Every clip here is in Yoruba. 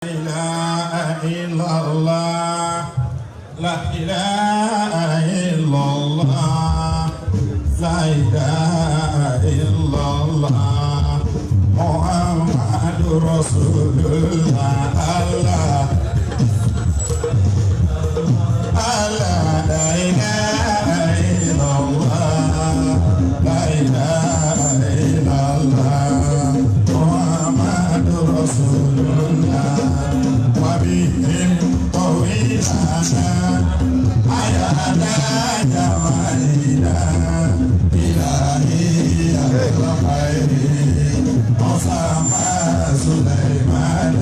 إله إلا الله لا إله إلا الله لا إله إلا الله محمد رسول الله الله الله لا إله إلا الله لا إله إلا الله محمد رسول الله وبهم طويلنا حيانا جمالنا إلهي الخير أسامة سليمان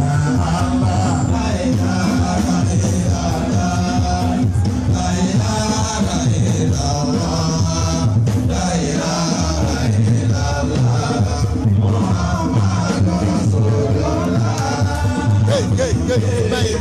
الله لا إله إلا الله لا إله إلا الله لا إله إلا الله محمد رسول الله. Hey, hey, hey,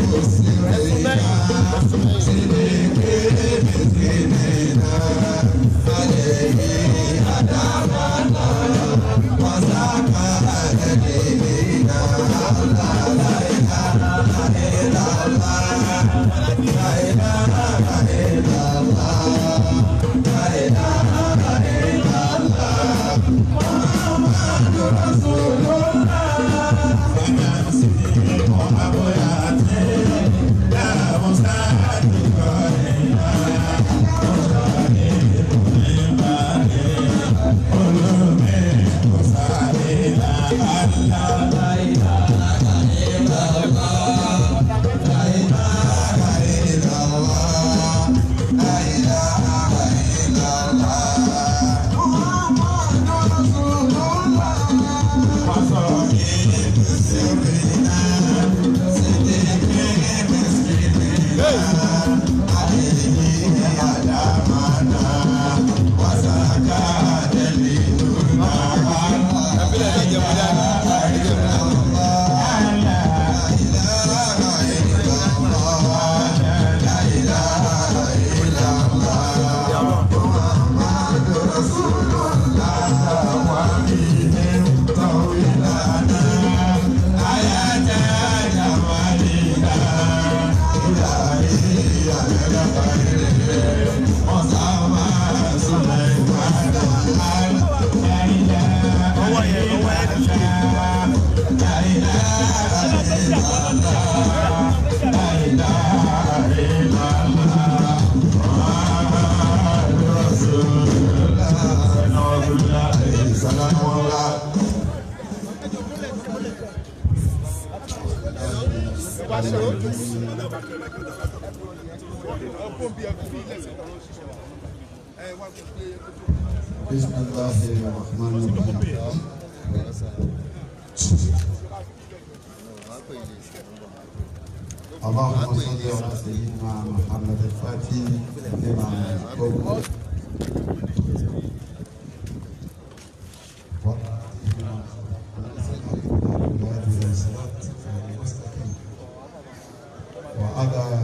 بسم الله الرحمن الرحيم. اللهم صل على سيدنا محمد الفاتح لما أغلق وعلى قدره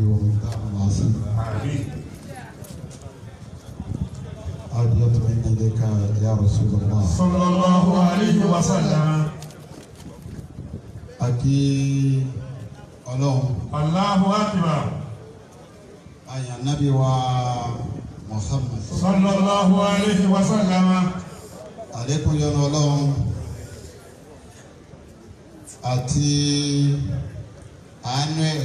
ومقداره العظيم. أرجو من إليك يا رسول الله صلى الله عليه وسلم. Aki Ọlọ́run. Allahu akbar. Àyàn Nábì wa Muhammad sallallahu alayhi wa sallam. Àlékún yọ́nú Ọlọ́run àti àánú ẹ̀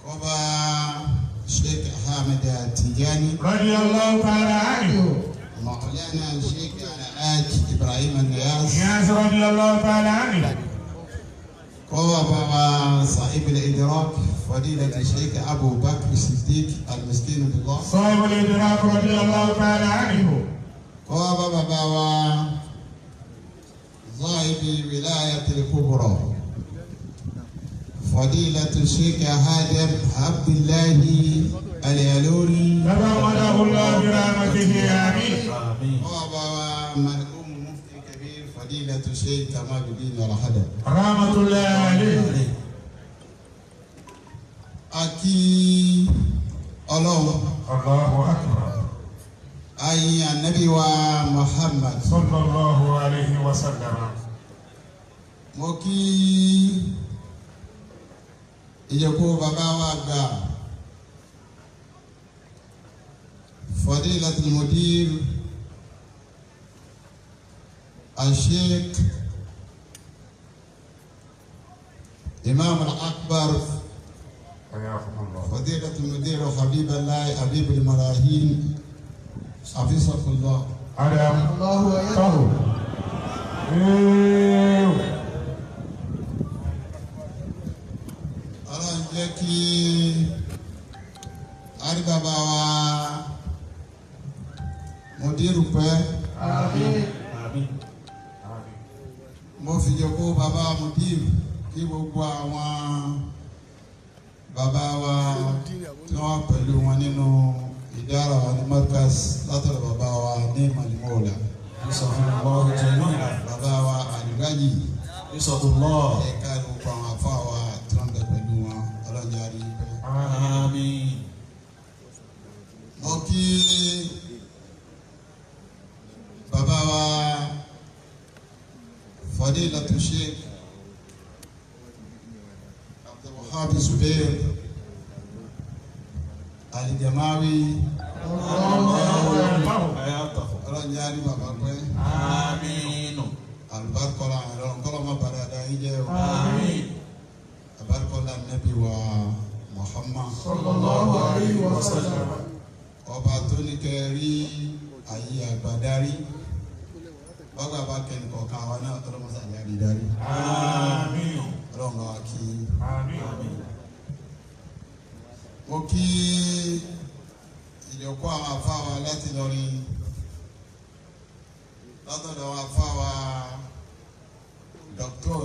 kọba Sheikh Ahmed Tijani radiyallahu ta'ala anhu, Maulana Sheikh Alhaj Ibrahim Niyas Niyas radiyallahu ta'ala anhu, kọba baba Sahib al-Idrak Fadilati Sheikh Abu Bakr Siddiq al-Miskin billah Sahib al-Idrak radiyallahu ta'ala anhu, kọba baba wa صاحب ولاية الكبرى فضيلة الشيخ هادم عبد الله اليلوري تغمده الله برحمته آمين. وابا مرحوم مفتي كبير فضيلة الشيخ كمال الدين الحدد رحمة الله عليه. أكي الله الله أكبر. أي النبي Ànábì wa Muhammad. Sallallahu alayhi wa sallam. Mo kí ìjòkó bàbá wa gbà Fadilatul Mudir Al-Sheikh Imam Al-Akbar Fadilatul Mudir Habib Allah Habib Al-Marahin Hafizahullah. Adam Tahu. Ọlọ́run jẹ́ kí àríbàbà wa Mudiru pẹ́. Àmín. Mo fi jòkó bàbá Mudiru kí gbogbo àwọn bàbá wa tí wọ́n pẹ̀lú wọn nínú ìdára wa ní Markaz látọ̀dọ̀ bàbá wa ní Màlúmọ́ọ̀lá. Bàbá wa Àlùgájì ẹ̀ka gbogbo àwọn afá wa tí wọ́n bẹ pẹ̀lú wọn Ọlọ́run jẹ́ àrí pẹ́. Àmín. Mo kí bàbá wa Fadilatu Sheikh Abdulwahab Zubair Alijamawi. Ọlọ́run jẹ́ àrí bàbá pẹ́. Àmín. Alibarikola ọlọ́run kọ́lọ́ ma bàrẹ̀ àdá yín jẹ́ o. Àmín. Alibarikola nabi wa Muhammad. Sallallahu alayhi wa sallam. Ọba tó ní kẹ́ rí ayé àgbàdarí bọ́gà bá kẹ́ni kọ̀ọ̀kan àwa náà ọlọ́mọsá àyà rí darí. Àmín. Ọlọ́run bá wa kí. Àmín. Mo kí ìjọkọ́ àwọn afáwa láti lọrin látọ̀dọ̀ àwọn afáwa Dr.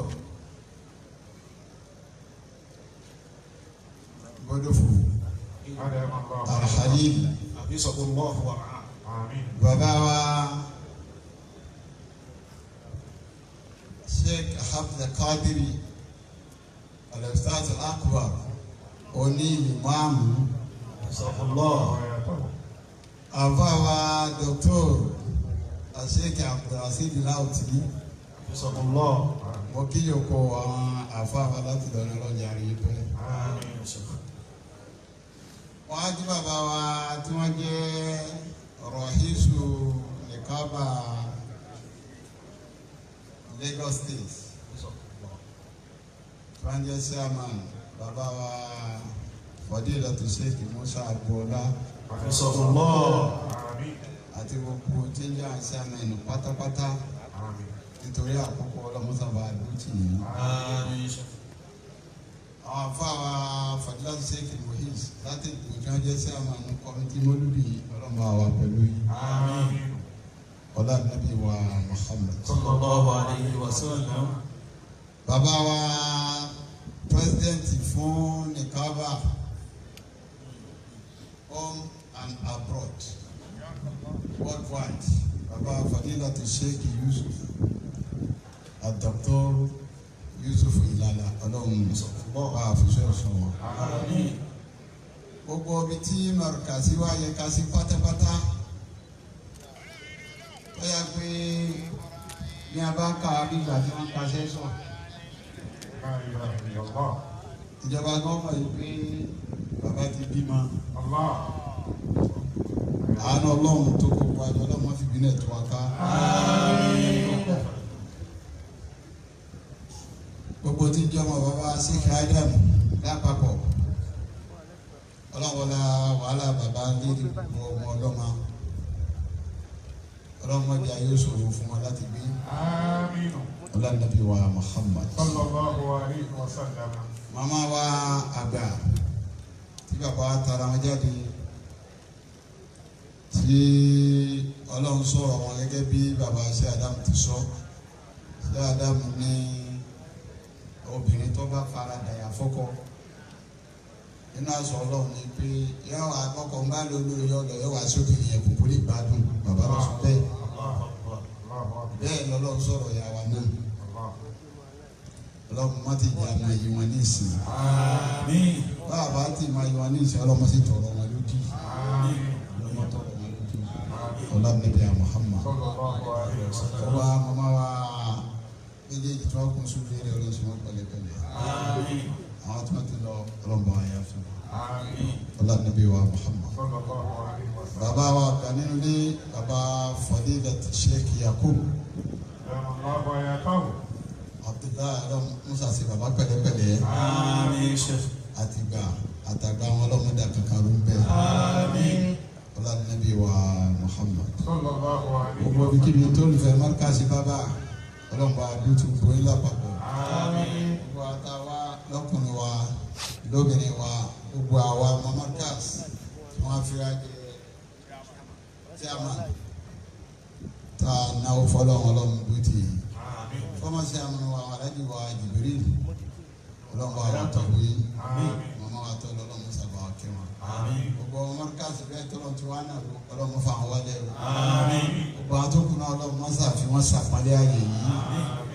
Godofo Al-Khalil. Bàbá wa Sheikh Abdul Qadiri Al-Ustaz Al-Akbar oní ìmáàmù. Àfa wa Dr. Sheikh Abdulrasheed Lauti. Mo kí yòókù àwọn àfa wa láti lọ́nà lọ́jà rí pẹ́. Wọ́n á jí bàbá wa tí wọ́n jẹ́ Rọ̀hísù Nìkábà Lagos State. Tí wọ́n jẹ́ chairman bàbá wa Fadilatu Sheikh Musa Agboola. Àti gbogbo tí ń jẹ́ chairman pátápátá nítorí àkókò ọlọ́mọ́sábà ló tì yín. Àwọn afáwa Fadilatu Sheikh Muhis láti ìgbòjú ọjọ́ sí àwọn àwọn kọ́mítì mọ́lúdì ọlọ́mọ àwa pẹ̀lú yìí. Ọlá nàbí wa Muhammad. Sallallahu alayhi wa sallam. Bàbá wa pírẹsidẹ́ǹtì fún Nikaba home and abroad worldwide. Bàbá Fadilatu Sheikh Yusuf Dr. Yusuf Ilala ọlọ́run bá a fi ṣe ọ̀ṣọ́ wọn. Gbogbo ibi tí Markazi wá yẹ ká sí pátápátá tó yà pé ní a bá kà á bí ìgbà tí wọ́n ka sẹ́sọ̀. Ìjọba gan mọ̀ yìí pé bàbá ti bímọ. Àánú ọlọ́run tó kó wa jọ ọlọ́run má fi bínú ẹ̀ tó wa ká. Gbogbo tí ń jẹ́ ọmọ bàbá Sheikh Adam lápapọ̀ ọlọ́wọ́lá wàhálà bàbá lérí gbogbo ọmọ ọlọ́mọ ọlọ́mọdé ayé ṣòro fún wọn láti gbé. Ọlọ́nàbí wa Muhammad. Sallallahu alayhi wa sallam. Màmá wa àgbà tí bàbá tara wọn jáde tí ọlọ́run sọ̀rọ̀ wọn gẹ́gẹ́ bí bàbá Sheikh Adam ti sọ. Sheikh Adam ní obìnrin tó bá fara dàyà fọ́kọ nínú aṣọ ọlọ́run ni pé yọ àkọ́kọ́ ń bá lò lórí ọlọ yọ wá sókè yẹn kúkú lè gbádùn bàbá lọ sọ bẹ́ẹ̀ bẹ́ẹ̀ lọ́lọ́run sọ̀rọ̀ ìyá wa náà ọlọ́run má ti jẹ́ àmọ́ èyí wọn ní ìsìn báwa bá ti máa yí wọn ní ìsìn ọlọ́run sì tọrọ wọn lódì ọlọ́run tọrọ wọn lódì Ọlá nàbíyà Muhammad. Sallallahu alayhi wa sallam. Ọba mama wa méjèèjì tí wọ́n kún sùn léèrè Ọlọ́run sí wọn pẹ̀lẹ́pẹ̀lẹ́. Àmín. Àwọn tí wọ́n ti lọ Ọlọ́run bá wa yá fún wọn. Àmín. Ọlá nàbíyà Muhammad. Sallallahu alayhi wa sallam. Bàbá wa gbà nínú ilé bàbá Fadilat Sheikh Yakub Allahu hayatahu. Abdullahi Ọlọ́run musa sí bàbá pẹ̀lẹ́pẹ̀lẹ́. Àmín Sheikh. Àtìgbà àtàgbà wọn ọlọ́mọdé kankan ló ń bẹ. Àmín. Ọlá nàbíyà Muhammad. Sallallahu alayhi Gbogbo wa sallam. ibikíbi tó lùfẹ́ mọ́ríkàsí bàbá ọlọ́mọba dútù gbóyè lápapọ̀. Àmín. Gbogbo àtàwa lọ́kùnrin wa lóbìnrin wa gbogbo àwa ọmọ mọ́ríkàsí tí wọ́n fi wá jẹ chairman tá a náwó fọlọ́run ọlọ́run dútì yìí. Àmín. Fọ́mọ́sí àwọn wa aláàjì wa Jibril ọlọ́mọba wa tọ́gbó yìí. Àmín. Màmá wa tọ́ lọ́lọ́mọ sábà wa kẹ́ wọn. Àmín. Gbogbo ọmọ mọ́ríkàsí bẹ́ẹ̀ tọ́lọ́ tí wọ́n á nà ọlọ́mọ fún àwọn wálé o. Àmín. Gbogbo àwọn tó kù náà ọlọ́run mọ́sá fi wọ́n sàpọ́nlé ààyè yìí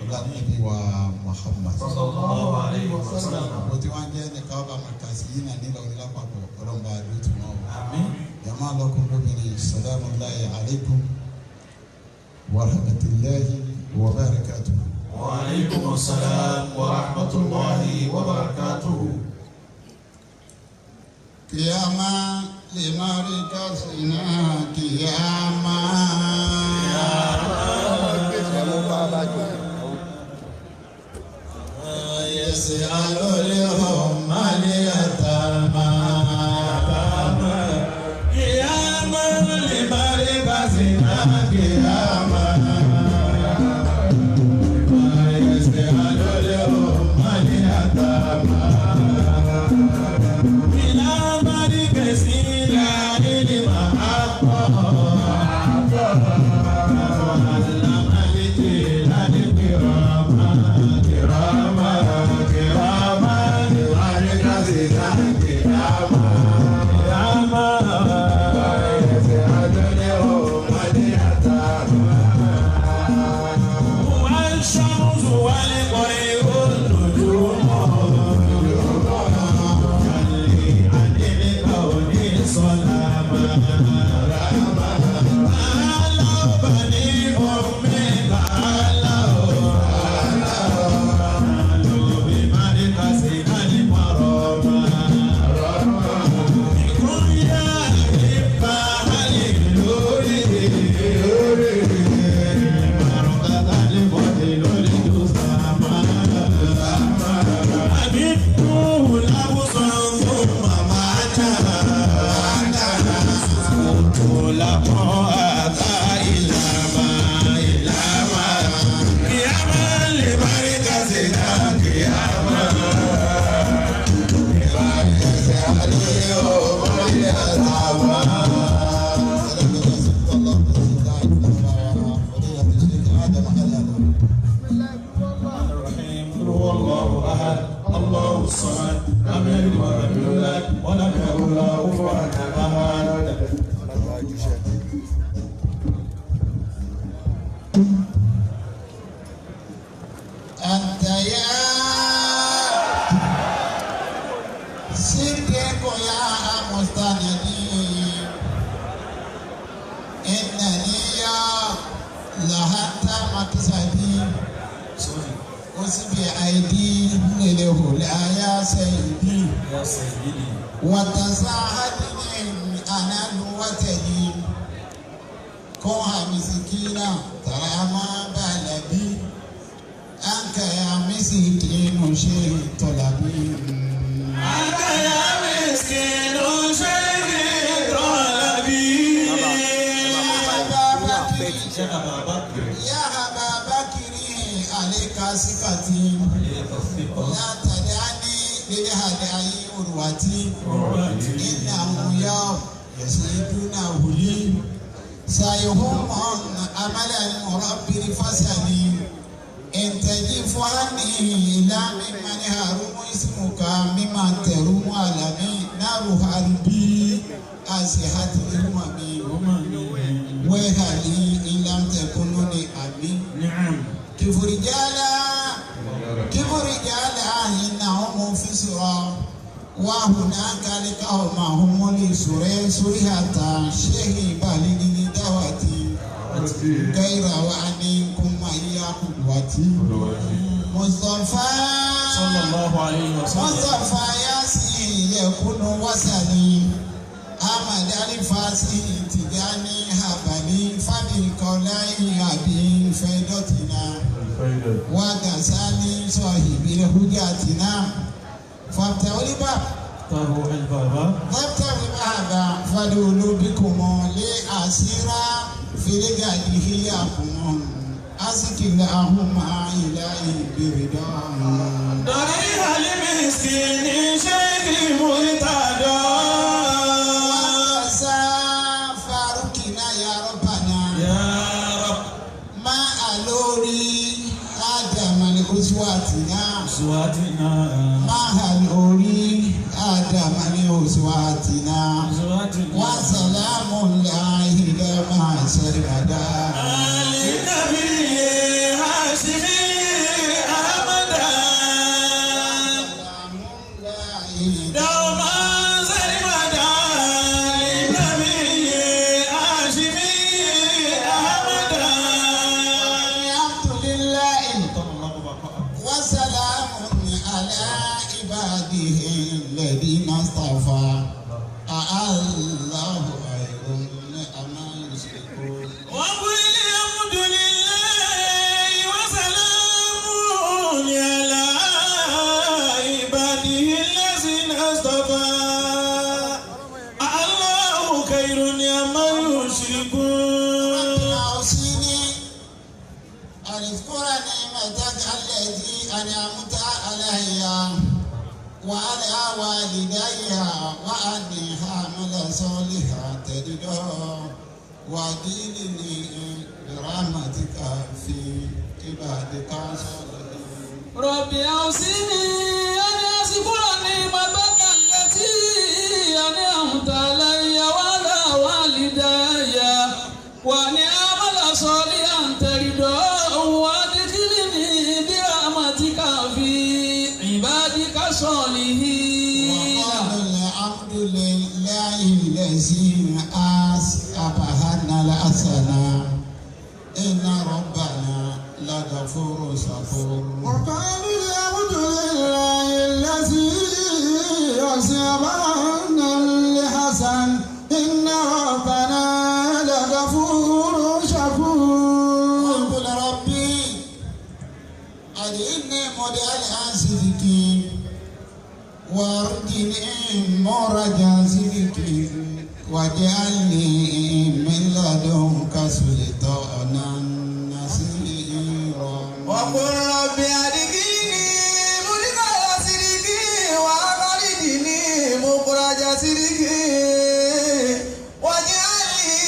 ọlá níbi wa Muhammad. Sallallahu alayhi wa sallam. Gbogbo tí wọ́n jẹ́ nìkan ọba mọ̀kàsí yìí náà nílò orí lápapọ̀ ọlọ́run bá dúró tì wọ́n o. Àmín. Jama lọ́kùnrin lóbìnrin salamu alayhi alaykum wa rahmatulahi wa barakatuhu. Wa alaykum assalam wa rahmatullahi wa barakatuhu. Kìyàmá lè má rí kásìnà kìyàmá. يسأل الهم اليتامى قياما لمركزنا قياما يسأل الهم اليتامى إلى مركز لا علم حقا علم الجيلان كراما كراما كراما لمركزنا قياما قياما والشمس والطير النجوم عن الكون سلاما تعالوا بني أمي تعالوا تعالوا بمركزنا المرامى الرحيم قل هو الله احد الله الصمد لم يلد ولم يولد ولم يكن له كفوا احد. أنت يا صديق يا مستندي إنني يا لحتى مقصدي أسبي أيدي للهلا يا سيدي يا سيدي وتساعدني أنا الوتدي كوها مسكينة ترى ما بلدي أنك يا مسكين شيء طلبي أنت يا مسكين شيخ طلبي يا يا أبا أبا بكر بكر يا أبا بكر عليك صفتي عليك الثقة لا تدعني للهدعي عروتي إنه يوم يسيدونه لي سيهم أمل المربي الفسدي إن تجف عني إلى ممن هرم اسمك ممن تروم عالمي نار حربي أزهت الأمم وهلي إن لم تكونني أمين نعم كيف رجالا كيف رجالا إنهم في سرى وهناك لقوم هم لسوري سوريهتا شيخ بالغ. دعوتي غير وعنكم يا قدوتي مصطفى صلى الله عليه وسلم مصطفى ياسين يكون وسني أحمد الفاسي تجاني هبلي فبالقلاء أبي فيدتنا وغسالي صاحب الهجاتنا فافتحوا الباب فافتحوا الباب فدولوا بكم لأسيرا في رجاله يقوم أسكنهم إلهي برضاه ضريح المسكين شيخ مرتضى فاروقنا يا ربنا يا رب ما ألوري آدم لأسواتنا أسواتنا ما ألوري آدم لأسواتنا وسلام الله لما سرمدا للنبي هاشمي أحمد دوما سرمدا للنبي هاشمي أحمد الحمد لله وسلام على عباده الذين اصطفى الله خير أما يشركون وقل الحمد لله وسلام على عباده الذين اصطفى الله خير أما يشركون أوصيني أن أذكر نعمتك التي أنعمت علي وعلى والدي وأن أعمل صالحا ترضاه وأدخلني برحمتك في عبادك الصالحين. رب أوصني أن أذكر نعمتك التي أنعمت علي وعلى والدي وأن أعمل صالحا ترضاه وأدخلني برحمتك في عبادك الصالحين. وقال الحمد لله الذي أصابنا الحسنة إن ربنا لغفور شكور. وقالوا الحمد لله الذي أصابنا الحسن إن ربنا لغفور شكور. وقل ربي أدخلني مدخل صدق واردني مخرج صدق واجعلني من لدنك سلطانا نصيرا. وقل رب أدخلني مدخل صدق وأخرجني مخرج صدق واجعلني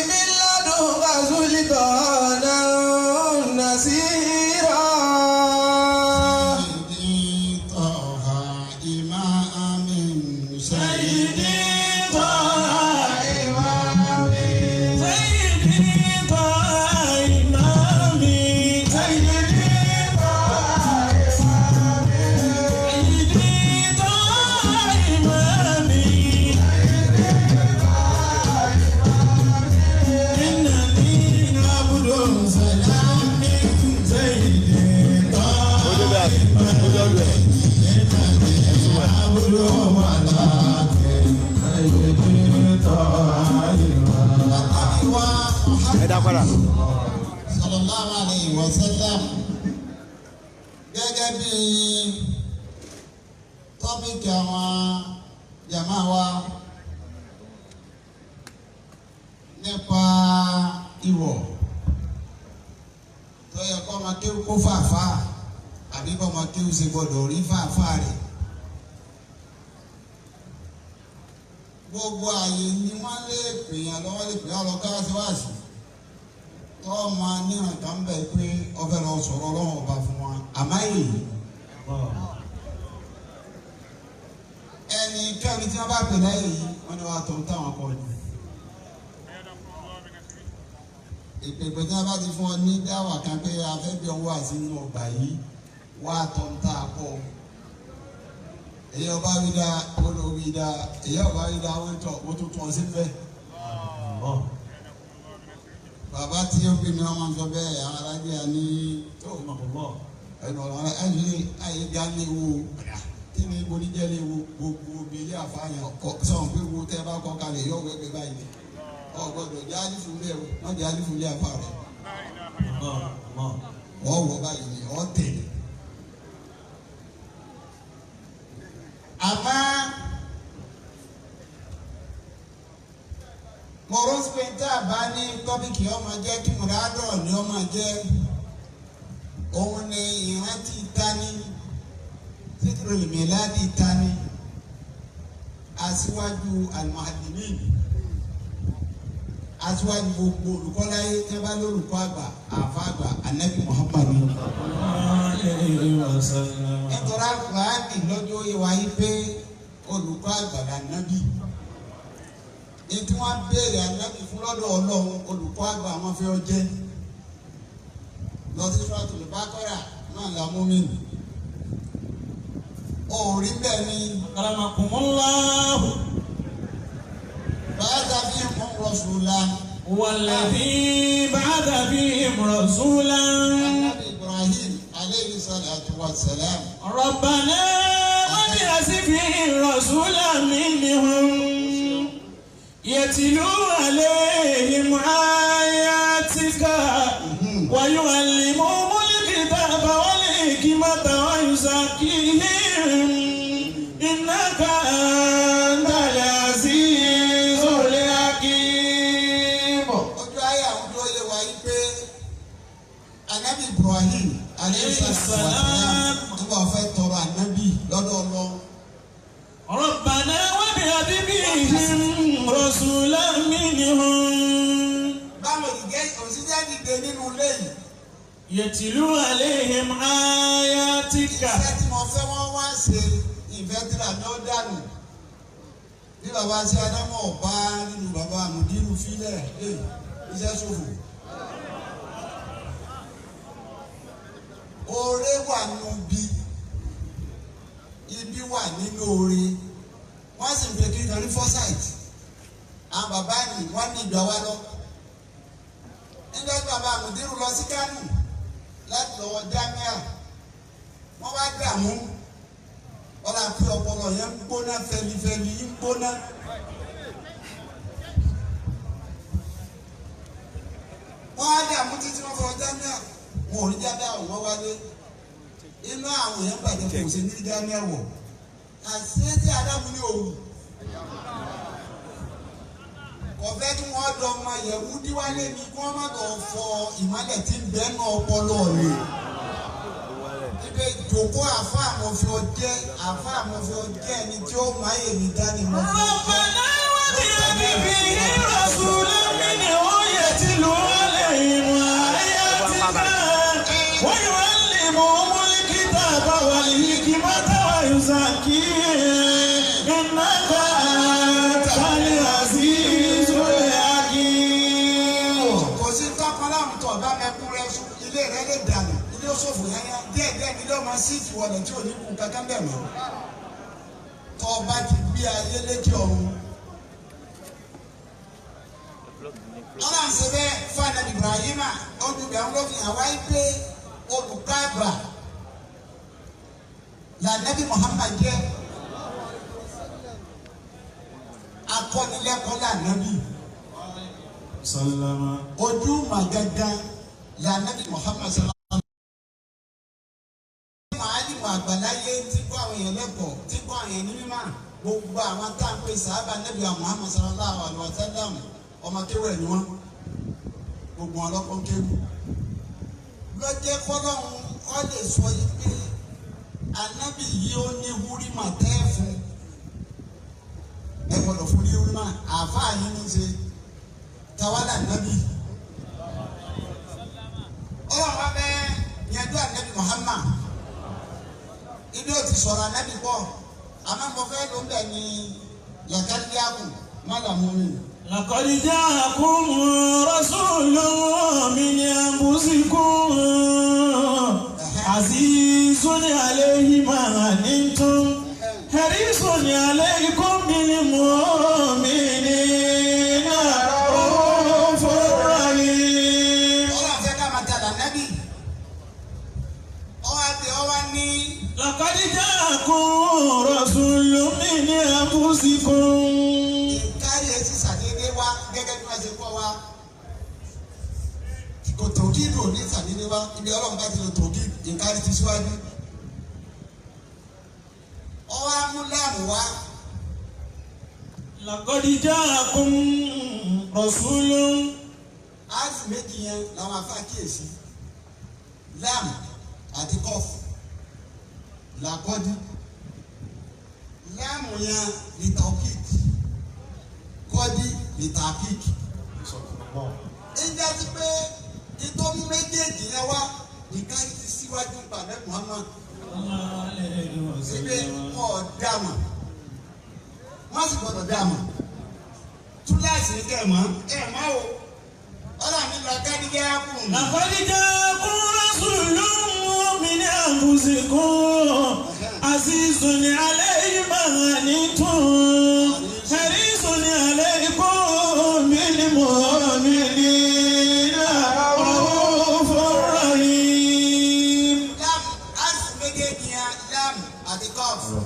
من لدنك سلطانا نصيرا. سيدي طه إمام سيدي طه إمامي سيدي طه إمامي سيدي طه إمامي سيدي طه إمامي إنني عبد سلامي سيدي طه Sallallahu alayhi wa sallam. Gẹ́gẹ́ bí tọ́pìkì àwọn jàmá wa nípa ìwọ̀ tó yẹ kó máa kéwú kó fàáfàá àbí kó máa kéwú ṣe gbọdọ̀ rí fàáfàá rẹ̀. Gbogbo àyè ni wọ́n lè pèèyàn lọ́wọ́ lè pèèyàn lọ káwáṣí wáṣí tọ́ máa níran kan bẹ̀ pé ọbẹ̀ lọ sọ̀rọ̀ ọlọ́run ọba fún wa àmọ́ èyí ẹni kẹ́ni tí wọ́n bá pè láyè yìí wọ́n ní wàá tó ń táwọn kọ́ ni. Ìpèpè tí wọ́n bá ti fún ọ ní dáwà kan pé a fẹ́ bí ọwọ́ àti inú ọgbà yìí wàá tó ń tà kọ́. Èyí ọba wí dáa ó ló wí dáa, èyí ọba wí dáa ó tọ̀ ó tún tún ọ sí bẹ́ẹ̀. Bàbá tí ó bí mi ọmọ sọ bẹ́ẹ̀ àwọn alájẹ ní tó ẹnu ọ̀rọ̀ ẹ̀ṣin ayé ga ní wo tí ní ibo níjẹ́ ní wo gbogbo obìnrin àfààyàn sọ̀rọ̀ pé wo tẹ́ bá kọ́ kalẹ̀ yọ wẹ́gbẹ́ báyìí ni ọ̀gbọ́dọ̀ jẹ́ alifu lé o má jẹ́ alifu lé àfa rẹ̀ ọ̀ wọ̀ báyìí ni ọ̀ tẹ̀lé. Àmọ́ mọ̀rọ́sìpẹ̀ntà bá ní tọ́pìkì ọmọ jẹ́ kí mùràdọ̀ ni ọmọ jẹ́ òun ni ìrántí tani síkírò mìládì tani aṣíwájú al-muallimin aṣíwájú gbogbo olùkọ́láyé tí wọ́n bá lórúkọ àgbà àfa àgbà anabi muhammadu. Nítorí àkùránì lọ́jọ́ yẹ wáyé pé olùkọ́ àgbà lànàbí ní tí wọ́n béèrè ànábì fún lọ́dọ̀ ọlọ́run olùkọ́ àgbà wọn fẹ́ jẹ́ lọ sí Suratul Baqara náà la mú mi nù. Òórí bẹ́ẹ̀ ni. Akramakumullahu. Ba'atha fihim rasulan. Walladhi ba'atha fihim rasulan. Ànábì Ibrahim alayhi salatu wa salam. Rabbana wab'ath fihim rasulan minhum. Yatlu alayhim ayatika. ويعلمهم الكتاب والحكمة ويزكيهم إنك أنت العزيز الحكيم. Ojú ayé àwọn tó yẹ wá yí pé Anabi Ibrahim alayhi salam nígbà wọ́n fẹ́ tọrọ Anabi lọ́dọ̀ Ọlọ́run. ربنا وابعث فيهم رسولا منهم. Báwo ìgẹ́ òṣìṣẹ́ dìde nínú ilé yìí. Yẹtìlú àléhìm ayatika. Iṣẹ́ tí mo fẹ́ wọ́n wá ṣe ìfẹ́ tíra ní ó dànù. Bí bàbá ṣe Ádámù ọ̀bá nínú bàbá Àmùdírù fílẹ̀ lè iṣẹ́ ṣòfò. Oore wà nínú bí, ibi wà nínú oore. Wọ́n sì ń pe kí n kan ní foresight. Àwọn bàbá yìí wọ́n ní ìgbà wa lọ. Nígbà tí bàbá Àmùdírù lọ sí Kánò láti lọ́wọ́ jámíà wọ́n wá dààmú ọ̀là pé ọpọlọ yẹn ń gbóná fẹlifẹli ń gbóná. Wọ́n wá dààmú títí wọ́n fọwọ́ jámíà wọn ò rí jámíà wọ́n wálé inú àwọn yẹn bàjẹ́ kò sí ní jámíà wọ̀ àṣé tí Ádámù ní òwú ọ̀fẹ́ kí wọ́n dọ̀ ọmọ yẹ̀wù díwálé ni kí wọ́n má lọ fọ ìmọ̀lẹ̀ tí ń bẹ́ẹ̀ náà ọpọlọ rẹ̀. Ibi ìjòkó àfa àmọ̀fẹ́ ọjẹ́ àfa àmọ̀fẹ́ ọjẹ́ ẹni tí ó máa yè mí dání mọ́. Rabbana wab'ath fihim rasulan minhum yatlu alayhim ayatika wa yu'allimuhumul kitaba wal hikmata wa yuzakkihim innaka antal azizul hakim. Kò sí tọkọláhùn tó ọba mẹkún rẹ sùn ilé rẹ lè dànù ilé òṣòfò yẹn díẹ̀ díẹ̀ nílé ọmọ síìtì wọlé tí ò ní kú kankan bẹ̀ mọ́. Tọ́ ọba ti gbé ayé lékè ọ̀run. Ọlọ́run ṣe bẹ́ẹ̀ fún Ànábì Ibrahima olùbẹ̀ ń lọ fi hàn wáyé pé olùkọ́ àgbà lànàbí Muhammad jẹ́ akọ́nilẹ́kọ̀ọ́ lànàbí. Sallama. Ojú màgàgà lànàbí Muhammad sallallahu. Màálìmù àgbàláyé tí kó àwọn èèyàn lẹ́kọ̀ọ́ tí kó àwọn èèyàn ní mímọ́ gbogbo àwọn tá à ń pè sàábà nàbí Muhammad sallallahu alaihi wa sallam ọmọ kéwù ẹ̀ ni wọ́n gbogbo wọn lọ́kọ́ kéwù. Lọ́jẹ́ kọ́lọ́hún ọ lè sọ yìí pé ànábì yìí ó ní wúrímà tẹ́ fún ẹ gbọ́dọ̀ fún ní wúrímà àáfàá yìí ní ṣe tawala nàbì. Ọlọ́run wa bẹ́ẹ̀ yẹn dún ànábì Muhammad ibi ó ti sọ̀rọ̀ ànábì pọ̀ àmọ́ mo fẹ́ ló ń bẹ̀ ní làkàdíyàkù má làmú mi. لقد جاءكم رسول من أنفسكم عزيز عليه ما عنتم حريص عليكم بالمؤمنين رؤوف رحيم. لقد جاءكم رسول من أنفسكم. Ìkárí ẹ ti ṣàdédé wá gẹ́gẹ́ bí wọ́n ṣe kọ́ wa. Kò tòkìdù ní ṣàdédé wá, ibi Ọlọ́run bá ti lò tòkìdù, ìkárí ti síwájú. Ọwọ́ amúláàmù wá. لقد جاءكم رسول. Áàfù méjì yẹn làwọn afá kíyèsí. Láàmù àti kọ́ọ̀fù. Làkọ́dí. Láàmù yẹn ní tòkìdù. Kọ́dí ní tàkìkì. Ìjà ti pé ìtọ́mú méjèèjì yẹn wá ìkárí ti síwájú pàdé Muhammad. Ibi wọn ò dàmà. Wọ́n sì gbọ́dọ̀ dàmà. Túláàsì ní kẹ́ ẹ̀ mọ́. Ẹ̀ mọ́ o. Ọlọ́run ní lọ kẹ́dígẹ́ kùn. لقد جاءكم رسول من أنفسكم عزيز عليه ما عنتم حريص عليكم بالمؤمنين رؤوف رحيم. Láàmù áàsì méjèèjì yẹn láàmù àti kọ́ọ̀fù.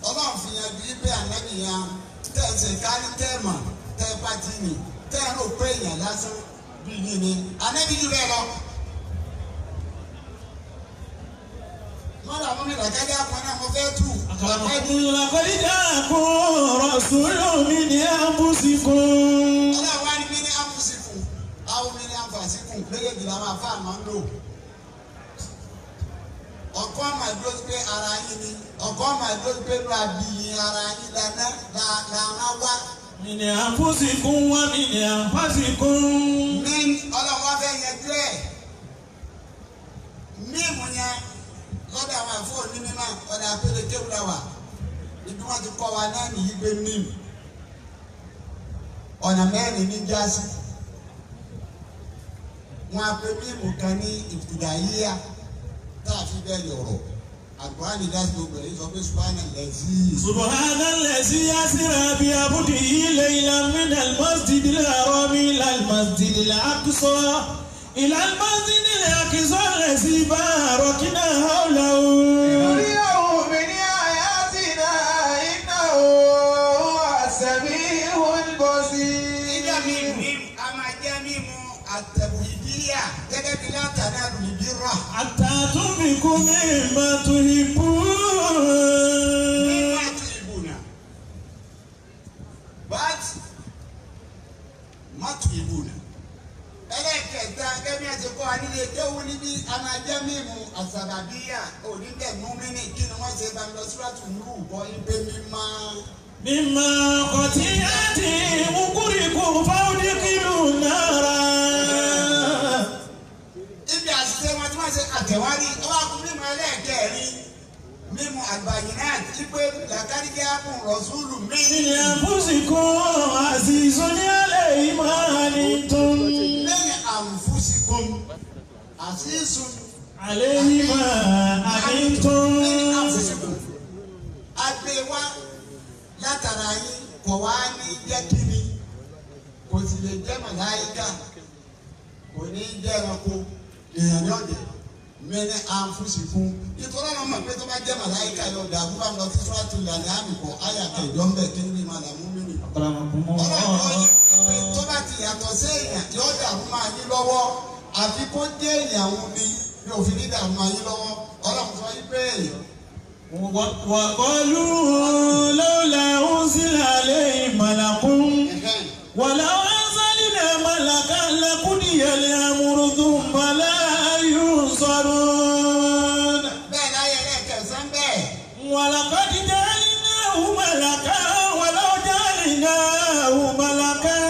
Ọlọ́run fi yẹn bí pé ànábì yẹn tẹ̀ ẹ̀ ṣe kárí tẹ́ ẹ̀ mọ̀ tẹ́ ẹ bá ti nì tẹ́ ẹ rò pé èèyàn lásán bí yín ni. Ànábì jù bẹ́ẹ̀ lọ. Mọ́lá mú mi làkàdé àpọ̀ náà mo fẹ́ tù. Làkàdé. لقد جاءكم رسول من أنفسكم. Ọlọ́run wá ní mí ní àfúsìkù, àwọn mi ní àfàsìkù méjèèjì làwọn àfáà máa ń lò. Ọkọ máa dúró sí pé ara yín ni, ọkọ máa dúró sí pé ló àbí yín ara yín lànà lànà wá. من أنفسكم ومن أنفسكم. Mí Ọlọ́run wá fẹ́ yanjú ẹ̀. Mímu yẹn lọ́dọ̀ àwọn àfọ onímọ̀ ọ̀dà apẹ̀lẹ̀ kéwìlà wà. Ibi wọn ti kọ́ wa náà nìyí gbé mímu. Ọ̀nà mẹ́rin ní jásí. Wọ́n á pe mímu kan ní ìfìdàyíyá tá a fi bẹ́ẹ̀ yọ̀rọ̀. Àgbọ̀n dásí gbogbo ẹ̀ sọ pé Subhana lẹ́sí. سبحان الذي أسرى بعبده ليلا من المسجد الحرام إلى المسجد الأقصى إلى المسجد الأقصى الذي باركنا حوله. لنريه من آياتنا إنه هو السميع Nígbà míì البصير. mímu a máa jẹ́ mímu àtẹ̀wìdíyà gẹ́gẹ́ bí látàná lùbí rà. حتى تنفقوا مما تحبون. Mímu àti ìbùnà. But mọ́tò ìbùnà. Ẹlẹ́kẹ̀ẹ́ta gẹ́gẹ́ bí a ti kọ́ wa nílé kéwú níbí a máa jẹ́ mímu àsàbàbíyà onídẹ̀ múmínì kí ni wọ́n ṣe bá mi lọ síwájú nù bọ́ ibẹ̀ mímọ́. مما خطيئتهم أغرقوا فأدخلوا نارا. Ibi àṣìṣe wọn tí wọ́n ṣe àtẹ̀wárí ọba kú mímu ẹlẹ́ẹ̀kẹ́rin mímu àgbàyìnà ìpè làkàríkẹ́ àpò rọ̀ṣúlù mí. من أنفسكم عزيز عليه ما عنتم. Lẹ́yìn àǹfùsìkún àṣìṣùn عليه ما عنتم. lẹ́yìn àǹfùsìkún. Agbe wa látara yín kò wá ní jẹ́ kíni kò sì lè jẹ́ màláyíkà kò ní jẹ́ ẹranko èèyàn ní ọ̀dẹ̀ mẹ́rin àǹfùsìkún. Nítorí àwọn ọmọ pé tó bá jẹ́ màláyíkà yóò dà bó bá ń lọ sí sọ́ọ̀tù ìlànà àmì kọ́ àyà kẹjọ ń bẹ̀ kí ni màlámú mi nì. Ọlọ́run pé tó bá ti yàtọ̀ sí èèyàn yóò dàrú máa yín lọ́wọ́ àfi kó jẹ́ èèyàn òun ni yóò fi ní dàrú máa yín lọ́wọ́ Ọlọ́run sọ yí pé وقالوا لولا أنزل عليه ملك ولو أنزلنا ملكا لقضي الأمر ثم لا ينصرون. bẹ́ẹ̀ láyé ẹlẹ́kẹ̀sán bẹ́ẹ̀ ولقد جعلناه ملكا ولو جعلناه ملكا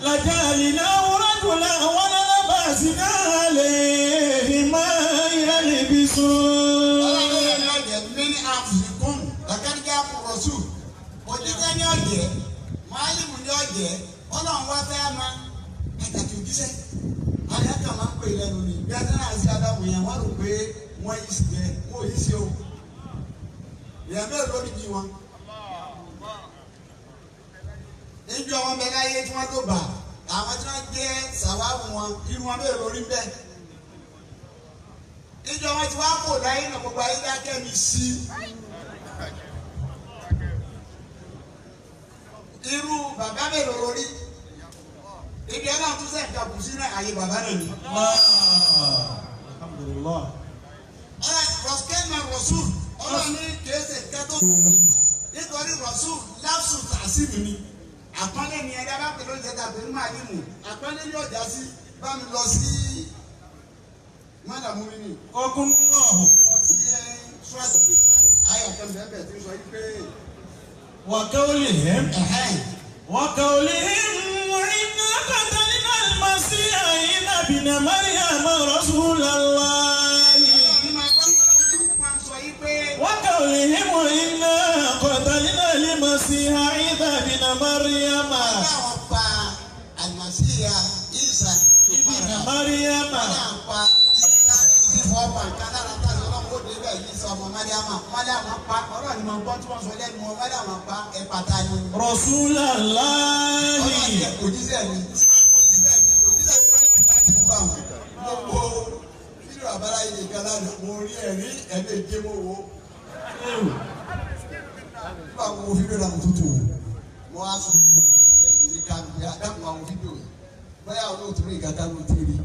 لجعلناه رجلا وللبسنا عليه ما يلبسون. Ọlọ́run yẹn ní ọ̀jẹ̀ mí ní àfikún làkàdíjà kúrọ̀sù òjíṣẹ́ ní ọ̀jẹ̀ máàlìmù ní ọ̀jẹ̀ Ọlọ́run wá fẹ́ ma pàtàkì òjíṣẹ́ àwọn yẹn kàn máa ń pè lẹ́nu ni bí ẹni náà ṣe adáwò yẹn wọ́n rò pé wọ́n yí sí bẹ́ẹ̀ wọ́n ò yí sí o ìyẹn mẹ́rin lórí bí wọn. Níjọ́ wọn bẹ láyé tí wọ́n tó bà àwọn tí wọ́n jẹ́ sàwáwù wọn irun wọn mẹ́rin lórí bẹ́ẹ̀. Ìjọ wọn ti wá kò láyé náà gbogbo ayé dákẹ́ mi sí. Irú bàbá mélòó lórí? Ibi ọlọ́run tún sẹ́ǹkà kù sí náà àyè bàbá náà ni. Alhamdulillah. Ọ̀rẹ́ Rọ̀skẹ́nà Rọ̀sùl ọlọ́run ní kèése kẹ́tọ́ nítorí Rọ̀sùl láfsù tàṣíbì ni. Àpọ́nlé ni ẹ̀dá bá pẹ̀lú ìjẹta pẹ̀lú màálìmù. Àpọ́nlé ní ọ̀já sí bá mi lọ sí Mádàmú mi ni. Ọkùnrin náà. Lọ sí ṣúwàtì ayọ̀ kan bẹ́ẹ̀ tí ń sọ yí pé. وقولهم Ẹ̀hẹ́n. وقولهم إنا قتلنا المسيح عيسى ابن مريم رسول الله Ọlọ́run máa gbọ́ ọlọ́run tí kúkú máa ń sọ yí pé. وقولهم إنا قتلنا المسيح عيسى ابن مريم Báwọn pa àlùmọ̀síyà Ìsà ابن مريم Báwọn pa Ìsà ẹni tí fọwọ́ pa nǹkan lára tá a sọ ọlọ́run ó dé bẹ́ẹ̀ Ìsà ọmọ Máríàmà. Máríàmà pa ọlọ́run ni mo gbọ́ tí wọ́n sọ lẹ́nu wọn Máríàmà pa ẹ̀pà ta ni. رسول الله Ọlọ́run jẹ́ òjíṣẹ́ mi. Tí wọ́n kò jíṣẹ́ mi, òjíṣẹ́ mi lórí ìgbà tí mo bá wọn. Gbogbo fídíò àbáláyé nìkan lánàá, mo rí ẹ̀rí ẹ̀mí èké mo wò. Nígbà wo fídíò náà mo tútù wò. Mo wá sọ fún ọ̀rẹ́ mi ní káàdì dákun àwọn fídíò yìí. Bóyá olóòtú rí nǹkan kan ló ti rí.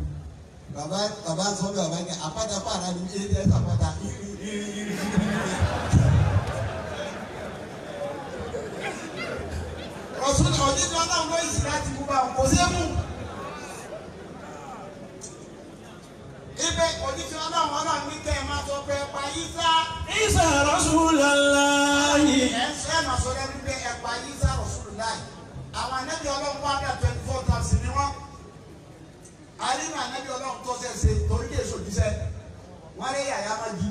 Bàbá bàbá sọ bí bàbá ní àpáta pàrà ní ilé ẹ̀ sàpáta irí irí irí. Rọ̀sùn òjijì ọlọ́run ló yìí sí láti mú bá wọn kò sí mú. Ibẹ̀ òjijì ọlọ́run ọlọ́run ní kẹ́ ẹ máa sọ pé ẹ pa Ìsá. عيسى رسول الله Ẹ ń sọ ẹ̀ máa sọ lẹ́nu pé ẹ pa Ìsá Rasulullah. Àwọn ànábì ọlọ́run wá dà 24,000 ni wọ́n. Àrínú ànábì ọlọ́run tó ṣe ṣe torí kí èso jíṣẹ́. Wọ́n rí yàyà máa jí.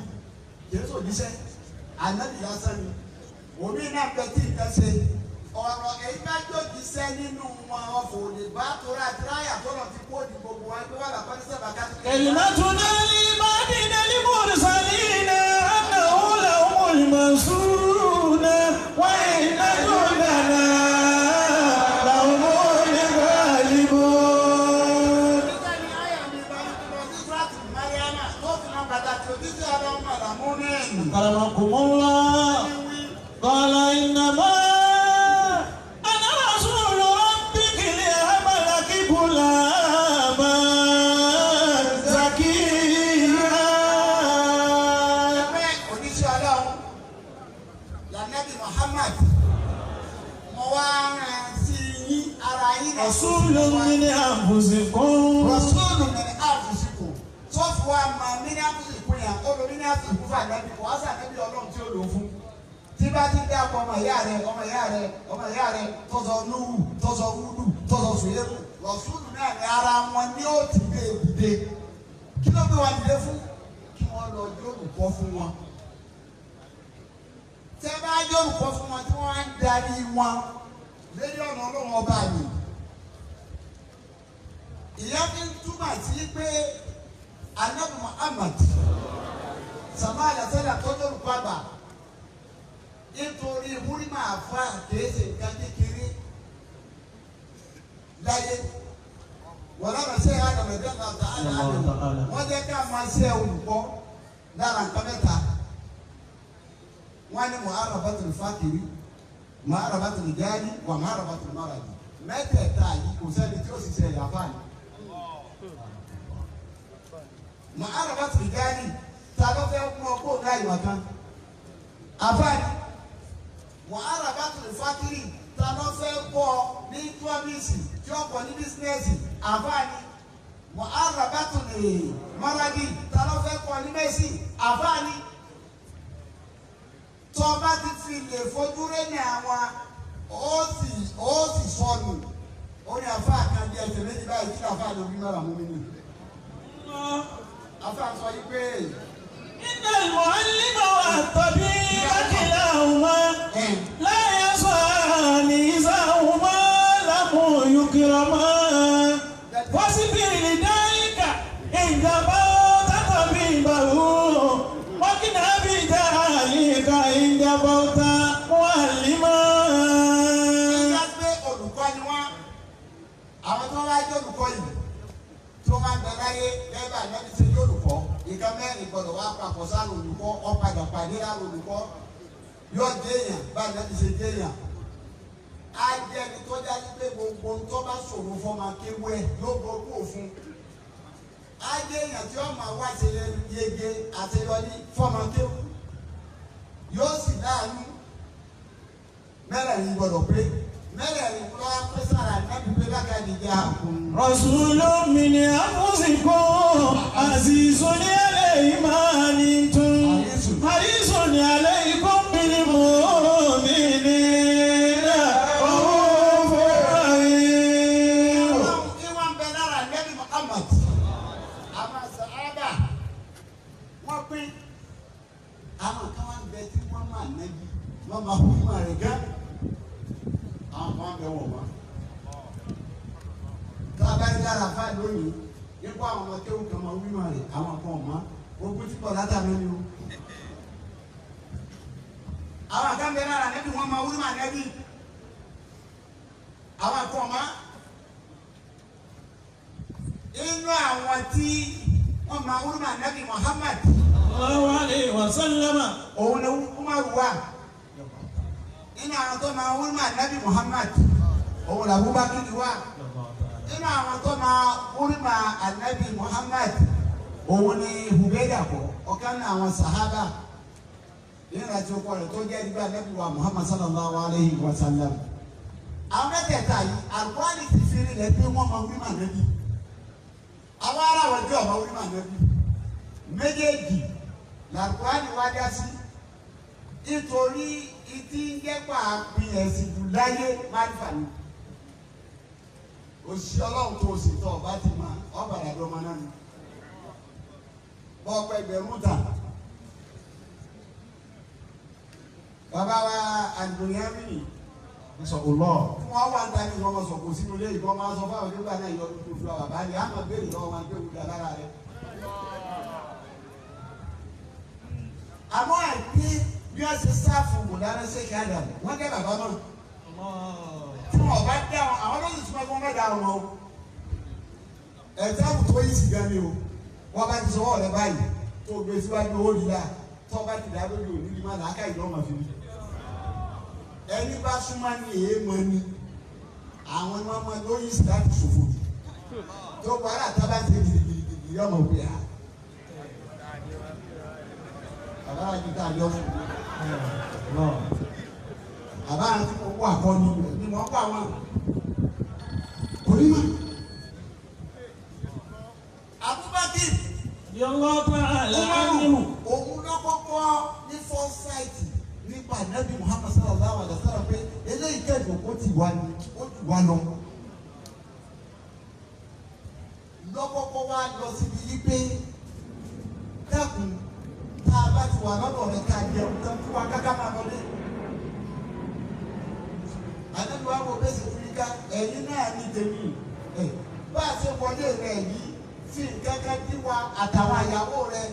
Kì í sọ jíṣẹ́. Ànábì lásán ni. Òmí náà bẹ tí nǹkan ṣe. Ọ̀rọ̀ èyí bá jòjìṣẹ́ nínú wọn ọ̀fọ̀ òde bá torí àtìráyà tó lọ ti kó di gbogbo wọn pé wà lápá ní sábà ká. كلمتنا لعبادنا المرسلين أنه لهم المنصورون وإن جندنا لهم الغالبون. Nígbà ní àyà mi bá ń lọ sí Súrátù Máríámà tó fi máa pàtàkì òjíṣẹ́ ọlọ́run àlàmú ní ẹ̀yìn. كرمكم الله قال إنما أنا رسول ربك لأهب لك غلاما زكيا. Pé òjíṣẹ́ ọlọ́run lànàbì Muhammad mo wá rán sí yín ara yín náà. رسول من أنفسكم Rasúlù min anfusikum tó fi wá ma min anfusikum yẹn ó lo min anfusikum fún ànábì kò wá sí ànábì ọlọ́run tí ó lò ó fún. Tí bá ti dá ọkọ ọmọ ìyá rẹ ọmọ ìyá rẹ ọmọ ìyá rẹ tọ́sọ Núhù tọ́sọ Húdù tọ́sọ Sùyẹ́mù Rasúlù náà ní ara wọn ní ó ti gbé dìde. Kí ló gbé wa dìde fún? Kí wọ́n lọ jólùkọ́ fún wọn. Tẹ́ bá jólùkọ́ fún wọn tí wọ́n á ń darí wọn lórí ọ̀nà ọlọ́run ọba yìí. Ìyá fi ń túmọ̀ sí pé Ànábì Muhammad sàmá àlàsẹ́là tó lórúkọ àgbà nítorí wúrímà àfa kìí ṣe nǹkan kékeré láyé wọ́n lára ṣe àdàmẹ̀dẹ́ náà tá a lè wọ́n jẹ́ ká máa ṣe olùkọ́ lára nǹkan mẹ́ta wọ́n ní mu'arafatul fakiri mu'arafatul jali wà mu'arafatul maradi mẹ́tẹ̀ẹ̀ta yìí kò sẹ́ni tí ó sì ṣe ẹ̀yà fáàní. Mu'arafatul jali ta ló fẹ́ mú ọ kó ká ìwà kan àfáàní. Mu'arafatul fakiri ta ló fẹ́ kọ́ ní promise tí ó kọ́ ní bísínẹ́sì àfáàní. Mu'arafatul maradi ta ló fẹ́ kọ́ ní mẹ́sì àfáàní. Tó bá ti fi lè fojú rẹ́ ní àwọn ó sì sọnù ó ní àfáà kan bí ẹsẹ̀ méjì báyìí kí àfáà ló wí mọ́ra mú mi nì. Àfáà sọ yí pé إن المعلم والطبيب كلاهما لا يصان إذا هما لم يكرما فاصبر لذلك إن جبوت طبيبه وقنا بذلك إن جبوت معلما. Ìyá pé olùkọ́ ni wọ́n àwọn tó wá jẹ́ olùkọ́ yìí tó máa ń bẹ láyé lẹ́bàá lẹ́bi ṣe jẹ́ olùkọ́ nǹkan mẹ́rin. Mẹ́rẹ̀ẹ̀rin gbọ́dọ̀ wá papọ̀ sára olùkọ́, ọ̀padà pàdé lára olùkọ́. Yóò déèyàn báyìí láti ṣe déèyàn. Á jẹ́ ẹni tó dájú pé gbogbo tó bá ṣòro fọmọ akéwé ẹ̀ yóò gbogbo òfun. Á jẹ́ èèyàn tí ó máa wá ṣe yege àṣeyọrí fọmọ akéwú. Yóò sì láàánú. Mẹ́rẹ̀ẹ̀rin gbọ́dọ̀ pé mẹ́rẹ̀ẹ̀rin lọ́wọ́ pé sára nẹ́bí pé lákàdé jẹ́ àkùn. رسول من أنفسكم عزيز عليه ما عنتم حريص عليكم بالمؤمنين رؤوف رحيم. Ìwọ̀n bẹ lára nẹ́bí Muhammad. Àwọn sàhábà wọ́n pín. Àwọn kan wá ń bẹ tí wọ́n máa nẹ́bí, wọ́n máa hu ìmọ̀ rẹ̀ gán. Àwọn kan wá ń bẹ wọ̀ wọ́n. Tá a bá rí lára fáà lónìí, nípa àwọn ọmọ kéwù kan máa wí ìmọ̀ rẹ̀, àwọn kan ò mọ̀. Ogun tí bọ̀ látàná ni o. Àwọn kan bẹ lára nẹ́bí, wọ́n máa wí ìmọ̀ nẹ́bí. Àwọn kan ò mọ̀. Inú àwọn tí wọ́n máa wúlò máa nẹ́bí Muhammad Sallallahu alayhi wa sallam. òun ni Umaru wà. Inú àwọn tó máa wúlò máa nẹ́bí Muhammad òun ni Abubakar wà. Inú àwọn tó máa wúlò máa nẹ́bí Muhammad òun ni Hubeda kọ ọ̀kan ní àwọn sahaba nínú àti ọkọ rẹ̀ tó jẹ́ nígbà nẹ́bí wa Muhammad sallallahu alayhi wa sallam. Àwọn mẹ́tẹ̀ẹ̀ta yìí Al-Qur'ani ti fi rí rẹ̀ pé wọ́n máa wúlò máa nẹ́bí. Àwọn ará wọn jẹ́ ọmọ orí màá nẹ́bí méjèèjì làkúránì wá dá sí nítorí ìdí ń jẹ́pà pin ẹ̀sìn jù láyé márífà ni òṣìṣẹ́ ọlọ́run tó sì tọ́ ọba ti mọ ọba àdàdo ọmọ náà ni bọ́ọ̀pọ̀ ẹgbẹ̀rún tà bàbá wa àgbòyàmì Nasa'ullah. wọ́n wá ń ta ní ìwọ́n máa sọ̀kò sínú ilé ìbọn máa sọ fáwọn nígbà náà yọ ọdún tó fi wá bàbá ni àmọ́ béèrè lọ́wọ́ máa ń gbé wúdà lára rẹ̀. Àmọ́ àìpé bí wọ́n ṣe sáfù mọ̀dára ṣe kí á dà wọ́n dẹ́ bàbá náà. Tí wọ́n bá dá wọn, àwọn ló sì súnmọ́ kí wọ́n má dá wọn o. Ẹ̀sáàmù tó yí sìgá ni o. Wọ́n bá ti sọwọ́ rẹ báyìí tó gbé síwájú ó rí la tó bá ti dá lórí òní ní má làákà ìdánwò fi rí. Ẹni bá súnmọ́ ní èémọ ni àwọn ni wọ́n máa lóyún sí láti ṣòfò jù tó wàhálà tábà ti gidigidi yọmọ pé a bàbá àti tá a yọ fún mi bàbá àti mo kó àkọni rẹ ni mo kó àwọn kò ní mọ. Abubakar Radiyallahu ta'ala anhu. òun ló kọ́kọ́ ní foresight nípa Nabi Muhammad sallallahu alaihi wa sallam pé eléyìí kẹ́dùn kó ti wá ní ó ti wá lọ. Lọ́kọ́kọ́ wá lọ síbi yí pé dákun tá a bá ti wà lọ́dọ̀ rẹ̀ ká jẹun tán fún wa káká máa lọlé. Ànábi wa wo bẹ́sẹ̀ fún yín ká ẹ̀yin náà ní tèmi. Bá a ṣe wọlé rẹ̀ yìí fi nǹkan kan dí wa àtàwọn àyàwó rẹ̀.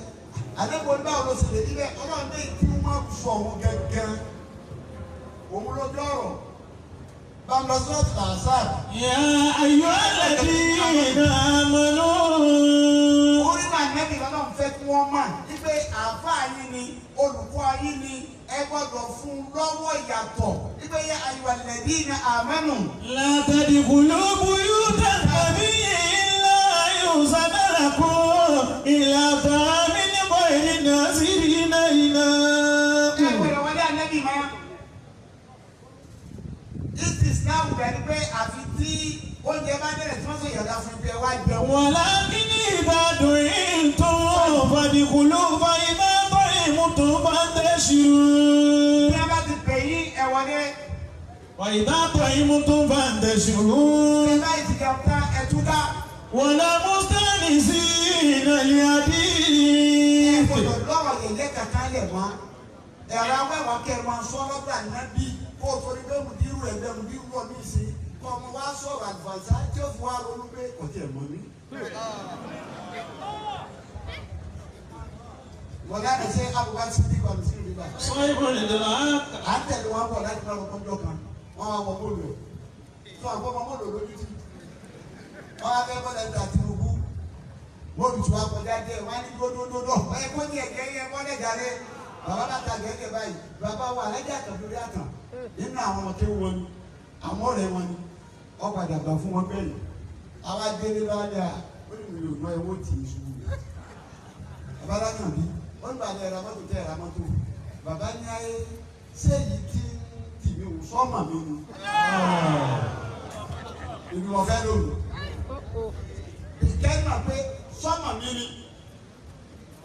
Ànábi wọn báwo ló ṣe lè rí bẹ́ẹ̀ ọlọ́run ní kí wọ́n sọ òun gángan. Òun ló dọ̀rọ̀. Bá a lọ sí ọ̀sán àṣà. يا أيها الذين آمنوا Orí máa nẹ́bí lọ́lọ́run fẹ́ kí wọ́n mọ̀ wípé àáfàá yín ni olùkọ́ yín ni ẹ gbọ́dọ̀ fún un lọ́wọ́ ìyàtọ̀ wípé yẹ àyùwà lẹ́bí ni àmẹ́nu. لا تدخلوا بيوت النبي إلا أن يؤذن لكم إلى طعام غير ناظرين Ẹ إناه. gbọ́dọ̀ wọlé ànẹ́bí mọ́. Islam rẹ̀ ni pé àfi tí oúnjẹ bá dẹ̀rẹ̀ tí wọ́n sọ ìyọ̀dá fún ibi ẹ wá jẹun. ولكن إذا دعيتم فادخلوا فإذا طعمتم فانتشروا. Bí wọ́n bá ti pè yín ẹ wọlé. وإذا طعمتم فانتشروا. Ẹ bá ìsìnkà tán ẹ túká. ولا مستأنسين Ẹ لحديث. gbọ́dọ̀ lọ́rọ̀ yẹ̀yẹ́ kankan lẹ̀ wá. Ẹ̀rọ awẹ́wà kẹ́ ẹ máa sọ lọ́dọ̀ ànábì kó o torí pé mùdírù ẹ̀gbẹ́ mùdírù wọ̀ mí sí. Kọ́ ọmọ wa sọ̀rọ̀ àlùfànṣá tí ó fi wá ronú pé kò tiẹ̀ mọ̀ mí. Mọ̀lá rẹ̀ ṣe àbúrò sí bí wà sí ìrìbà. صاحب الإدراك. À ń tẹ̀lé wọn bọ̀ láti máa kọ́kọ́ jọ kan. Wọ́n wá wọ mọ́lò ẹ̀. Tó àgbọ̀ ọmọ mọ́lò lójú tì. Wọ́n wá fẹ́ bọ́lá ẹ̀dá Tinubu. Wọ́n ti wá kọjá díẹ̀ wọ́n á ní dódódódó ẹ kó ní ẹ̀jẹ̀ yẹn mọ́lẹ̀ jàre. Bàbá bá ta gẹ́gẹ́ báyìí bàbá wa alájà àtàn lórí àtàn nínú àwọn ọmọ tó wọn ni àwọn ọ̀rẹ́ wọn ni wọ́n padà gbà fún wọn bẹ́ẹ̀. Àwa délé bá dà ó ní mi ò ná ẹwọ́ tì í ṣubú. Bàbá lákàn bí ó ní bàbá ẹ̀rọ mọ́tò tẹ́ ẹ̀rọ mọ́tò. Bàbá ní ayé ṣé èyí tí ń tì mí ò sọ́mà mi ni. Ìlú ọ̀fẹ́ lónìí. Kẹ́hìn máa pé sọ́mà mi ni.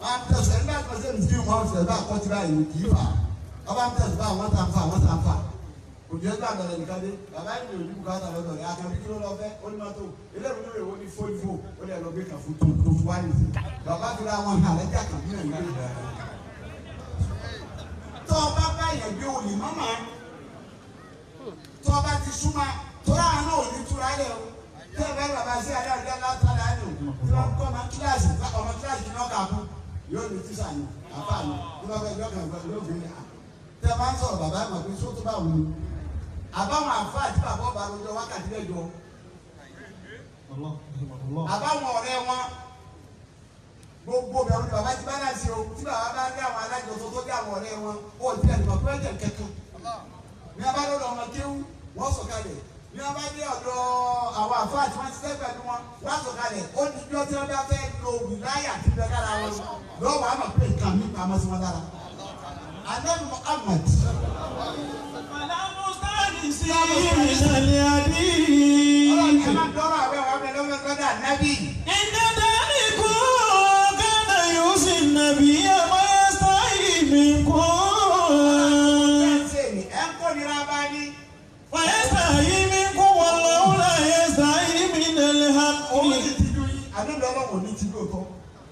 Wọ́n á tẹ̀sán ẹni bá tẹ̀sán ẹni tí wọ́n fẹ́ bá kọ́ ti báyìí kì í fà. Wọ́n bá tẹ̀sán bá wọ́n tà ń fà wọ́n tà ń fà. Òjò ẹgbẹ́ àgbàlẹ̀ nìkan dé. Bàbá yìí ò ní bùkátà lọ́dọ̀ rẹ̀. Àkànbí kí ló lọ fẹ́? Ó ní mọ́tò. Eléyìí ló wọ́n ní fólífò. Ó lè lọ gbé kàn fún tó tó wá nìyí. Bàbá fi ra wọn hàn lẹ́jà kàn bí nàìjíríà. Tọ́ ọ bá bá yẹn gbé òní mọ́mọ́. Tọ́ ọ bá ti súnmọ́. Tọ́lá àánú òní túra lẹ̀ o. Tẹ́ ẹ bá bàbá sí adájọ́ látara ẹ̀ nù. Tí wọ́n kọ́ ọmọ kíláàsì ọmọ kíláàsì kí wọ́n kà kú. Yóò ní tíṣà ni àbá ni tí wọ́n fẹ́ jọ́kàn yóò gbé ní. Tẹ́ ẹ bá ń sọ̀rọ̀ bàbá ẹ̀ mọ̀ pé sótó bá wù ú. Àbáwọn àfa àti bàbá ọba lójọ wákàtí mẹ́jọ. Àbáwọn ọ̀rẹ́ wọn gbogbo bẹ̀rù ni bàbá ti bá láti o tí bàbá bá dé àwọn alájọsọ tó dé àwọn ọ̀rẹ́ wọn ó ti ẹ̀ lọ́pọ̀ pẹ́ẹ́jẹ̀ kankan. Ní a bá lọ́dọ̀ ọmọ kéwú wọ́n sọ̀kalẹ̀. Ní a bá dé ọ̀dọ̀ àwọn àfa àti wọn ti sẹ́gbẹ̀ẹ́ wọn wọ́n sọ̀kalẹ̀. Ó ní bí wọ́n ti bá fẹ́ lo wìláyà ti bẹ lára wọn lọ́wọ́ àmọ̀ pé nǹkan mi pamọ́ sí wọn lára. Ànábì Muhammad. Ọlọ́run ẹ má dọ́rọ̀ àwẹ̀ wà mẹ́ lọ́wọ́ lọ́dọ̀ ànábì. إن ذلكم كان يؤذي النبي فيستحيي منكم Ẹ ń kórìíra bá ní. فيستحيي منكم والله لا يستحيي من الحق Òun ti ti dùn yín, àdúgbò ọlọ́run ò ní ti lóòótọ́.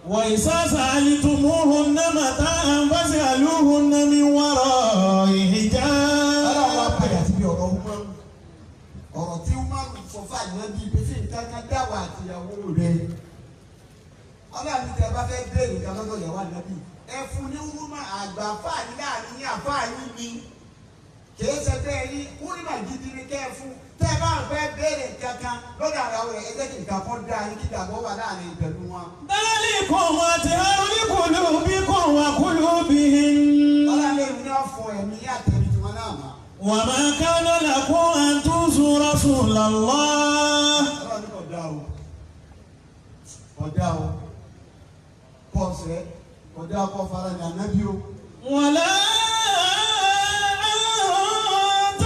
وإذا سألتموهن متاعا فاسألوهن من وراء Ọlọ́run wá حجاب padà síbi ọ̀rọ̀ Umaru. Ọ̀rọ̀ tí Umaru sọ fún ànábì pé fi nǹkan kan dáwọ̀ àtìyàwó rẹ̀. Ọlọ́run ní tẹ́ ẹ bá fẹ́ béèrè nǹkan lọ́dọ̀ ìyàwó ànábì. Ẹ fún ní Wúmà àgbà fáàní láàrin yín àfáàní ni. Kìí ṣe pé ẹyin Wúmà gidi ni kẹ́ ẹ fún. Tẹ́ ẹ bá ń fẹ́ béèrè nǹkan kan lọ́dọ̀ àyàwó rẹ̀ ẹ jẹ́ kí nǹkan kan dá yín kí ìdàgbọ́ wà láàrin pẹ̀lú wọn. ذلكم أطهر لقلوبكم وقلوبهن Ọlọ́run lè ní ọ̀fọ̀ ẹ̀mí àtẹ̀mí tiwọn náà mọ́. وما كان لكم أن تؤذوا رسول الله Ọlọ́run ní kò dá o kò dá o kò ọ̀sẹ̀ kò dá kò fara ní ànábì o ولا أن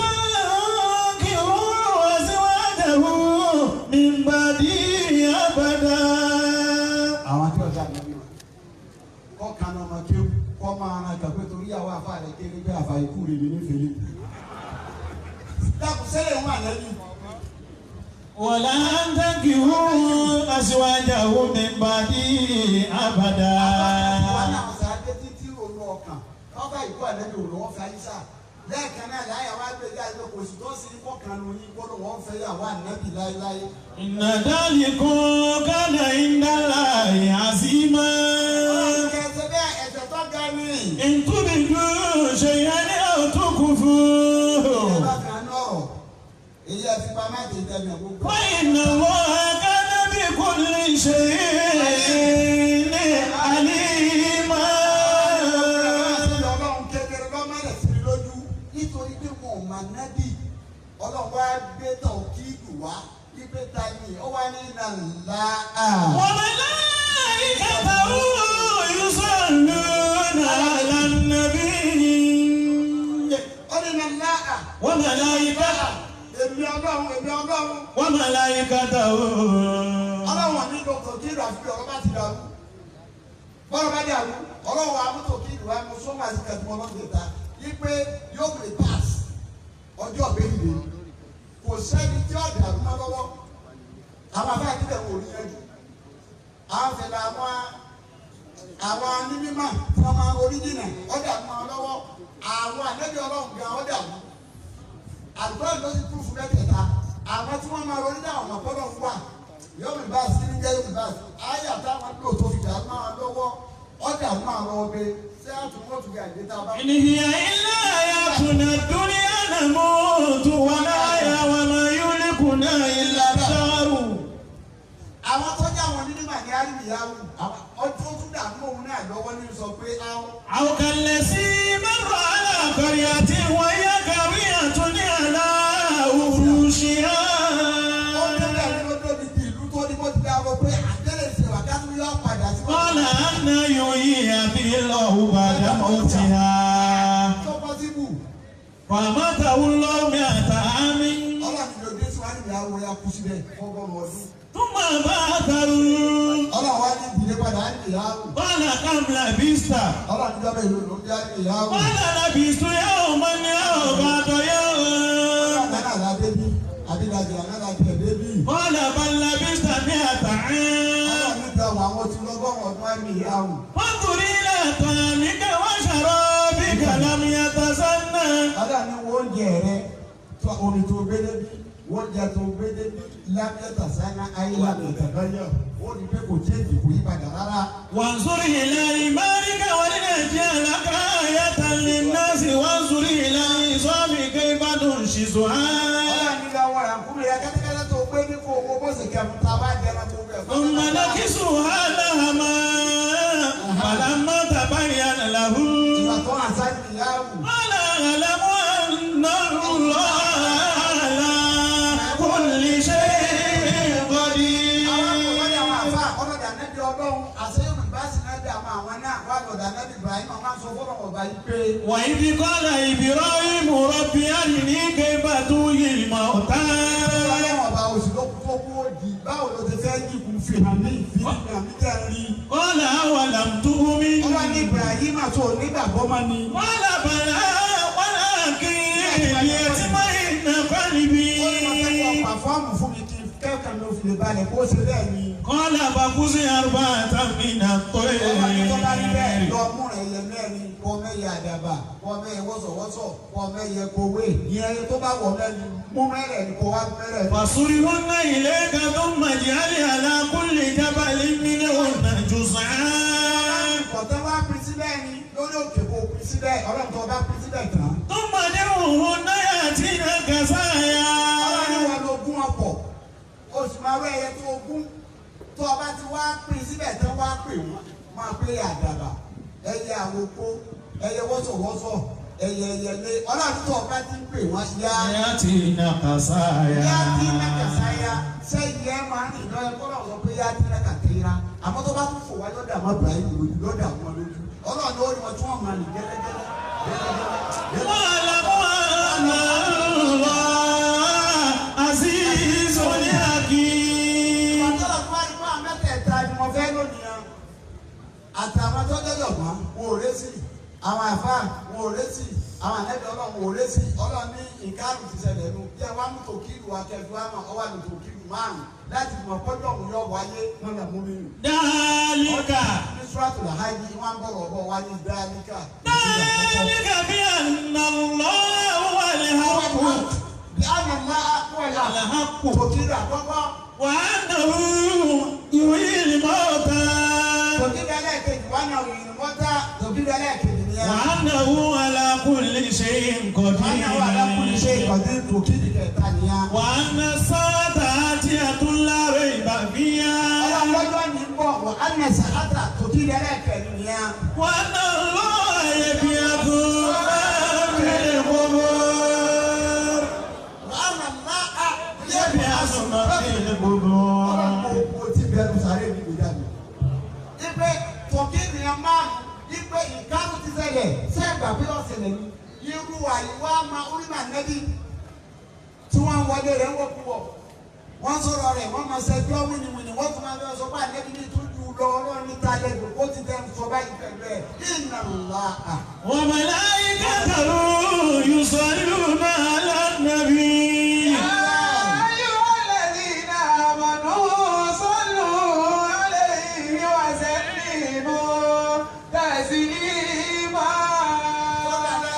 تنكحوا أزواجه من بعده أبدا àwọn tí ọjà ànábì wọn kọ́ kan ọmọ kéwù kọ́ máa ran kàpé torí àwọn afa rẹ̀ kéré bí àfa ikú rẹ̀ mi nífẹ̀ẹ́ dàkú sẹ́lẹ̀ wọn ànábì ولا أن تنكحوا أزواجه من بعده أبدا wọn náà sàdé títí òun ọkàn ọba ikú ànábì òun wọn fẹ́ ayíṣà lẹ́ẹ̀kan náà láyà wá gbé jáde pé kò sí tó sí kọ́kan ló yín kó ló wọ́n fẹ́ yàwó ànábì láéláé. إن ذلكم كان عند الله عظيما Ẹ̀sẹ̀ bẹ́ẹ̀ ẹ̀sẹ̀ tó ga ni. إن تبدوا شيئا أو تخفوه Ẹ bá fi hàn ọ̀rọ̀. Èyí ẹ fi pamọ́ àti ìtẹ̀mí gbogbo. فإن الله كان بكل شيء عليما Ọlọ́run kékeré lọ́mọ rẹ̀ sí mi lójú nítorí pé wọn ò máa nábì. Ọlọ́run wá gbé tọ̀ kí ìlú wá. Ipe ta ni ó wá ní nàlá. وملائكته يصلون على النبي Ó ní nàlá. وملائكته Èmi Ọlọ́run èmi Ọlọ́run. وملائكته Ọlọ́run ní dr kí ìlú àfi ọ̀rọ̀ bá ti dàrú. Bọ́lá bá dàrú, ọlọ́run wa mú tòkí ìlú wa mú sọ́mà sí kẹtùmọ́ lọ́dún ìta. Ipe yóò lè pass ọjọ́ ìbéèrè. Kò sẹ́ni tí ó dàrú mọ́ lọ́wọ́. Àwọn afẹ́ àti ìbẹ̀wò ò ní yanjú. Àwọn fẹ̀lẹ̀ àwọn anímímà tí wọ́n máa oríjìnà ó dàrú mọ́ lọ́wọ́. Àwọn àlejò ọlọ́run gan ó dàrú. Àdúgbò ló ti kú fún mẹ́tẹ̀ẹ̀ta. Àwọn tí wọ́n máa ronú náà ọ̀nà gbọ́dọ̀ ń wà. Yóò mi bá sí ní jẹ́ yóò mi bá sí. Ayé àtàwọn lò tó fi dàrú máa lọ́wọ́. Ọ̀dà máa lọ ọbẹ̀ ṣé àtúntò tún gàdé tá a bá. إن هي إلا حياتنا الدنيا نموت ونحيا وما يهلكنا إلا الدهر Àwọn tó jẹ́ àwọn onímọ̀ Orímà ní àríyáwó ọjọ́ tó dààmú òun náà lọ́wọ́ ní sọ pé áwọ̀. أو كالذي مر على قرية وهي خاوية على عروشها Ó débẹ̀ ní ló débi ti ìlú tó ní bó ti dá ọ pé àtẹ́lẹ̀ ṣe wà ká tún yọ padà sí. قال أنى يحيي هذه الله بعد موتها Tó pọ́sibù. فأماته الله مائة عام Ọlọ́run ló dé sí àríyáwó ya kú síbẹ̀ fọ́gọ́rùn ọdún. ثم بعثه Ọlọ́run wá ní ìdílé padà àríyáwó. قال كم لبثت Ọlọ́run níjọba ìlú ló ń jẹ́ àríyáwó. قال لبثت يوما أو بعض يوم Ọlọ́run náà la débí àbídájọ́ náà la tẹ̀ débí. قال بل لبثت مائة عام Ọlọ́run níjọ àwọn tí lọ́gọ́rùn ọdún àríyáwó. فانظر إلى طعامك وشرابك لم يتسنى Ọlọ́run ní wọ́n jẹ rẹ tó omi tó gbé débi wọ́n jẹ tó gbé débi lábẹ́tà sáná ayé lábẹ́tà lọ́yọ̀ ó ní pé kò chéjì kò yí padà rárá. وانظر إلى حمارك ولنجعلك آية للناس وانظر إلى العظام كيف ننشزها Ọlọ́run ní lọ́wọ́ rẹ̀ kúrò yẹ kẹ́tẹ́kẹ́tẹ́ tó gbé ní kó owó bó sì kẹ́mu tá a bá jẹ ẹran tó bẹ̀. ثم نكسوها لهما فلما تبين له Ìgbà tó hàn sáyé ìyáwó. قال أعلم أن الله على كل شيء قدير Àwọn ọmọdé àwọn àfa ọlọ́dà nẹ́bí ọlọ́run àṣẹ Yorùbá sì náà dé àwọn àwọn náà wà lọ́dà nẹ́bí Ibrahim àwọn aṣọ fọlọ́ ọba yìí pé. وإذ قال إبراهيم رب أرني كيف تحيي الموتى Ọlọ́run ọba oṣù ló kú tó kú òdì báwo ló ti fẹ́ yíkun fi hàn mí fi hàn mí jẹ́ rí. قال أولم تؤمن Ọlọ́run ní Ibrahim àti onígbàgbọ́ máa ní. قال بلى ولكن ليطمئن قلبي Ó ní mo fẹ́ kọ́ pàfọ́ọ̀mù fún mi kí kẹ́kọ̀ọ́ mi ò fi lè balẹ̀ kó ṣe bẹ́ẹ̀ ni. قال فخذ أربعة من Ọlọ́run ní tó bá rí bẹ́ẹ̀ الطير lọ mú rẹ̀ yẹ mẹ́rin kọ́ mẹ́yẹ àdàbà kọ́ mẹ́yẹ wọ́sọ̀wọ́sọ̀ kọ́ mẹ́yẹ kowé ìyẹn tó bá wọ̀ mẹ́rin mú mẹ́rẹ̀ ni kò wá mẹ́rẹ̀. فصرهن إليك ثم اجعل على كل جبل منهن جزعا Kọ̀tẹ́ wá pín síbẹ̀ ni lórí òkè kò pín síbẹ̀ ọlọ́run tó bá pín síbẹ̀ tán. ثم ادعوهن يأتينك سعيا Ọlọ́run ní wọn ló gún ọ̀pọ̀ oṣù máa wẹ́ ẹyẹ tó gún tó ọba ti wá pín síbẹ̀ tán wá pè wọ́n máa pé àdàbà ẹyẹ àwòkó ẹyẹ wọ́sọ̀wọ́sọ̀ ẹyẹ ẹyẹlé ọlọ́run tó ọba ti ń pè wọ́n yá يأتينك سعيا yá tí nàkàsáyà sẹ́yìn ẹ̀ máa ń rìn lọ́yẹ kọ́ lọ́wọ́ sọ pé yá tí nàkàtẹ́ra àmọ́ tó bá tún fò wá lọ́dà mọ́ Ibrahim lójú lọ́dà wọn lójú ọlọ́run ó rí wọn tí wọ́n máa rìn gẹ́lẹ́gẹ́lẹ́ gẹ́lẹ́gẹ́lẹ́. واعلموا أن الله عزيز حكيم Ọjọ́ fún àdúgbò mẹ́tẹ̀ẹ̀ta ni mo fẹ́ lónìí yan. Àtàwọn tó jọjọ mọ́, wọn ò résì. Àwọn àfáà wọn ò résì. Àwọn ànẹ́bí ọlọ́run ò résì. Ọlọ́run ní ìkárùn ti ṣẹlẹ̀ nu. Bí ẹ wá mú tòkìlù akẹ́fù àmọ́ ọwọ́ àmì tòkìlù márùn-ún láti mọ̀ kọ́jọ́ òun yọ wáyé wọn là mú mi nù. ذلك Ní Suratul Hajj wọ́n ń bọ̀rọ̀ bọ̀ wá ní Dálíkà. ذلك بأن الله هو الحق Bí àná máa wọ̀ yà. الحق Tòkìlù àkọ́kọ́. وأنه يحيي الموتى Tòkìlù ẹlẹ́ẹ̀kejì wà náà òyìnbó mọ́tà. Tòkìlù ẹlẹ́ẹ̀kejì ni ẹ. وأنه على كل شيء Wọ́n wà lákùnrin ṣe قدير ìkọ̀dé tòkìlì kẹta nìyẹn. وأن الساعة آتية لا ريب فيها Ọlọ́run lọ́jọ́ ní bọ̀ wọ́n á nà sàkátà tòkìlì ẹlẹ́ẹ̀kẹrin nìyẹn. وأن الله يبعث من في القبور Wọ́n á nà má a يبعث من في القبور Ọlọ́run kò tí bẹ̀rù sáré mi lè dàbí. Ipe tòkìlì yẹn márùn-ún ipe ìkánú ti ṣẹlẹ̀ sẹ́gbà pé ọ̀sẹ̀lẹ̀ ni. Irú àyíwá máa orí màá nẹ́bí tí wọ́n ń wọlé rẹ̀ ń wọ́pù wọ̀. Wọ́n sọ̀rọ̀ rẹ̀ wọ́n máa ṣẹjọ́ wíníwíní wọ́n tún máa fẹ́ sọ pé ànẹ́bí ní ìtújú lọ ọlọ́run níta lẹ́dùn ó ti dẹ́nu sọ báyìí pẹ̀lú ẹ̀. Inna Allaha. وملائكته يصلون على النبي أيها الذين آمنوا صلوا عليه وسلموا تسليما. Ọlọ́dàdà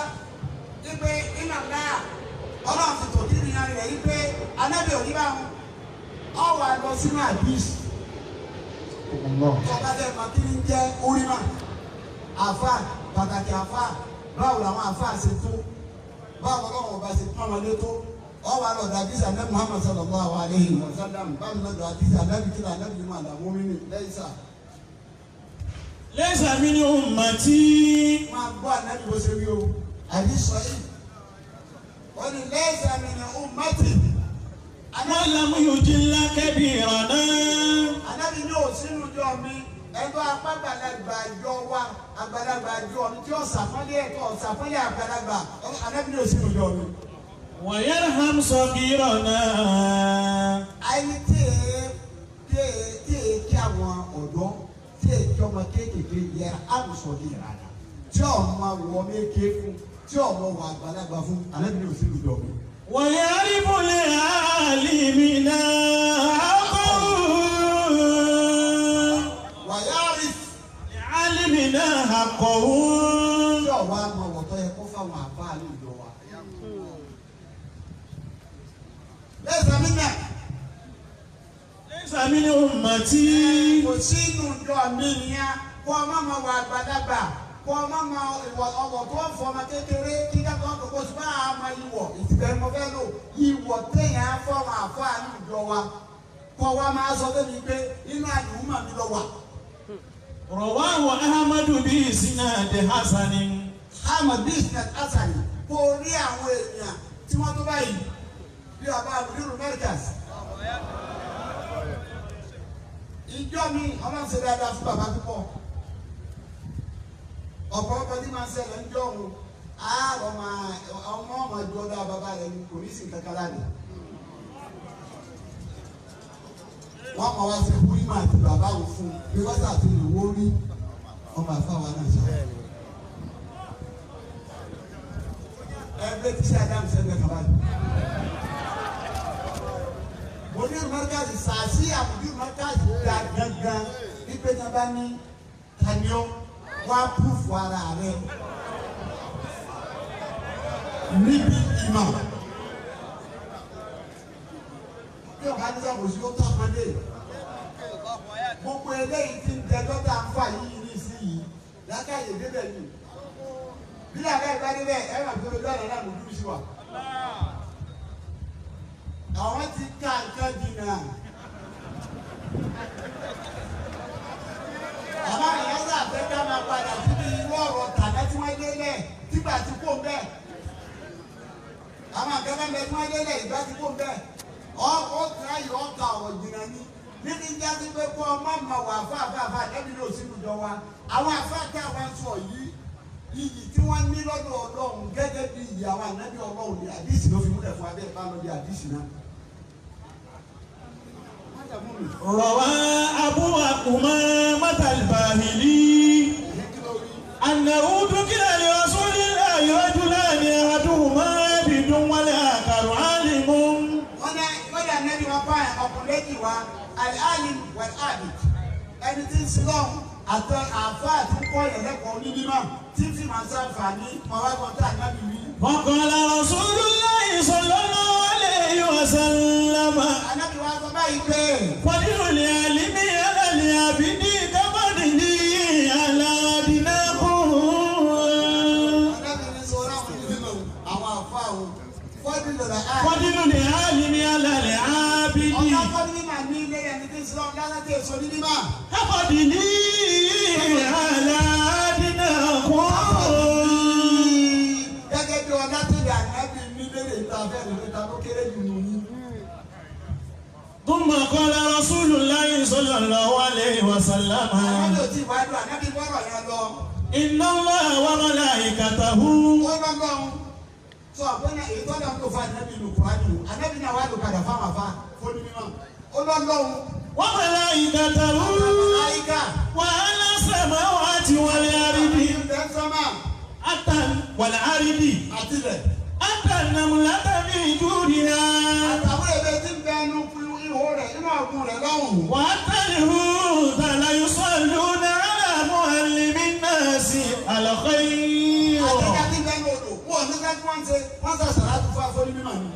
ipe iná náà ọlọ́run ti tòkí ní ara rẹ̀ ipe anábì òní bá wọn ọwọ́ àlọ́ sínú àdìs tọ́ka fẹ́ máa kí ni jẹ́ orímà àfà pàtàkì àfà báwo làwọn àfà ṣe tó báwo lọ́wọ́ ọba ṣe pọ́n wọn lé tó Ọwọ́ àlọ́dọ̀ àdìsí ànábì Muhammad sallallahu alayhi wa sallam báwo lọ́dọ̀ àdìsí ànábì kí ànábì yìí máa dààmú mímì lẹ́yìn sá. ليس من أمتي. Máa gbọ́ ànábì bó ṣe wí o. Àdìsí sọ yìí. Wọ́n ní laysa min ummati. من لم يجل كبيرنا. Ànábì ní òsínú jọ mi. Ẹgbẹ́ apá àgbàlagbà jọ wa àgbàlagbà jọ mi tí ó sàfọ́lé ẹ̀kọ́ sàfọ́lé àgbàlagbà ànábì ní òsínú jọ mi. ويرحم صغيرنا. Ẹni tí èé tí èé kí àwọn ọ̀dọ́ tí èé kí ọmọ kéékèèké yẹ àwùsọ̀ ní ìrànà tí ọmọ wọ méke fún tí ọmọ wọ àgbàlagbà fún ànábì ní òsínú jọ mi. ويعرف لعالمنا حقه. Wàyáàrí لعالمنا حقه. tí ọ̀wá máa wọ̀tọ́ yẹ kó fáwọn àbá ní ìjọ wa. Lẹ́sàn-án mi nà. ليس من أمتي. Kò sí inú ìjọ mi nìyẹn kó ọmọ máa wọ àgbàlagbà kó ọmọ máa ìwọ ọwọ́ tó ń fọ ọmọ kékeré kíkà tó ń kókó sí máa ma ìwọ̀ ìtìbẹ̀ mo fẹ́ lò ìwọ̀ téèyàn á fọwọ́ àfọ àánú ìjọ wa kó wa máa sọ fún mi pé inú àdùnmọ̀ mi lọ wà. رواه أحمد بإسناد حسن. Ahmed business hasan kó rí àwọn èèyàn tí wọ́n tó báyìí bí ọba àbúrò Americas. Ìjọ mi ọlọ́run ṣe dáadáa fún bàbá púpọ̀. Ọ̀pọ̀lọpọ̀ tí máa ń ṣẹlẹ̀ ń jọ òun àárọ̀ máa ọmọ ọmọ ìjọ dá bàbá rẹ̀ ní kò ní sí kankan láàrin. Wọ́n máa wá sí kúrímà àti bàbá òun fún un bí wọ́n sàtì lè wó rí ọmọ àfáwa náà sọ. Ẹgbẹ́ tí ṣe Adam sẹ́gbẹ́ kaba yìí. Mudir Markaz sàásì àmùdír Markaz da gangan wípé tí wọ́n bá ní taniọ́ wá púfù ara rẹ̀ níbi ìmọ̀. Bí ọ̀gá ní sàkóso yóò tọ́ ọmọdé. Gbogbo eléyìí ti ń tẹ dọ́tà ń fà yìí ní ìsinyìí lákàyè débẹ̀ yìí. Bí làkàyè bá débẹ̀ ẹ̀ máa fi ojú àná náà lójú sí wa. Àwọn ti ká nǹkan jìnnà. Àmọ́ ìyá sàfẹ́ ká máa padà síbi irú ọ̀rọ̀ tàná tí wọ́n délẹ̀ tígbà tí kò bẹ́ẹ̀. Àwọn akẹ́kọ̀ọ́ bẹ tí wọ́n délẹ̀ ìgbà tí kò bẹ́ẹ̀. Ó tíráyì ọ̀ka ọ̀rọ̀ jìnnà ni. Níbi ń jásí pé kó ọmọ mà wà fáfáfá ẹbí ló sínú jọ wa. Àwọn àfáà wa ń sọ yìí iyì tí wọ́n ní lọ́dọ̀ Ọlọ́run gẹ́gẹ́ bí iyì àwọn ànábì Ọlọ́run ní àdìsí ló fi múlẹ̀ fún abẹ́ ìbánu bí àdìsí náà. روى أبو أمامة الباهلي أنه ذكر لرسول الله رجلان أحدهما عابد والآخر عالم. Wọ́n ní wọ́n dà nẹ́bí wọn bá ọkùnrin méjì wá al-alim wal-abid ẹni tí ń sin lọ́hùn àtọ àáfàá tí ń kọ́ ìrẹ́lẹ́kọ̀ọ́ onímọ̀ tí ń fi màá sàǹfààní ọ̀rọ̀ tá ànábì wí. وقال رسول الله صلى الله عليه وسلم. Ànábì wa sọ báyìí pé. فضل العالم على العابد كفضله على أدناكم. Ànábì ní sọ láwọn onímọ̀ àwọn àáfàá o fọ́dún lọ́la á. فضل العالم على العابد. Ọ̀gá fọ́dún mímà ní ilé ẹni tí ń sin lọ́hùn lásán tí èso ní mímà. كفضله على أدناكم. Gẹ́gẹ́ bí ọlá tẹ̀lé ànábì ní lérè ìta fẹ́ẹ́ lè ta ló kéré jù nù yín. ثم قال رسول الله صلى الله عليه وسلم. Ànábì ò tí ì wá dùn ànábì bọ́rọ̀ yẹn lọ. إن الله وملائكته. Ó bá gbọ́ ohun. Sọ àbọ̀nà èyí tó lọ́n tó fa ànábì lù kúránì o. Ànábì náà wà lò padà fáwọn afá fóní mímọ́. Ó lọ́ lọ́hùn. وملائكته. Àyíká. وأهل السماوات والأرض. Ìbẹ̀ ń sọ́mà حتى والأرض. àtìlẹ̀. حتى النملة في جودها. Àtàwọn èdè tí ń bẹ ẹnu fún ihò rẹ̀ inú ọ̀gbun rẹ̀ lọ́hùn. وحتى الحوت ليصلون على معلم الناس الخير. Àtẹ̀já tí ń bẹ ní odò. Wọ́n ò ní ká tí wọ́n ń ṣe wọ́n sọ sàrà tó fún afọ́ní mímọ́ ni.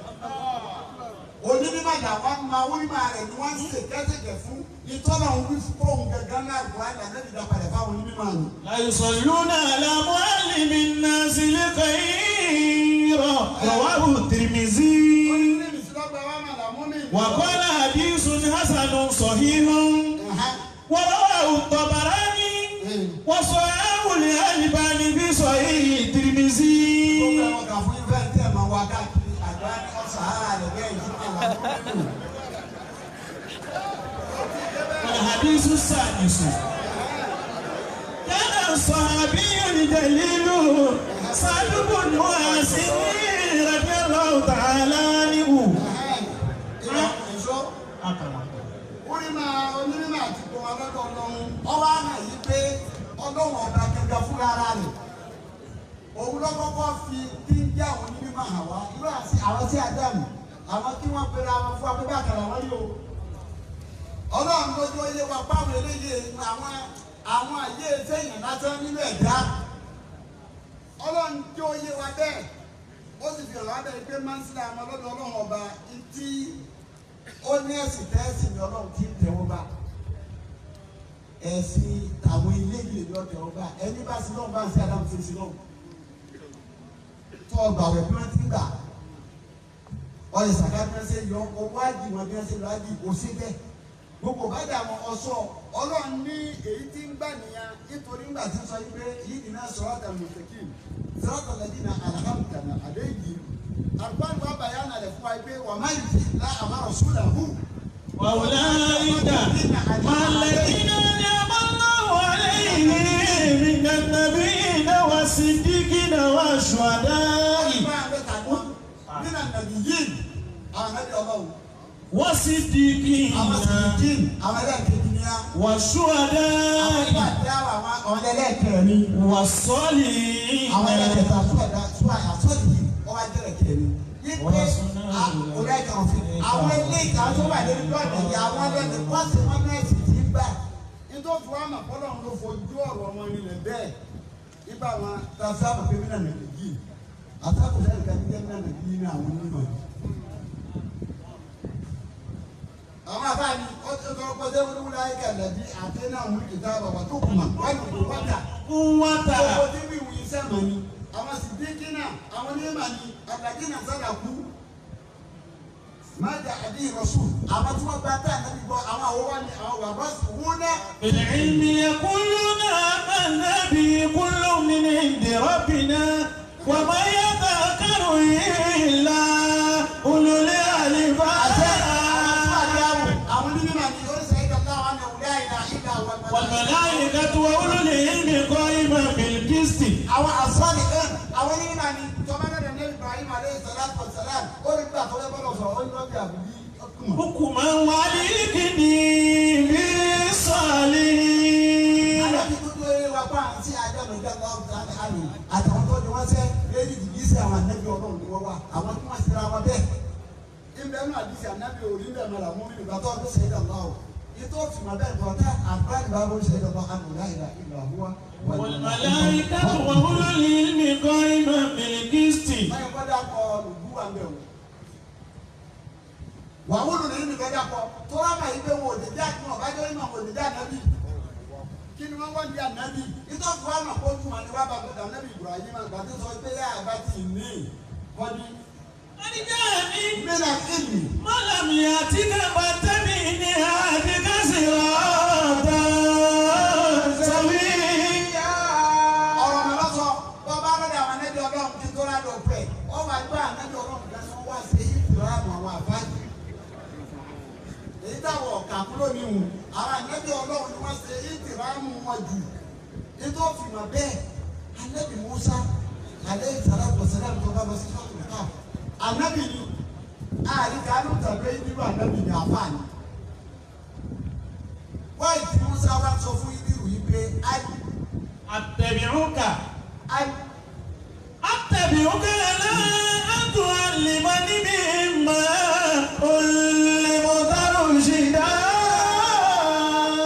Onímọ̀ làwọn máa onímọ̀ rẹ̀ ni wọ́n ń ṣe kẹ́sẹ̀kẹ́ fún ìtọ́nà òun wí fún òun gángan náà Kùránì ànábì dá padà fáwọn onímọ̀ ni. ليصلون على معلم الناس الخير. رواه الترمذي. Onímọ̀ وقال حديث حسن صحيح ورواه الطبراني وصححه الألباني في صحيح الترمذي. Gbogbo ẹ̀wọ̀n kà fún ifẹ̀ tẹ̀ máa wá káàkiri àgbá ní ọ̀sán rẹ̀ bẹ́ẹ̀ yìí àwọn ọmọ الحديث السادس كان الصحابي الجليل سعد بن معاذ رضي الله تعالى عنه. Ẹ̀ṣọ́ onímọ̀ onímọ̀ àti gbọmọ lọ́dọ̀ ọlọ́run ọwọ́ àná yìí pé ọlọ́run ọba gẹ́gẹ́ fúnra ara rẹ̀ òun lọ́kọ́kọ́ fi tí ń jẹ́ àwọn onímọ̀ hàn wá irú àti àwọn tí Ádámù àwọn tí wọ́n pera wọn fún abẹ́bẹ́ àkàrà wọn yìí o ọlọ́run lójú oyé wa báwọn eléyìí àwọn àwọn àyè sẹ́yìn lásán nínú ẹ̀dá ọlọ́run tí ó yé wa bẹ́ẹ̀ ó sì fi hàn wá bẹ́ẹ̀ pé máa ń sílẹ̀ àwọn ọlọ́dọ̀ ọlọ́run ọba tí ó ní ẹ̀sìn tẹ́sì ní ọlọ́run tí ń tẹ̀wọ́ bá ẹ̀sìn tàwọn eléyìí ló tẹ̀wọ́ bá ẹni bá sí lọ́wọ́ bá ń sí Ádámù sí sí lọ́wọ́ tó ọgbà wẹ̀ bí wọ́n ti ń gbà ọyẹ sàká bí wọ́n ṣe yọ owó àjì wọn bí wọ́n ṣe lọ àjì kò sí bẹ́ẹ̀ gbogbo bàdà àwọn ọsọ ọlọ́run ní èyí tí ń gbà nìyẹn nítorí ńgbà tí ń sọ yìí pé yìí dì náà sọ̀rọ̀ mùsùlùmí sọ̀rọ̀ lẹ́dínà alhamdulilayi àdéhìí àrùbánu wa bàyá nà lẹ̀ fún wa pé wà má yìí la àmàrọ̀ sùlà hù. وأولئك مع الذين أنعم الله عليهم من النبيين والصديقين والشهداء nínú nàbí yìí àwọn nàbí ọlọ́run والصديقين àwọn sìnkìn àwọn ẹlẹ́ẹ̀kejì ni á àwọn والشهداء ẹlẹ́ẹ̀kẹ́ àwọn ẹlẹ́ẹ̀kẹrin والصالحين àwọn ẹlẹ́kẹta sùwàdà sùwàdà sọ́ọ̀dì ọba jẹ́rẹ̀kẹ́ ni. Yípe ọ̀rẹ́kà òfin àwọn ilé ìta tó wà lórí lọ́ọ̀dẹ̀ yìí àwọn ẹlẹ́ni kọ́sì wọn náà sì ti gbà. Nítorí fún àmà fọlọ́run ló fojú ọ̀rọ̀ wọn rinlẹ̀ bẹ́ẹ̀. Ibà wọn ta sábà pé mí nànà yìí. Àtàkùn sẹ́yìn kan jẹ́ mí nànà yìí ní àwọn onímọ̀ yìí. Àwọn àbáni ó ti sọ pé sẹ́wọ́n wúlò ayé kẹlẹ̀ bí àtẹ́nà òun kìtà bàbá tó kùmà wọ́n ní kò wọ́tà قوة gbogbo tí wíwú iṣẹ́ mọ̀ ni àwọn sìdíkínà àwọn onímọ̀ ni àgbàdínà sára kú má dà àdí ìrọ̀sùn àwọn tí wọ́n gba tá ànábì gbọ́ àwọn àwòwá ni àwọn wà rọ́ọ̀sì wúná. بالعلم يقولون آمنا به كل من عند ربنا وما يذكر إلا أولو الألباب. Àwọn onímọ̀ ni ó ṣe é dọ̀tà àwọn àwùlẹ̀ àìlà ìlà àwọn والملائكة وأولو العلم قائما بالقسط. Àwọn àsọ́ọ̀lì ẹ̀ àwọn onímọ̀ ni tọ́ba náà ní Ibrahim aleyhi salatu wa salam ó rí gbà tó yẹ bọ́lọ̀ sọ̀rọ̀ ó ní lọ́bì àbúlí ọkùnrin. حكما وليكني بالصالحين. Alábi dúdú eré wa pa àǹtí Ádámù ìjọba ọ̀gá àlò àtàwọn tó ní wọ́n sẹ́ lérí ìdíjísẹ́ àwọn ànábì ọlọ́run ni wọ́n wà àwọn tí wọ́n ṣera wọn bẹ́ẹ̀. Ìbẹ́ náà àdìsí ànábì orí ń bẹ̀ mọ́ làwọn mímu ìgbà tó ọdún ṣẹ́yìn lọ́wọ́ o. Ìtò tìmọ̀ bẹ́ẹ̀ tó ọ̀tá àgbáyé bá bó ṣẹ́yìn lọ́wọ́ àmì láìra ìlú àhúwá. والملائكة وأولو العلم قائما بالقسط. Báyọ̀ kọ́ dàpọ̀ lùbú wa ń bẹ̀ wò. Wà wúlò nínú ìfẹ́ dàpọ̀ tó rámà yìí pé wọn ò lè dá àtúnwọ̀n ọ̀bájọ́ ìmọ̀ wọn ò lè dá ànábì. Kí ni wọ́n wọ́n di ànábì? Ìtọ́ fún àmà kó tún wọn ni wọ́n bá gbọdọ̀ ànábì Ibrahim àgbà tó sọ pé yá àbá ti ní kọ́ni. قد جاءني Mílà ìlú. ما لم يأتك فاتبعني أهدك صراطا سويا. Ọ̀rọ̀ mi lọ́sọ̀ bọ́ bá lọ́dọ̀ àwọn ànábì ọlọ́run kí n tó ládọ̀ pẹ̀. Ọ wà gbọ́ ànábì ọlọ́run kan tí wọ́n wá sí ìtura àmọ́ àwọn àbájì. Èyí táwọn ọ̀kà kúrò níhùn. Àwọn ànábì ọlọ́run ni wọ́n ṣe ìtìrámù wọn jù. Ètò òfìmọ̀ bẹ́ẹ̀ ànábì Musa alayhi salatu wassalam tó bá lọ sí sọ́ọ̀tù ká. Ànábì ni àríkà ló tàbí nínú ànábì ní àfáàní. Wáyé tí Musa wá sọ fún Ídírù yìí pé áyì أتبعك áyì أتبعك على أن تعلمني مما علمت رشدا.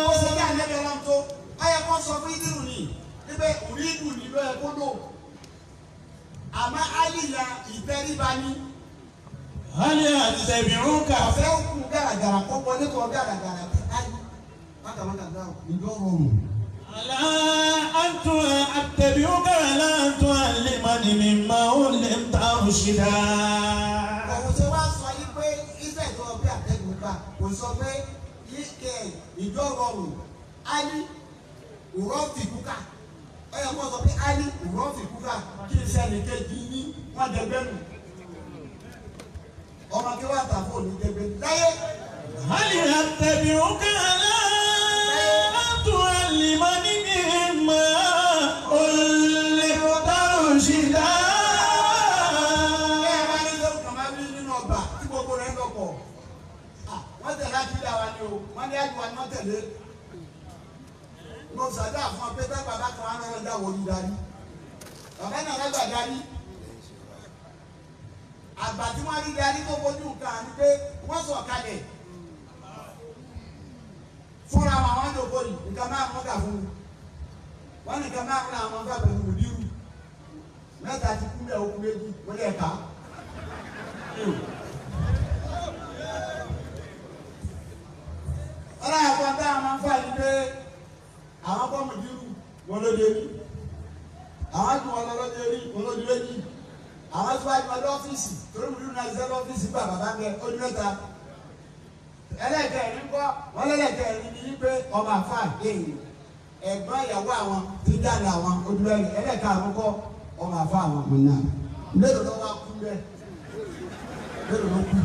Ó ṣe ní ànábì ọlọ́run tó ọyẹ kó sọ fún Ídírù ni níbẹ̀ òrídù ni ló yẹ kó lò. Àmọ́ àlìyà ìtẹríba ni. هل أتبعك Ọ̀fẹ́ kú gàràgàrà kó wọlé tó gàràgàrà pé áyì mákàmákà dáhùn ìjọ rọrùn. على أن أتبعك على أن تعلمني مما علمت رشدا. Òun ṣe wá sọ yí pé Israẹ̀ tó lọ bí àtẹ́bí sọ pé ìjọ rọrùn ali rọ́ọ̀fì kúkà ó yẹ kó sọ pé ali rọ́ọ̀fì kúkà kí n sẹ́ni kejì ní wọ́n dẹgbẹ́ nù ọmọ kí wọ́n àtàfọ́ òní dẹgbẹ́ láyé. هل أتبعك على أن تعلمني مما علمت رشدا. Ẹ bá ní sọ́kùn kàmá bí nínú ọgbà tí gbogbo rẹ̀ ń lọ́pọ̀ wọ́n tẹ̀lé àkídà wa ni o wọ́n ní àjùwà ni wọ́n tẹ̀lé. Mo sàdá fún ọ pé tá bàbá kan á lọ́rọ̀ dá wòlú darí bàbá náà lágbà darí àgbà tí wọ́n rí darí tó fojú nǹkan ni pé wọ́n sọ̀ kalẹ̀ fúnra wọn àwọn àjòkó yìí nǹkan márùn-ún kà fún mi wọ́n ní nǹkan márùn-ún làwọn kà pẹ̀lú òdìrú mẹ́ta ti kú bẹ́ẹ̀ okùn méjì wọ́n lè ká. Ọlọ́run àpọ̀ táwọn máa ń fà ní pé àwọn kọ́ mùdírù wọn ló dé rí àwọn tí wọn lọ ló dé rí wọn ló dé méjì àwọn tí wọn lọ lọ́fíìsì torí mùdírù náà ṣiṣẹ́ lọ́fíìsì gbà bàbá ń bẹ ojú mẹ́ta ẹlẹ́kẹ̀rin kọ́ wọn lẹ́lẹ́kẹ̀rin ní wípé ọmọ àfa èyí ẹ̀gbọ́n ìyàwó àwọn ti dáná àwọn ojú mẹ́rin ẹlẹ́kàrún kọ́ ọmọ àfa àwọn ọmọ náà mélòó ló wá kú bẹ́ẹ̀ mélòó ló kú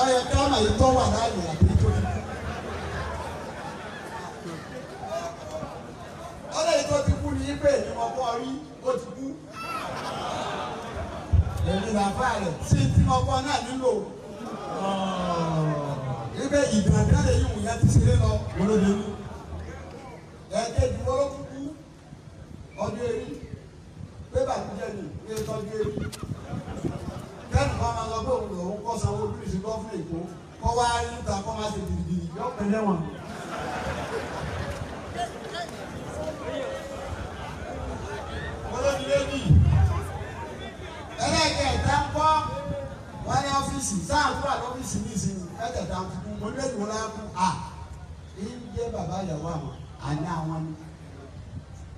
ọyọ káwọn yìí tọ́ wà láàyè àbí tó ti kú. Ọlọ́yìn tó ti kú ní pé ní wọn kọ́ rí ó ti kú. Èmi làfà rẹ̀ sí tí wọn kọ́ náà nílò. Ibẹ̀ ìgbàgbọ́ lè yí wùyá ti ṣeré lọ wọlóde ní. Ẹ̀ẹ́dẹ́gbẹ̀ wọ́n ló kú ọdún erí. Pé bàtújẹ́ ni pé tọ́jú erí. Kẹ́nu kan máa lọ pé òun lòun kọ́ sanwó olúìsí gọ́fúnà Èkó kọ́ wá rí níta kọ́ máa ṣe gidigidi yọ pẹ̀lẹ́ wọn. Olódìléjì ẹlẹ́kẹ̀ẹ́ta ń kọ́ wọ́n ní ọ́fíìsì sáà tó wà lọ́fíìsì ní ìsinmi ẹ̀kẹ̀ta ń kú mo ní èdè wọn lákú à ń jẹ́ bàbá ìyàwó àwọn àná àwọn ni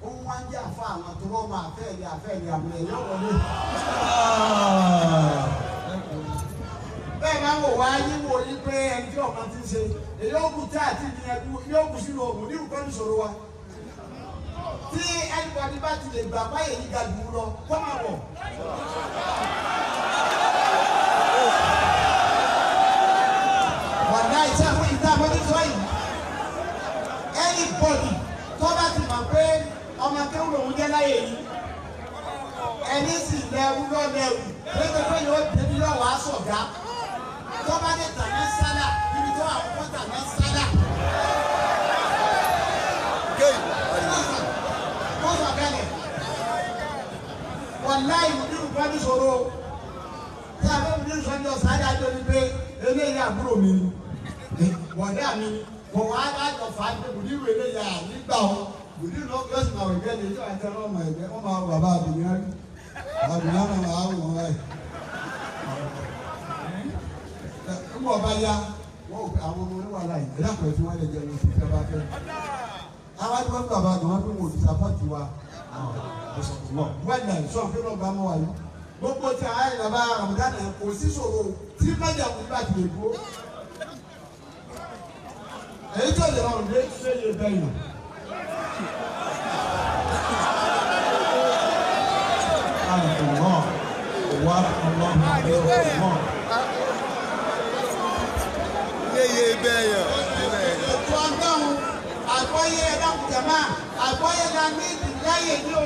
ó ń wá ń jẹ́ àfa àwọn tó rọ́ máa fẹ́ ní àfẹ́ ní àbúrò ẹ̀yọ́ wọlé. Bẹ́ẹ̀ máa ń wò wá yíwò yí pé ẹni tí ọ̀kan ti ń ṣe èyí ó kù tí àti ìdíyẹn yóò kù sínú òògùn ní ìrùkọ́ níṣòro wa tí ẹnìbọdì bá ti lè gbà báyìí yìí ga jù ú lọ kó máa bọ̀. Wàdà iṣẹ́ fún ìta àbọ̀dé sọ yìí ẹnìbọdì tó bá ti mọ̀ pé ọmọ akéwù lòún jẹ́ láyé yìí ẹni sì lẹ́rú lọ́lẹ́rù lẹ́gbẹ̀ẹ́ pé yóò débi yóò wá sọ̀gá tó bá dé tàná sálà níbi tó àwọn kó tàná sálà. Wàláì mùdírù bá ní sọ̀rọ̀ tí a bá mùdírù sọ́jọ́ sáré àjọ ni pé eléyìí àbúrò mi ni wọ̀dà mi ni kò wá lájọ fà á pé mùdírù eléyìí ànígbà o mùdírù náà yóò sì máa wọ̀ ẹgbẹ́ ni ìjọba àti ọlọ́mọ ẹgbẹ́ wọ́n máa wọ bàbá àbìyàn rí àbìyàn náà máa wọ̀ wọ́n báyìí. Ńgbọ̀ bá yá wọ́n ò àwọn ọmọ oníwàhálà yìí ẹ̀dá pẹ̀lú tí wọ́n lè jẹun sí ìjọba fẹ́. Àwọn àti wọn bàbá àgbà wọn fi wọn ò disapọ́ǹtì wa wẹ́nà sọ fún mi ọba mọ́ wa yìí gbogbo tí a yẹ bàbá Ramadan kò sí sòrò tí májà kò bá ti lè dúró èyí tó lè rọrùn dé ṣé yẹ bẹ́ẹ̀ yàn. Yeye bẹ́ẹ̀ yàn. Ètò ọgbọ́n àgbọ́yé ẹ̀dá kùjàmá àgbọ́yé la ní ìdíláyè ní o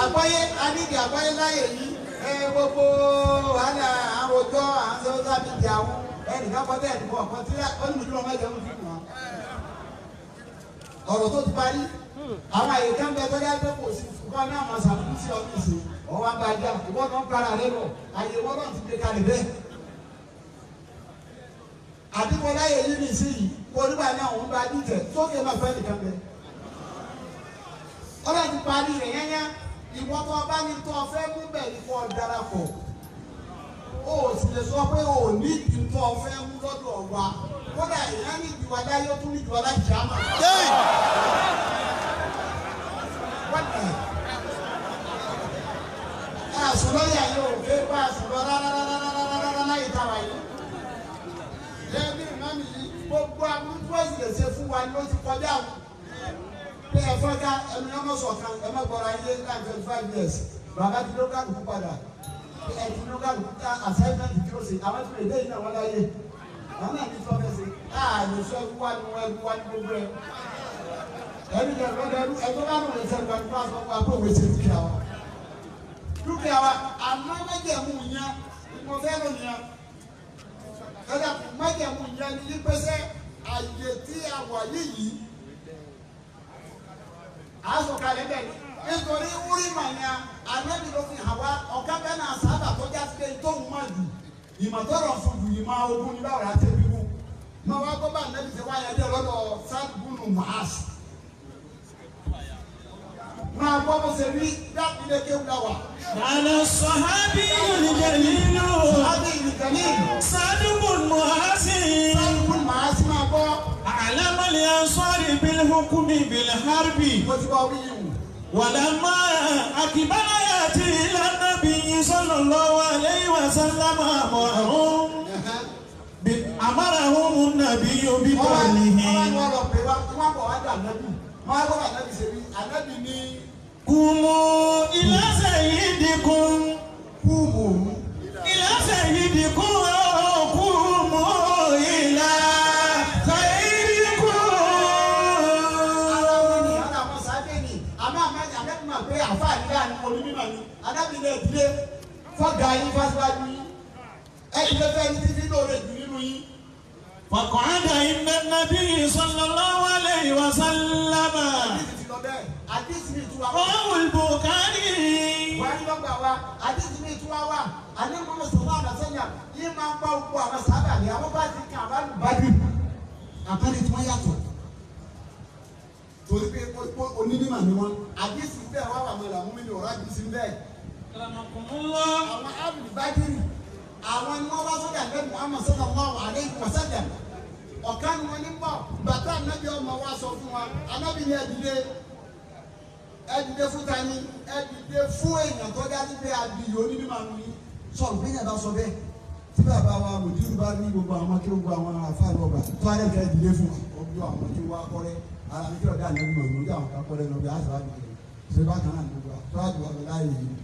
àgbọ́yé a ní ìdí àgbọ́yé láyè yìí ẹ gbogbo wàhálà àwọn ọjọ́ àwọn sọ́sọ́ àbí ìdí àwọn ẹnìkan kọ́ bẹ́ẹ̀ nìkan ọ̀kan tí olùdúró ọmọ ẹ̀jẹ̀ ń fi wọn. Ọ̀rọ̀ tó ti parí àwọn àyè kan bẹ tọ́jà pé kò sí kọ́ ní àwọn sàmúlù sí ọ́fíìsì ọwọ́ abájá ìwọ náà ń para rẹ lọ àyè ìwọ náà ti gbé kalẹ̀ bẹ́ẹ̀. Àdìpọ̀ láyè yìí nìsí yìí kó nígbà náà òun bá dìtẹ̀ sókè máa fẹ́ nìkan bẹ́ẹ̀. Ọlọ́run ti parí rẹ̀ yẹ́nyẹ́ ìwọ tó bá ní tó fẹ́ mú bẹ̀ ní kó darapọ̀ o sì lè sọ pé o ní ìdí tó fẹ́ mú lọ́dọ̀ wa kódà ìyá ní ìdíwà láyé ó tún ní ìdíwà láti ṣàmà. Àsùn lọ́yà yóò fẹ́ bá àsùn lọ rárárárárárá láyé táwa yìí. Ẹbí màmí ló ti kọjá o. Pé ẹ fọ́nká ẹnu yẹn mọ̀ sọ̀kan ẹ má gbọ́ra ilé láì 25 years. Bàbá ti ló kálukú padà. Ẹ ti ló kálukú ká assignment tí ó ṣe. Àwọn tí wọ́n lè yìí náà wọ́n láyé. Àwọn náà ní tí wọ́n fẹ́ ṣe. Ààyè sọ ẹkú wá ní wọn ẹkú wá ní gbogbo ẹ. Ẹni jẹ lọ́dọ̀ ẹrú ẹjọ́ bá nù lè sẹ́nu ẹni bá sọ fún wa pé òwe ṣe dúkìá wa. Dúkìá wa àmọ́ májẹ̀mú yẹn mo fẹ́ lò yẹn. Ẹ̀dá májẹ̀mú yẹn ni yípẹ́sẹ́ àyè tí a wà yìí asọ̀kalẹ̀ bẹ́ẹ̀ ni nítorí wúrímà yẹn anábì ló fi hàn wá ọ̀gá bẹ́ẹ̀ náà sábà tó já sí pé tóun má jù ìmọ̀tọ́rọ̀ fún jù ìmọ̀ ogun ní báwo la ṣe bí wú. Má wá gbọ́ bá anábì ṣe wáyé dé lọ́dọ̀ sáàdùbùnù Mu'az. Máa gbọ́ bó ṣe rí dábìlẹ̀ kéwù la wà. على الصحابي الجليل Sáàdì ìrìnkàlì سعد بن معاذ sáàdùbùnù Mu'az máa gbọ́. أعلم الأنصار بالحكم بالحرب Mo ti bá wí yìí wù. ولما أقبل يأتي إلى النبي صلى الله عليه وسلم أمرهم أمرهم النبي Wọ́n wá بقوله wọ́n lọ pé wá wọ́n bọ̀ wá dà nábì. Wọ́n á gbọ́ bá nábì ṣe wí. Ànábì ní قوموا إلى سيدكم kúùmù. إلى سيدكم قوموا إلى خيركم Ara wọn ni ara wọn sábẹ́ ni àmọ́ àmọ́ ànábì máa pé àfa àdìyá ni onímọ̀ ni ànábì lè dìde fọ́gà yín fásiwájú yín. Ẹ̀dìdẹ fẹ́ ní títí lóore jù nínú yín. فقعد عند النبي صلى الله عليه وسلم Àdìsí ti lọ bẹ́ẹ̀. Àdìsí mi ìtura wá. رواه البخاري Buhari lọ́gbà wa. Àdìsí mi ìtura wá. Àní mọ́mọ́ sọ̀rọ̀ àbàsẹ́yà yín máa ń bá gbogbo àwọn sábà ní àwọn bá ti kàn án bájú. Àpẹẹrẹ tí wọ́n yàtọ̀. Torí pé onímọ̀ ni wọ́n. Àdìsí bẹ́ẹ̀ wá wà mọ́ làmú mi ní ọ̀rọ̀ àdìsí bẹ́ẹ̀. أكرمكم الله Àwọn abdulbadiri àwọn ni wọ́n wá sọ́dọ̀ àgbẹ̀ Muhammad sallallahu alayhi wa sallam. Ọ̀kan ni wọ́n ní bọ̀ bàtà ànábì ọmọ wa sọ fún wa ànábì ní ẹ dìde ẹ dìde fún tani ẹ dìde fún èèyàn tó dájú pé abiyì onímọ̀ nù yín. Sọ̀rọ̀ bí yàrá sọ bẹ́ẹ̀ tí bàbá wa mùdírù bá ní gbogbo àwọn kí gbogbo àwọn àfáàlú ọgbà tó ayé nǹkan ẹ dìde fún wa ọgbọ àwọn kí wọ́n akọ́rẹ́ ara mi kí ọ̀dà ànábì mọ̀ lórí àwọn kakọ́rẹ́ lọ bí àṣà àdìgbò ṣé bákan náà gbogbo àtọ́ àdìgbò láàyè yìí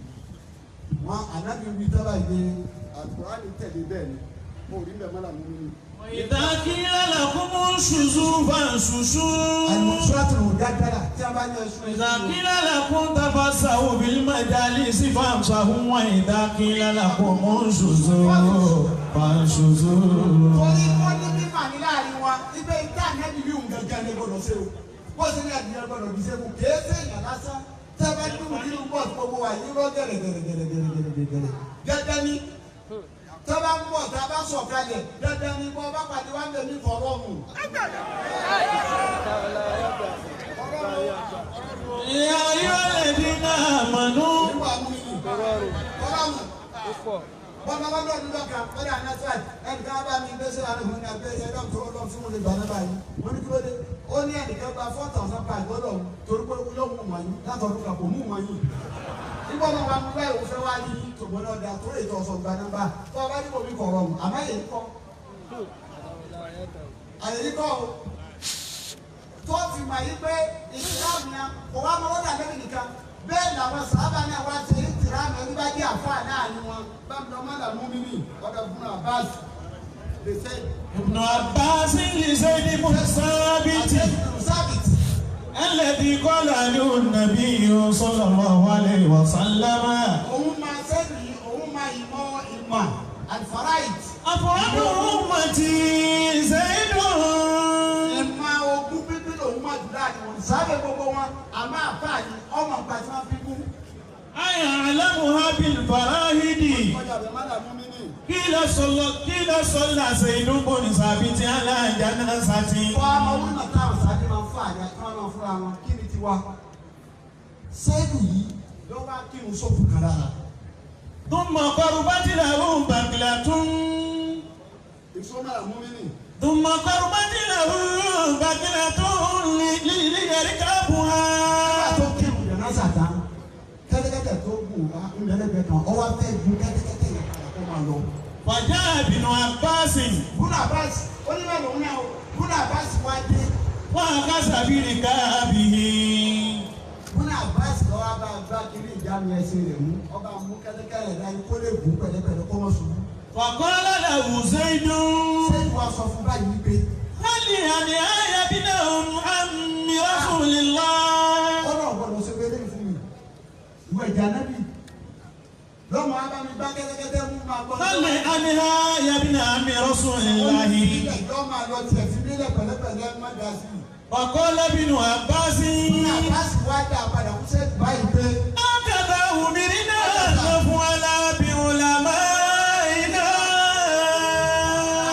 wọn anabi wí tábà yìí alukurani tẹ̀lé bẹ́ẹ̀ ni mo rí bẹ́ẹ̀ mọ́lá mú mi. وإذا قيل لكم انشزوا فانشزوا alimusiratu ló dáadáa tí a bá ní ẹsùn إذا قيل لكم تفسحوا بالمجالس فامسحوا وإذا قيل لكم انشزوا فانشزوا torí wọ́n ní mímà ní láàrin wa ibẹ̀ ìta anabi yìí ń gangan ní gbọdọ̀ ṣe o bó ṣe ní àdìyẹ gbọdọ̀ bí ṣe kú kèé ṣe èèyàn lásán tí a bá ní mímú nínú bọ́ọ̀sì gbogbo wa yìí rọ́ gẹ̀rẹ̀gẹ̀rẹ̀gẹ̀rẹ̀gẹ̀rẹ̀ dandan ni tí a bá ń bọ̀ tí a bá sọ̀ kalẹ̀ dandan ni bọ́ bá pàdé wa ń bẹ̀ mí kọ̀ọ̀rọ̀ mu. يا أيها الذين آمنوا Nígbà mú mi nì kọ̀ọ̀rọ̀ mu. Bọ́lá bá lọ́ọ̀dún lọ́kàn lọ́dọ̀ anásàd ẹnìkan bá mi gbèsè àrùn ní abẹ́ ẹ̀ lọ́n tó lọ́n fún mi lè gbà náà báyìí. Mo ní kí ló dé? Ó ní ẹnìkan gba 4,000 pounds lọ́dọ̀ òun torí pé yóò mú wọn yín látọ̀dún kan kò mú wọn yín. Nígbà náà wà nígbà yóò fẹ́ wá ní tòmọ́ náà dá torí ètò ọ̀sán gba nọ́mbà tó o bá ní omi kọ̀ rọrùn àmọ́ èyí kọ́. Àyè kọ́ o. Tó fi mà yí pé ìsìlámù yẹn kò wá mọ́ lọ́dọ̀ àlẹ́ nìkan bẹ́ẹ̀ làwọn sábà náà wá ti ń tìrá mi ẹni bá jẹ́ àfáà náà ni wọn bá mi lọ má là mú mi ní ọ̀dọ̀ fún Abbas lè ṣe ابن عباس لزيد بن ثابت sábìt الذي قال له النبي صلى الله عليه وسلم òun máa sẹ́ni òun máa ìmọ̀ ìmọ̀ alfarait أفراد أمتي زيد ìmọ̀ ogún pínpín lòun máa jù láàrin wọn sábẹ́ gbogbo wọn àmọ́ àfáà ni ọmọ nǹkan tí wọ́n fi kú. أيعلمها بالفراهد ọjà bẹ̀ má là mú mi ní. قيل صلى قيل صلى زيد بن ثابت على جنازة wọ́n á máa wúlò táwọn sábẹ́ máa ń fà ní àti wọ́n máa fúnra wọn kí ni tiwa. sẹ́ẹ̀dù yìí ló wá kírun sófù kan lára. ثم قربت له بغلة ìfọ́nmọ́ là mú mi ní. ثم قربت له بغلة ليركبها nígbà tó kírun jẹ̀násà tán kẹ́tẹ́kẹ́tẹ́ tó gùn wá ńlẹ́lẹ́gbẹ́ kan ọwọ́ fẹ́ gun kẹ́tẹ́kẹ́tẹ́ yẹn padà kó máa lọ. فجاء ابن عباس Bùnà Abbas onímọ̀ lòun náà o Bùnà Abbas wá dé وأخذ بركابه. Bùnà Abbas lọ́wọ́ bá gbá kiri ìjánu ẹsẹ̀ rẹ̀ mú ọba mú kẹ́tẹ́kẹ́rẹ́ dání kó lè gùn pẹ̀lẹ́pẹ̀lẹ́ kó mọ̀ ṣubú. وقال له زيد. Sẹ́yìn wa sọ fún báyìí wípé. هل أنهى ابن عم رسول الله. Ọ̀rọ̀ gbọ́dọ̀ ṣe wẹ́lẹ́ fún mi. Ìwé ìjà nábì. Lọ́mọ abámi bá kẹ́tẹ́kẹ́tẹ́ mú máa gbọ́. هل أنهى ابن عم رسول الله. Yọ́ máa lọ tiẹ̀ fi mílẹ̀ pẹ̀lẹ́pẹ̀lẹ́ má dá sí i. وقال ابن عباس. Bùnà Abbas wá dá padà fún sẹ́yìn báyìí pé. هكذا أمرنا أن نفعل بعلمائنا.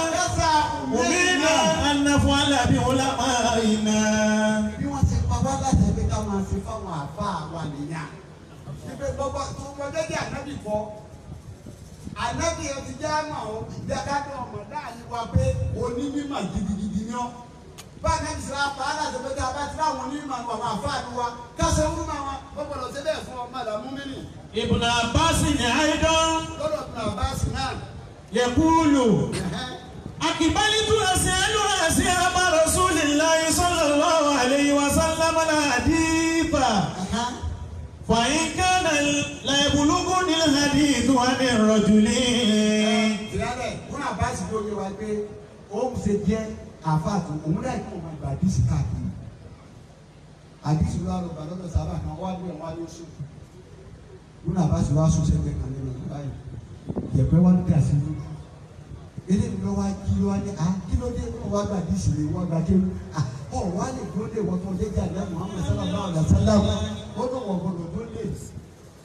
Àkẹ́sà أمرنا أن نفعل بعلمائنا. Bí wọ́n ti pa wá láti ẹgbẹ́ ká máa ṣe fáwọn àfáà wa nìyà. Ibẹ̀ gbọ́gbọ́ tó wọ́n dédé ànábì kọ́. Ànábì ẹ ti jẹ́ àmọ̀ ọ́ jẹ́ ká dán ọmọ láàyè wa pé onímọ̀ gidigidi ni ọ́. Bá ànábì sọ apá aláṣẹ pé tá a bá ti ráwọn onímọ̀ àwọn àfáà ni wa káṣẹ́ wúrú máa wọn wọ́n gbọ́dọ̀ ṣe bẹ́ẹ̀ fún ọmọ àdàmú mímì. ابن عباس أيضا. Lọ́dọ̀ Ibn Abbas náà. يقول أقبلت أسأل أصحاب رسول الله صلى الله عليه وسلم الحديث فإن كان لا يبلغني الحديث عن الرجل. Ìrẹ́lẹ̀ Ibn Abbas ló yẹ wa pé òun ṣe jẹ́ àfáà tó òun láì kó òun àgbà àdìsí káàkiri. Àdìsí ló wà lọ bà lọ́dọ̀ sábà kan wá lé wọn ló sùn. Ibn Abbas wá sùn sẹ́gbẹ̀ẹ́ kan nínú ìlú báyìí. Yẹ̀pẹ̀ wá ń dà sí lójú. Eléyìí ló wá jí ló wá ní à kí ló dé kó wá gba àdìsí lè wọ́n gba kéwù. À ọ̀ wá lè dúró lè wọ́n tó dé jà ní Muhammad sallallahu alaihi wasallam. Ó dùn wọ́n gbọdọ̀ dúró lè.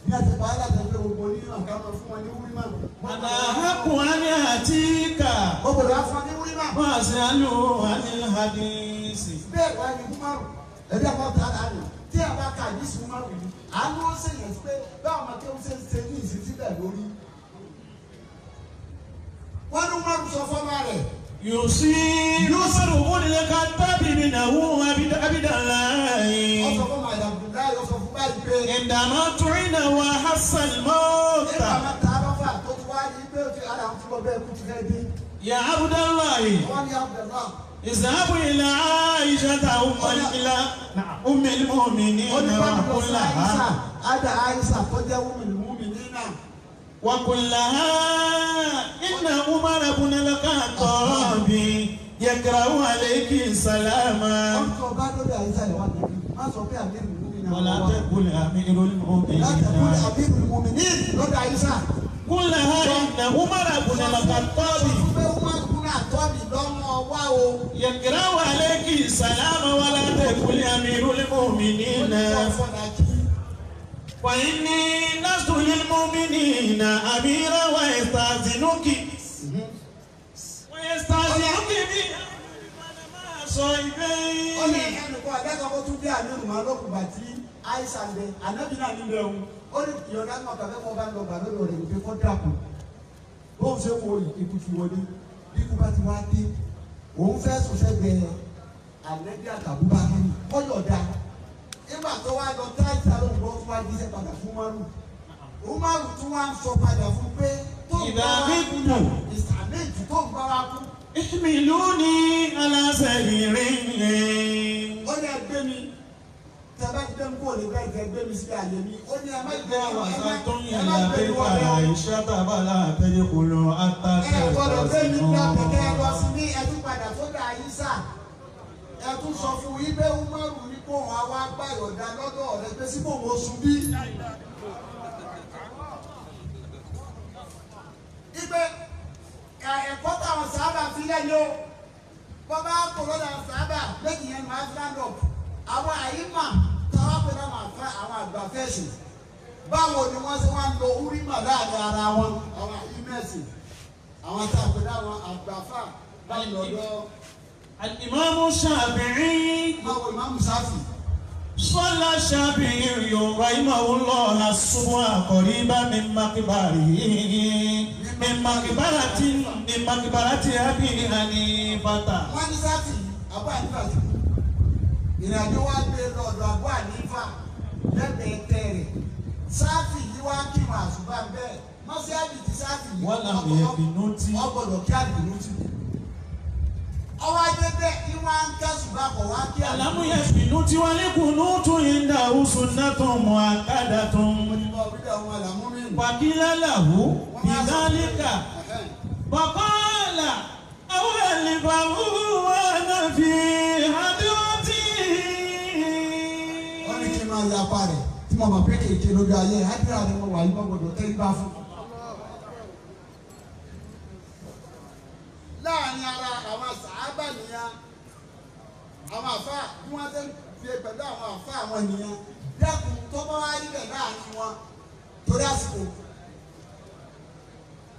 Bí a ti pa á láti ẹgbẹ́ gbogbo onímọ̀ ká máa fún wọn ní wúrí mọ̀. أنا أحق أن أتيك Ó gbọdọ̀ á fún wọn ní wúrí mọ̀. وأسأل عن الحديث. Bẹ́ẹ̀ wá ní Umaru ẹ̀dá kan ta àná tí a bá ka àdìsí Umaru yìí àánú ó ṣèyàn sí pé báwọn ọmọ kéwọ́n ṣe ń ṣe ní ìṣesí bẹ́ẹ̀ lórí. Wọ́n ní Umaru sọ fọ́mọ rẹ̀. يصير عمر بن الخطاب منه عبد الله. Ó sọ fọ́mọ rẹ̀ Abdullahi ó sọ fún báyìí pé. عندما طعن وحس الموت. Nígbà máa ta abáfà tó ti wá ní pé ó ti ara àwọn tí wọ́n bẹ́ẹ̀ kú ti fẹ́ dé. يا عبد الله. Wọ́n ní Abdullahi. اذهب إلى عائشة أم المؤمنين Ó ní bá mi lọ وقل sí Aisha لها Ada Aisha tó jẹ́ woman mu'minina. وقل لها إن عمر بن الخطاب يقرأ عليك السلام. Wọ́n sọ bá lórí Aisha yẹn wà níbí. Má sọ pé àmì ìlú ولا تقل أمير المؤمنين. Láti kúlẹ̀ àmì المؤمنين lọ́dọ̀ Aisha. قل لها إن عمر بن الخطاب Sọ fún pé Umar bin Khattab lọ́mọ wá o. يقرأ عليك السلام ولا تقل أمير المؤمنين. وإني لست للمؤمنين أميرا ويستأذنك ويستأذنك Ó ní صاحبين. ẹnìkan àdákan kó tún dé àmì ìrùmọ̀ lókùnbà tí Aisha ń bẹ ànábì náà níbẹ̀ òun. Ó ní ìyọ̀dá náà kàfẹ́ kọ́ bá ń lọ gbà lọ́dọ̀ rẹ̀ wípé kó dàpọ̀. Bóun ṣe wo ikú ti wọlé bí ikú bá ti wá dé òun fẹ́ sùn sẹ́gbẹ̀ẹ́ ànábì àtàbúbákírì kọ́ yọ̀ọ̀dá. Nígbà tó wá lọ tá Aisha lóhùn gbọ́ fún wa jíṣẹ́ padà fún Umaru. Umaru tún wá ń sọ padà fún pé tó ń bá wa kú ìsàmì tó ń bá wa kú. احملوني على سرير. Ó ní ẹgbẹ́ mi tẹ́lẹ̀ gbé mi kó lè bẹ́ẹ̀ tẹ́ gbé mi sí àyè mi ó ní ẹ má gbé mi وسط ẹ má إلى gbé mi بيت wọlé o. عائشة فلا تدخلوا حتى Ẹ gbọ́dọ̀ gbé mi lọ kẹ̀kẹ́ lọ تستأذنوا. sí ní ẹtú padà sódà Aisha ẹ tún sọ fún yín pé Umaru ní kó wọn wá gbà yọ̀dá lọ́dọ̀ rẹ pé síbò wọn sùn bí. Ibẹ̀ ẹ̀kọ́ táwọn sábà fi lẹ́yìn o bọ́bá kò lọ́dọ̀ àwọn sábà lẹ́yìn yẹn máa stand up àwọn àyímà táwọn pè láwọn àfa àwọn àgbà fẹ́ẹ̀sì báwo ni wọ́n ṣe wá ń lo úrímà láàrin ara wọn àwọn àyímẹ̀sì àwọn tá a pè láwọn àgbàfà báyìí lọ́dọ̀ الإمام الشافعي báwo ìmáàmù Ṣáfì. صلى الشافعي رحمه الله الصبح قريبا من مقبره من مقبرة من مقبرة أبي حنيفة. Wọ́n ní Ṣáfì Abu Hanifa ti kú ìrìnàjò wa gbé lọ́dọ̀ Abu Hanifa lẹ́gbẹ̀ẹ́ tẹ̀rẹ̀ Ṣáfì yìí wá kírun àṣùbà bẹ́ẹ̀ mọ́síábì ti Ṣáfì yìí Wọ́n làwọn yẹn bínú tí. ọgbọ́dọ̀ kí àbínú tì. Ọwọ́ adé bẹ́ẹ̀ ni wọ́n á ń kẹ́sùn bá kọ̀ wá kí àlọ́. Àlámúyẹ fìlú tí wọ́n lé kùnú tún ìdá oṣù náà tó mọ àkàdà tó ń. Wàkílá làwù bìdálíkà. Bàkọ́là àwọn ẹ̀lìbàwù wà náà fi àdúrótì. Wọ́n ní kí n máa ya apá rẹ̀ tí mo mọ̀ pé kéèké lójú ayé hádìrà ni mo wà yí wọ́n gbọ́dọ̀ tẹ́lí bá fún. Láàárín ara àwọn sàábà nìyẹn, àwọn àfa bí wọ́n ṣe ń fi pẹ̀lú àwọn àfa àwọn nìyẹn dẹ́kun tó bá wá rí bẹ̀ láàárín wọn torí àsìkò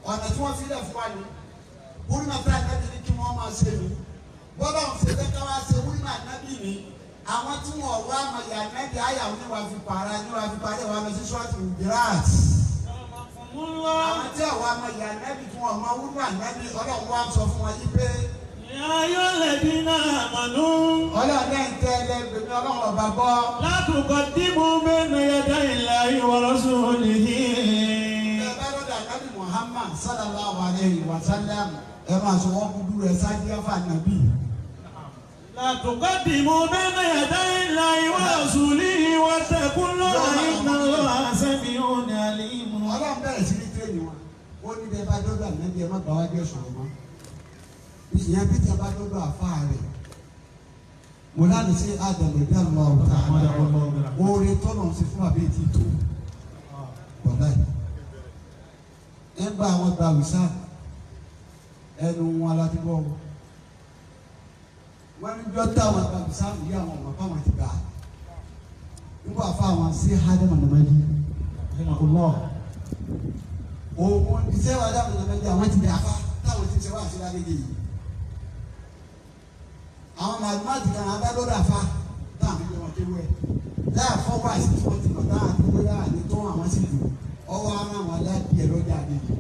ọ̀nà tí wọ́n fi lẹ̀ fún wa ni wúrímà tá ànábì ní kí wọ́n máa ṣe ní bọ́lá ń ṣe fẹ́ ká wá ṣe wúrímà ànábì ní àwọn tí wọ́n wá àmọ̀yà ànábì àyàwó ní wàá fi pààrà ní wàá fi parí wàá lọ sí ṣọ́ọ̀tì gíráàsì àwọn tí àwọn àmọ̀yà ànábì tí wọ́n mọ wúrímà ànábì ọlọ́run wá sọ fún wọn yí pé. Ayọ̀ lẹ́bí náà mọ̀nú. Ọlọ́run náà ń tẹ́ ẹlẹ́gbẹ̀mí ọlọ́run ọba gbọ́. Látùkọ̀ dìbò bẹ́ẹ̀ yàda ìlà ìwọ̀rọ̀sọ̀lìhì. Ẹ bá lọ́dọ̀ ànábì Muhammad sallallahu alayhi wa sallam ẹ máa sọ wọ́n kúndú rẹ̀ sáájú ẹ̀fà nàbí. Látùkọ̀ dìbò bẹ́ẹ̀ yàda ìlà ìwọ̀rọ̀sọ̀lìhì wattaqullaha inna Allaha sami'un alim. Ọlọ́run bẹ̀rẹ̀ sí ní tírẹ̀nì wọn. Ó ní bẹ́ẹ̀ bá dọ́dọ̀ ànábì ẹ má gbà wájú ẹ̀ sọ̀rọ̀ mọ́. Ìyẹn bí tí a bá dọ́dọ̀ àfa rẹ̀ mo lánàá sí àdàlẹ̀ bí àlọ́ ọ̀tá oore tọ́nà ṣe fún àbí etí tó wọ̀lá yìí ẹ ń bá àwọn gba wìsá ẹnu wọn láti bọ́ wọn ní jọ́ táwọn gba wìsá yìí àwọn ọmọ fáwọn ti gbà nígbà fáwọn sí ádámù nàmẹ́jì òun iṣẹ́ wa ádámù nàmẹ́jì àwọn ti dà fá táwọn ti ṣe wá sí lágbègbè yìí. Àwọn màlúmáàtì kan abádọ́dọ̀ àfa táwọn fi wọn kéwú ẹ̀ láà fọ́wọ́ àti tí wọ́n ti mọ̀ táwọn àti bóyá àní tó àwọn sì lò ọwọ́ ara wọn aládìẹ lọ́jà àdéhìí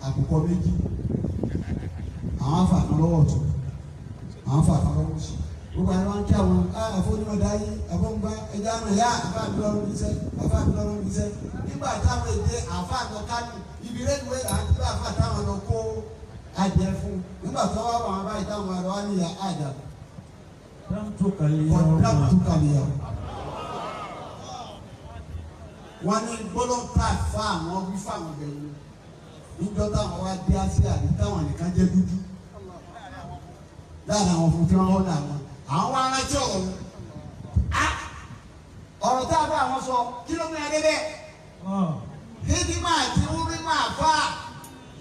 àkùkọ méjì àwọn afàkàn lọ́wọ́ ọ̀tún àwọn afàkàn lọ́wọ́ òsì gbogbo àwọn ń kí àwọn àfọ́nimọ̀dá yìí àfọ́ngbá ẹja àná yá àfa àbílọ́rùn iṣẹ́ àfa àbílọ́rùn iṣẹ́ nígbà táwọn èdè àfa àtọ kánú ibi rẹ́díwé àti àfa táwọn lọ kó adìẹ fún nígbà tó wà wọn báyìí táwọn àlọ́ wà ní àdà kọ̀dáàtúkàlìyà wọn ní gbólóńtà fa àwọn wí fáwọn bẹ̀rù níjọ́ táwọn wá dé àti àdé táwọn nìkan jẹ́ dúdú láàrin àwọn fún tí wọ́n hó làwọn àwọn wá rántí ọ̀rọ̀ ọ̀rọ̀ tá a bá àwọn sọ kí ló mú ẹ débẹ̀ hídímà àti wúrímà fà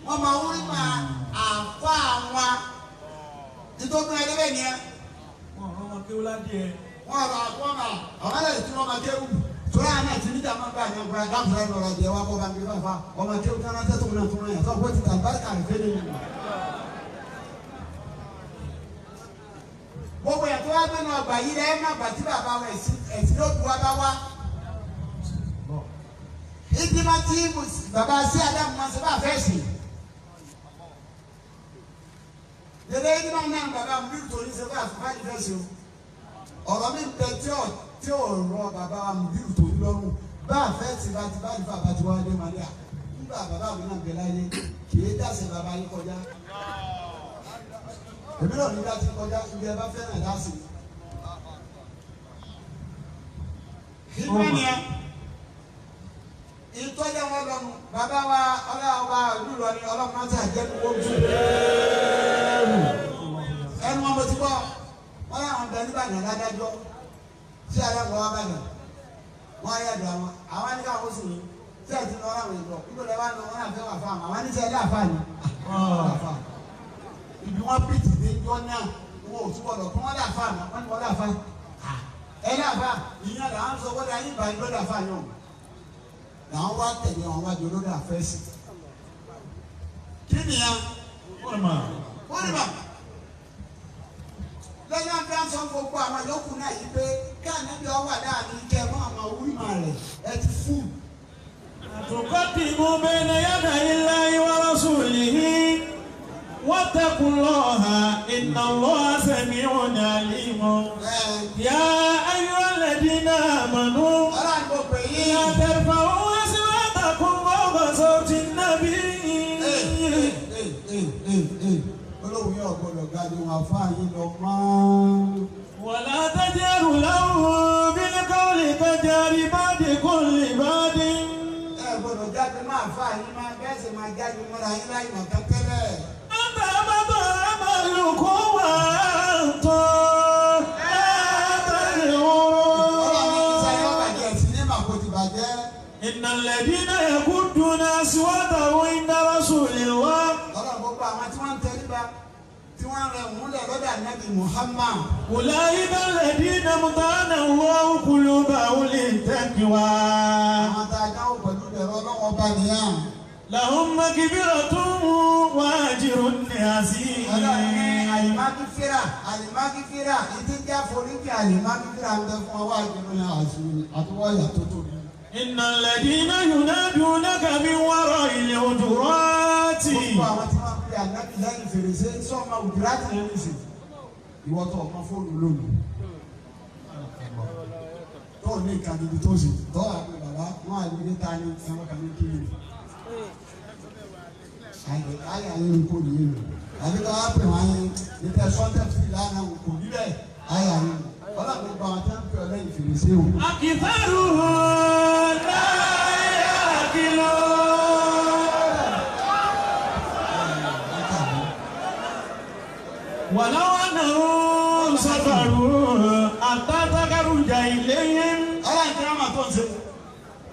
wọ́n máa wúrímà àfa wọn nítorí ẹ débẹ̀ nìyẹn. Wọ́n rán wọn kéwú ládìẹ. Wọ́n rọ àwọn ọmọ àwọn ẹlẹ́yìn tí wọ́n máa kéwú. Torí àwọn náà ti níjà máa ń bá àyàn gbọ́dọ̀ dáhùn sọ́dọ̀ lọ́rọ̀ jẹ́ wá kó bá ń gbé fàfà ọmọ kéwú tí wọ́n tẹ́tù náà tún yàn sọ pé ti tàbí kàrí fẹ́lẹ́ yìí. Gbogbo yẹn tó wá gbé náà gbà yí lẹ́ má gbà tí bàbá wa ẹ̀sìn ló bu wa bá wá. Ìdí máa tí bàbá sí Ádámù máa ṣe bá fẹ́ sìn. Dede ní máa ń náà bàbá mi nítorí ṣe bá àfúrá ní fẹ́ ṣe o. Ọ̀rọ̀ mi bẹ tí ò rọ bàbá mi nítorí lọ́rùn. Bá a fẹ́ ti bá ti bá ti bá ti wá dé Màríà. Nígbà bàbá mi náà bẹ láyé, kì í dàsẹ̀ bàbá yín kọjá. Èmi náà ní dá ti kọjá, ibi ẹ bá fẹ́ náà dá sí. Ìgbà ni ẹ ìtọ́jà wọn lọ́nu bàbá wa ọlọ́wà ìlú lọ ni ọlọ́run máa ń sàjẹ́ ní wọ́n jù. Ẹnu wọn mo ti bọ́ wọn làwọn bẹ níbàdàn ládájọ́ sí aláwọ̀ wa bàdàn wọn ayé ẹ̀dọ̀ àwọn àwọn ẹni káwọn sì ní tí ẹ̀ ti lọ láwọn ìbọ̀ níbo lẹ́ wá lọ wọn àfẹ́ wà fáwọn àwọn ẹni tí ẹ lé àfáà ni ibi wọn pìtì dé jọ náà wọn ò túbọ̀ lọ kí wọ́n lé àfáà mọ́ wọn ni wọ́n lé àfáà ẹ lé àfáà ìyẹn làwọn sọ wọ́n lé ayé ìbàdàn lọ́dọ̀ àfáà náà làwọn wá tẹ̀lé àwọn wájú olórí àfẹ́sì. Kí ni ya? Wọ́n lẹ́yìn àti àṣọ gbogbo àwọn yòókù náà yìí pé káàní ọwọ́ àdáàní kẹ́ mọ́ àwọn wíìmà rẹ̀ ẹ ti fún. Àtùkọ́dìmú bayna yaday Allahi wa rasulihi wattaqullaha inna Allaha sami'un alim. Ya ayyuhalladhina amanu. Ọlọ́run kò pè yín. La tarfa'u aswatakum fawqa sawti an-nabi. Gbólóhùn yóò gbọdọ̀ ga ju wọn àfáà yín lọ mọ́. ولا تجهر له بالقول كجهر بعضكم لبعض. Ẹ gbọdọ̀ jáde máa fà yín máa bẹ́ẹ̀ sì máa jáde mọ́ra yín láì mọ̀ tán tẹ́lẹ̀. أن تحبط أعمالكم وأنتم لا Ọlọ́run ní iṣẹ́ yóò تشعرون. bàjẹ́ ẹ̀sìn ní màkó ti bàjẹ́. إن الذين يغضون أصواتهم عند رسول الله Ọlọ́run gbogbo àwọn tí wọ́n ń tẹríba tí wọ́n ń rẹ̀ múlẹ̀ lọ́dọ̀ Ànábì Muhammad. أولئك الذين امتحن الله قلوبهم للتقوى. Àwọn tá a dáwọ́ pẹ̀lú ìbẹ̀rù Ọlọ́run ọba nìyà. لهم مغفرة وأجر Ọlọ́run ní عظيم. àlìmákífírà àlìmákífírà ìdí jẹ́ àforíjì àlìmákífírà ń bẹ fún ọwọ́ àjùmọ̀ àtúwọ̀yà tó tóbi. إن الذين ينادونك من وراء الحجرات Gbogbo àwọn tí wọ́n fi ànábì lẹ́yìn fèrèsé sọ́ọ̀mà òjúrátì yẹn nìsín. Ìwọ tó ọmọ fóònù lónìí. Tó ní nǹkan gidi tó sì tọ́ àgbẹ̀ bàbá wọn àgbẹ̀ ta ni ẹ̀wọ̀n kan ní kí ni. Àyà yín ni kò ní yé mi. Àbí ká wá pè wọ́n yín ní tẹ sọ́ńtẹ̀ fi lánàá kò ní bẹ́ẹ̀. Àyà yín. Ọlọ́run gbogbo àwọn tí wọ́n fi ọ lẹ́yìn fèrèsé o. أكثرهم لا يعقلون. ولو أنهم صبروا حتى تخرج إليهم. Ọlọ́run tí wọ́n máa tó ń ṣe.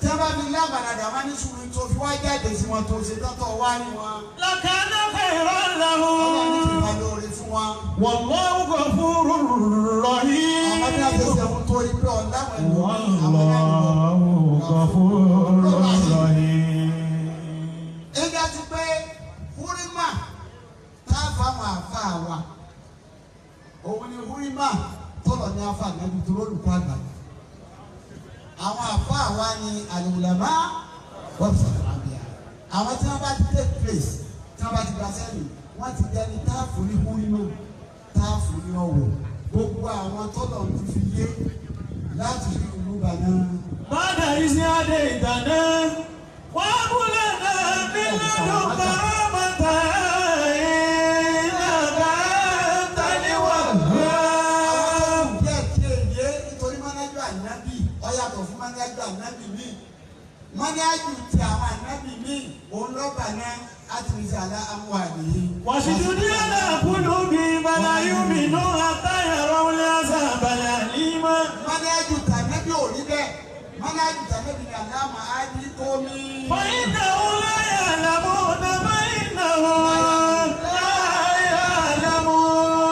Tí wọ́n bá fi lábàdàdà wọn ní sùúrù tó fi wá jáde sí wọn tó ṣe tọ́tọ̀ wá ní wọn. لكان خيرا Ọlọ́run ti لهم. wá lóore fún wa. والله غفور رحيم. Àwọn tí wọ́n ti ṣe fún torí pé ọ̀làwọ̀ ẹ̀lú àwọn náà ń bọ̀. والله غفور رحيم. Ẹgbẹ́ ti pé húrímà tá a fáwọn àfa wa. Òun ni húrímà tọ̀lọ̀ ní afa ànábi tó lólùkọ́ àgbà. Àwọn àfa wa ni àlùlámà wọ́n fi sọ̀rọ̀ àbíyá. Àwọn tí wọ́n bá ti take place tí wọ́n bá ti gba sẹ́yìn wọ́n ti dẹni tá a fún ní húrímà tá a fún ní ọ̀wọ̀. Gbogbo àwọn tọ́lọ̀ ti fi yé láti fi ìlú bàná. بعد إذ هديتنا وهب لنا من لدنك رحمة إنك أنت الوهاب. Díẹ̀ díẹ̀ yé nítorí mọ́nájú ànábì ó yàtọ̀ fún mọ́nájú ànábì míì. Mọ́nájú ti àwọn ànábì míì òun lọ́ba náà á ti fi sàlá amúhàdì. واشدد على قلوبهم فلا يؤمنوا حتى يروا العذاب الأليم. Mọ́nájú tànábì ò rí bẹ́ẹ̀. Mọ́nájú tànábì ní àlámà á ní kómi. فإنهم لا يعلمون فإنهم لا يعلمون.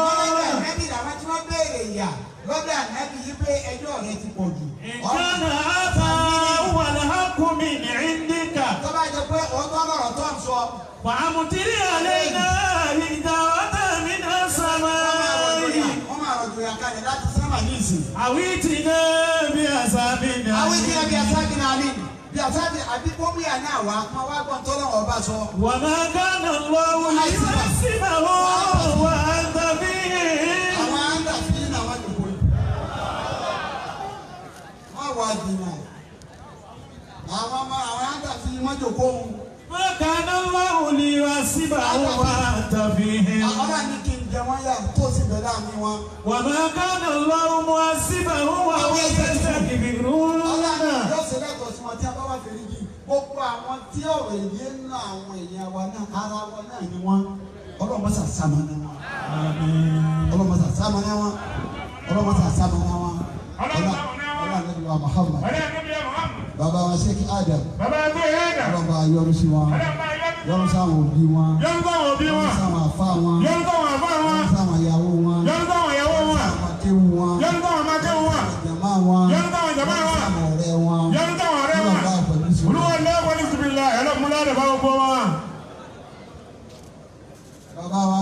Mọ́nájú ànábì làwọn tí wọ́n béèrè ìyà lọ́dọ̀ ànábì yìí pé ẹjọ́ rẹ ti pọ̀ jù. إن كان هذا هو الحق من عندك Tó bá jẹ pé ọgbọ́n lọ̀rọ̀ tó ń sọ. فأمطر علينا حجارة من السماء Wọ́n máa rọ̀jò yà kalẹ̀ láti sámà ní ìsìn. أو ائتنا بعذاب Àwọn ìdílé bí أليم. asábì náà ní bí asábì àbí gómìnà náà wà máa wá gbọ́n tó lọ́wọ́ ọba sọ. وما كان الله ليعذبهم وأنت فيهم. Àwọn àǹdà fi ní àwọn àdìgbò yìí. Wọ́n wá jìnnà. Àwọn ọmọ àwọn àǹdà fi wọ́n jòkó òun. ما كان الله ليعذبهم وأنت فيهم. Àwọn ní kí n jẹ wọ́n yà tó sì bẹ̀ láàrin wọn. وما كان الله معذبهم وهم يستغفرون. Ọlọ́run yóò ṣe lẹ́tọ̀ọ́ sí wọn tí a bá wà fèrè jì. Gbogbo àwọn tí ọ̀rọ̀ èyí ń ná àwọn èèyàn wa náà ara wọn náà ni wọ́n. Ọlọ́run mọ́sà sàmánà wọn. Ọlọ́run mọ́sà sàmánà wọn. Ọlọ́run mọ́sà sàmánà wọn. Ọlọ́run Ànábì wa Muhammad. Bàbá wa Sheikh Adam. Ọlọ́run bá yọ́nú sí wọn. Yọ́nú sáwọn òbí wọn. Yọ́nú sáwọn àfá wọn. Yọ́nú sáwọn ìyàwó wọn. Sáwọn akéwù wọn. Jàmá wọn. Sáwọn ọ̀rẹ́ wọn. Ọlọ́run bá pẹ̀lú sí wọn. Bàbá wa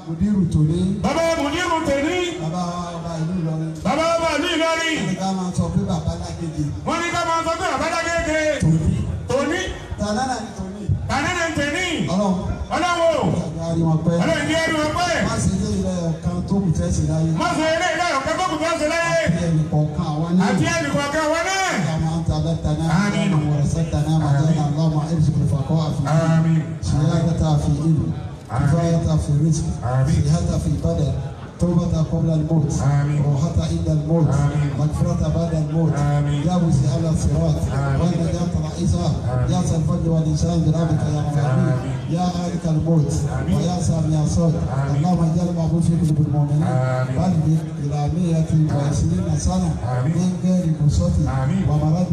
Mùdírù tòní. Bàbá Mùdírù tèmi, Bàbá wa ọba ìlú Ìlọrin. bàbá ọba ìlú Ìlọrin, Wọ́n ní ká máa sọ pé bàbá Lágége wọ́n ní ká máa sọ pé bàbá Lágége tòní. tòní, Tànánà ní tòní. tànánà ń tèmi, Ọlọ́run ọlọ́wọ́, ṣàgbé àrí wọn pẹ́. ọlọ́run jẹ́ ẹni wọn pẹ́, Má ṣe ilé ilẹ̀ ọ̀kan tó kù tẹ́sí láyé. má sọ eré ilé ọ̀kẹ́ tó kù tó ṣe láyé, Bí ẹnì kọ̀ọ̀kan àwa náà. àti ẹnì kọ̀ọ̀kan wọn náà. اللهم أنت عبدتنا آمين. ورزقتنا مدانا اللهم ارزق الفقراء في آمين. زيادة في علم كفاية في الرزق، صحة في البدن، توبة قبل الموت، روحة عند الموت، مغفرة بعد الموت، جاوز على الصراط، والنجاة رئيسة، يا ذا الفضل والإحسان برحمتك يا رب، يا مالك الموت ويا سامع الصوت، اللهم اجعل المعبود في قلوب المؤمنين بلغ إلى 120 سنة من غير قصة ومرض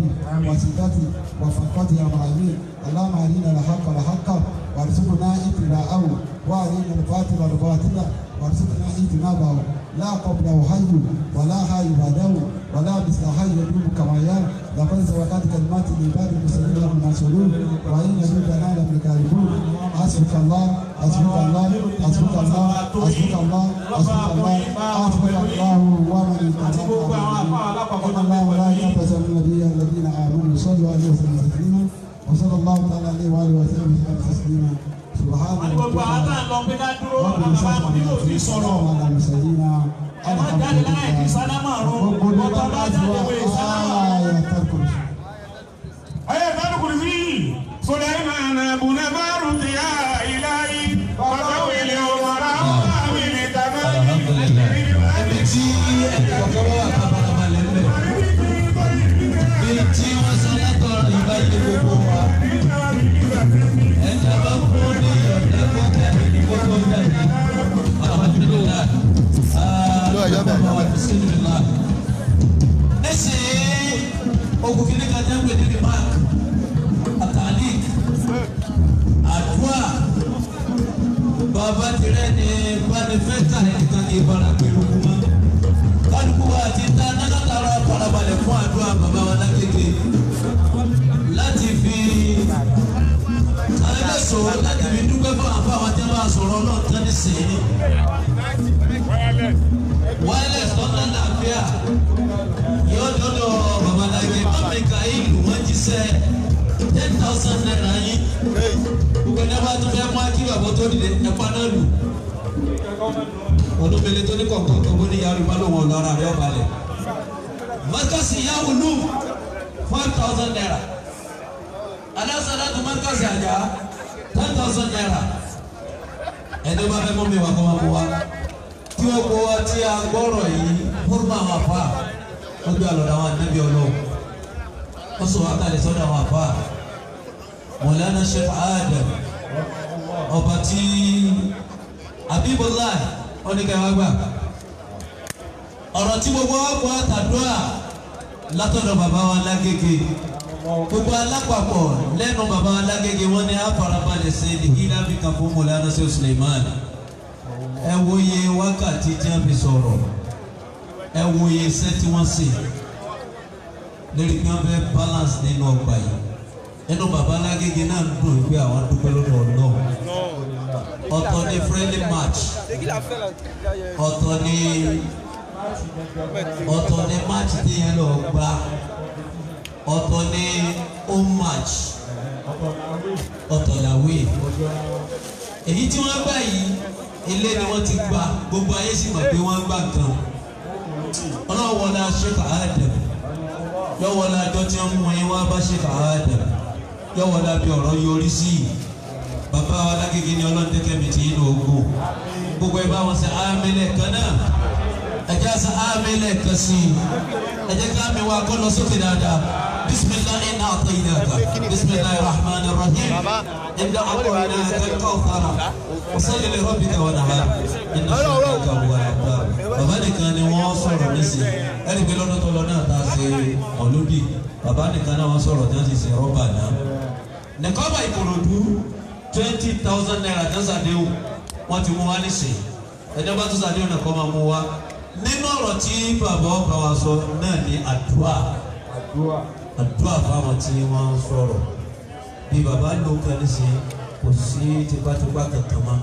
وسدة وفقد يا رب. اللهم أرنا الحق الحق وارزقنا اتباعه، وأرنا الباطل الباطل وارزقنا اجتنابه. لا قبله حي ولا حي بعده ولا مثل حي يدوم كما يرى. لقد سبقت كلمات العباد المرسلين والمنصورون وإن جندنا لمغالبون. حسبك الله، حسبك الله، حسبك الله، حسبك الله، حسبك الله، حسبك الله ومن اتبعك. إن الله وملائكته يصلون على النبي الذين آمنوا صلوا عليه وسلموا تسليما. وصلى الله تعالى عليه وآله وسلم تسليما. سبحان gbogbo àwọn tá à ń lọ pé ká dúró bàbá mi ò fi sọ̀rọ̀. Ẹ má jáde láì fi sálámà rún. Ọ̀tọ̀ bá jáde wẹ̀ sálámà. Ayé ìbánu kùrìsì Sùlẹ̀mánà bùnà márùn ti yá ìláyé bàbá wìlì ọmọrà ọmọ wìlì tàbá ibi tí ẹnì kọ̀ọ̀kan bá wà ká farabalẹ̀ ń bẹ̀. Bí tí wọ́n sọ látọ̀rọ̀ ìbáyé gbogbo wa. Ẹni a bá fún ní ọ̀dà kó jáde ní kó tó jáde. Alhamdulillah. Alhamdulillah. Nísìnyí, ogun kìíní kan jẹ́ pé ní mark atalik àdúrà bàbá tirẹ̀ ní banifẹ́tà nìkan ní ìbára pẹ̀lú kúmọ́. Kálukú wa ti ta nálátara farabalẹ̀ fún àdúrà bàbá wa lágége láti fi alẹ́sọ̀ láti fi dúpẹ́ fún àfa àwọn tí wọ́n bá sọ̀rọ̀ náà tán nísìnyí. Wireless lọ́nà làáfíà yóò dọ́dọ̀ babaláyé Áfíríkà ìlú wọ́n jíṣẹ́ 10,000 naira yín. Gbogbo ẹni bá tún fẹ́ mú akí bàbá tó dìde ẹ̀pá náà lù. Olómele tó ní kọ̀ọ̀kan tó ní yàrá ìbálò wọn lọ́ra rẹ̀ ọ̀balẹ̀. Mọ́tòsí yàwó lù 5,000 naira. Alásàlátù mọ́tòsí àjà 10,000 naira. Ẹni bá fẹ́ mú mi wá kọ́ máa mú wa. Tí ó kó wa tí a gbọ́rọ̀ yìí fúrúmọ̀ àwọn àfa wọ́n gbé àlọ́dọ̀ àwọn ànábì Ọlọ́run. Wọ́n sọ wá kalẹ̀ sọ́dọ̀ àwọn àfa. Mọ̀lánà Sheikh Adam ọba tí Abibullah oníkẹ́wàá gbà. Ọ̀rọ̀ tí gbogbo wa kọ́ àtàdúrà látọ̀dọ̀ bàbá wa lágége. Gbogbo alápapọ̀ lẹ́nu bàbá wa lágége wọ́n ní àfarabalẹ̀ ṣe ní hílábì kan fún Mọ̀lánà Sheikh Suleiman. Ẹ wòye wákàtí tí wọ́n fi sọ̀rọ̀, ẹ wòye iṣẹ́ tí wọ́n ṣe lórí pé wọ́n fẹ́ balance nínú ọgbà yìí. Ẹnu bàbá lágége náà ń dùn pé àwọn dúpẹ́ lọ́dọ̀ Ọlọ́run. Ọ̀tọ̀ ni friendly match, ọ̀tọ̀ ni match tí yẹn lọ gbá, ọ̀tọ̀ ni home match, ọ̀tọ̀ làwé. Èyí tí wọ́n gbà yìí ilé ni wọ́n ti gbà, gbogbo ayé sì mọ̀ pé wọ́n gbà kan. Ọlọ́wọ́lá Sheikh Adam, yọ̀wọ́lá àjọ tí wọ́n mú yín wá bá Sheikh Adam, yọ̀wọ́lá bí ọ̀rọ̀ yọrí sí i. Bàbá wa lágége ni Ọlọ́run tẹ́kẹ́ mi ti inú ogun. Gbogbo ẹ bá wọn ṣe àmì lẹ́ẹ̀kan náà. Ẹ jẹ́ àṣà àmì lẹ́ẹ̀kan sí i. Ẹ jẹ́ ká mi wá kọ́ lọ sókè dáadáa. Bisimilahi inna a'tainaka. Bisimilahi rahman rahim. Inna a'tainaka al-kawthar. Wasalli li rabbika wanhar. Inna shani'aka huwal abtar. Bàbá nìkan ni wọ́n sọ̀rọ̀ nísìnyí. Ẹnì pé lọ́dún tó lọ náà tá a ṣe ọ̀lódì. Bàbá nìkan náà wọ́n sọ̀rọ̀ tí wọ́n ti ṣe rọ́bà náà. Nìkọ́bà Ìkòròdú 20,000 naira tó ṣàdéhùn wọ́n ti mú wá nísìnyí. Ẹni bá tó ṣàdéhùn náà kọ́ máa mú wá. Nínú ọ̀rọ̀ tí bàbá ọba wa sọ náà ní àdúrà. Àdúrà fáwọn tí wọ́n ń sọ̀rọ̀. Bí bàbá ló kan nísìnyí kò sí tipátipá kankan mọ́.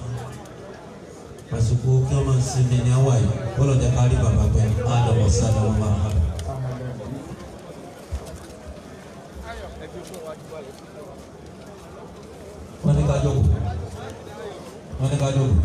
Àsìkò kí wọ́n máa sinmi ní àwa yìí. Bọ́lá jẹ́ ká rí bàbá pẹ́. Àlọ́ wọ̀sálẹ̀ wọn máa hà. Wọ́n ní ká jókòó. Wọ́n ní ká jókòó.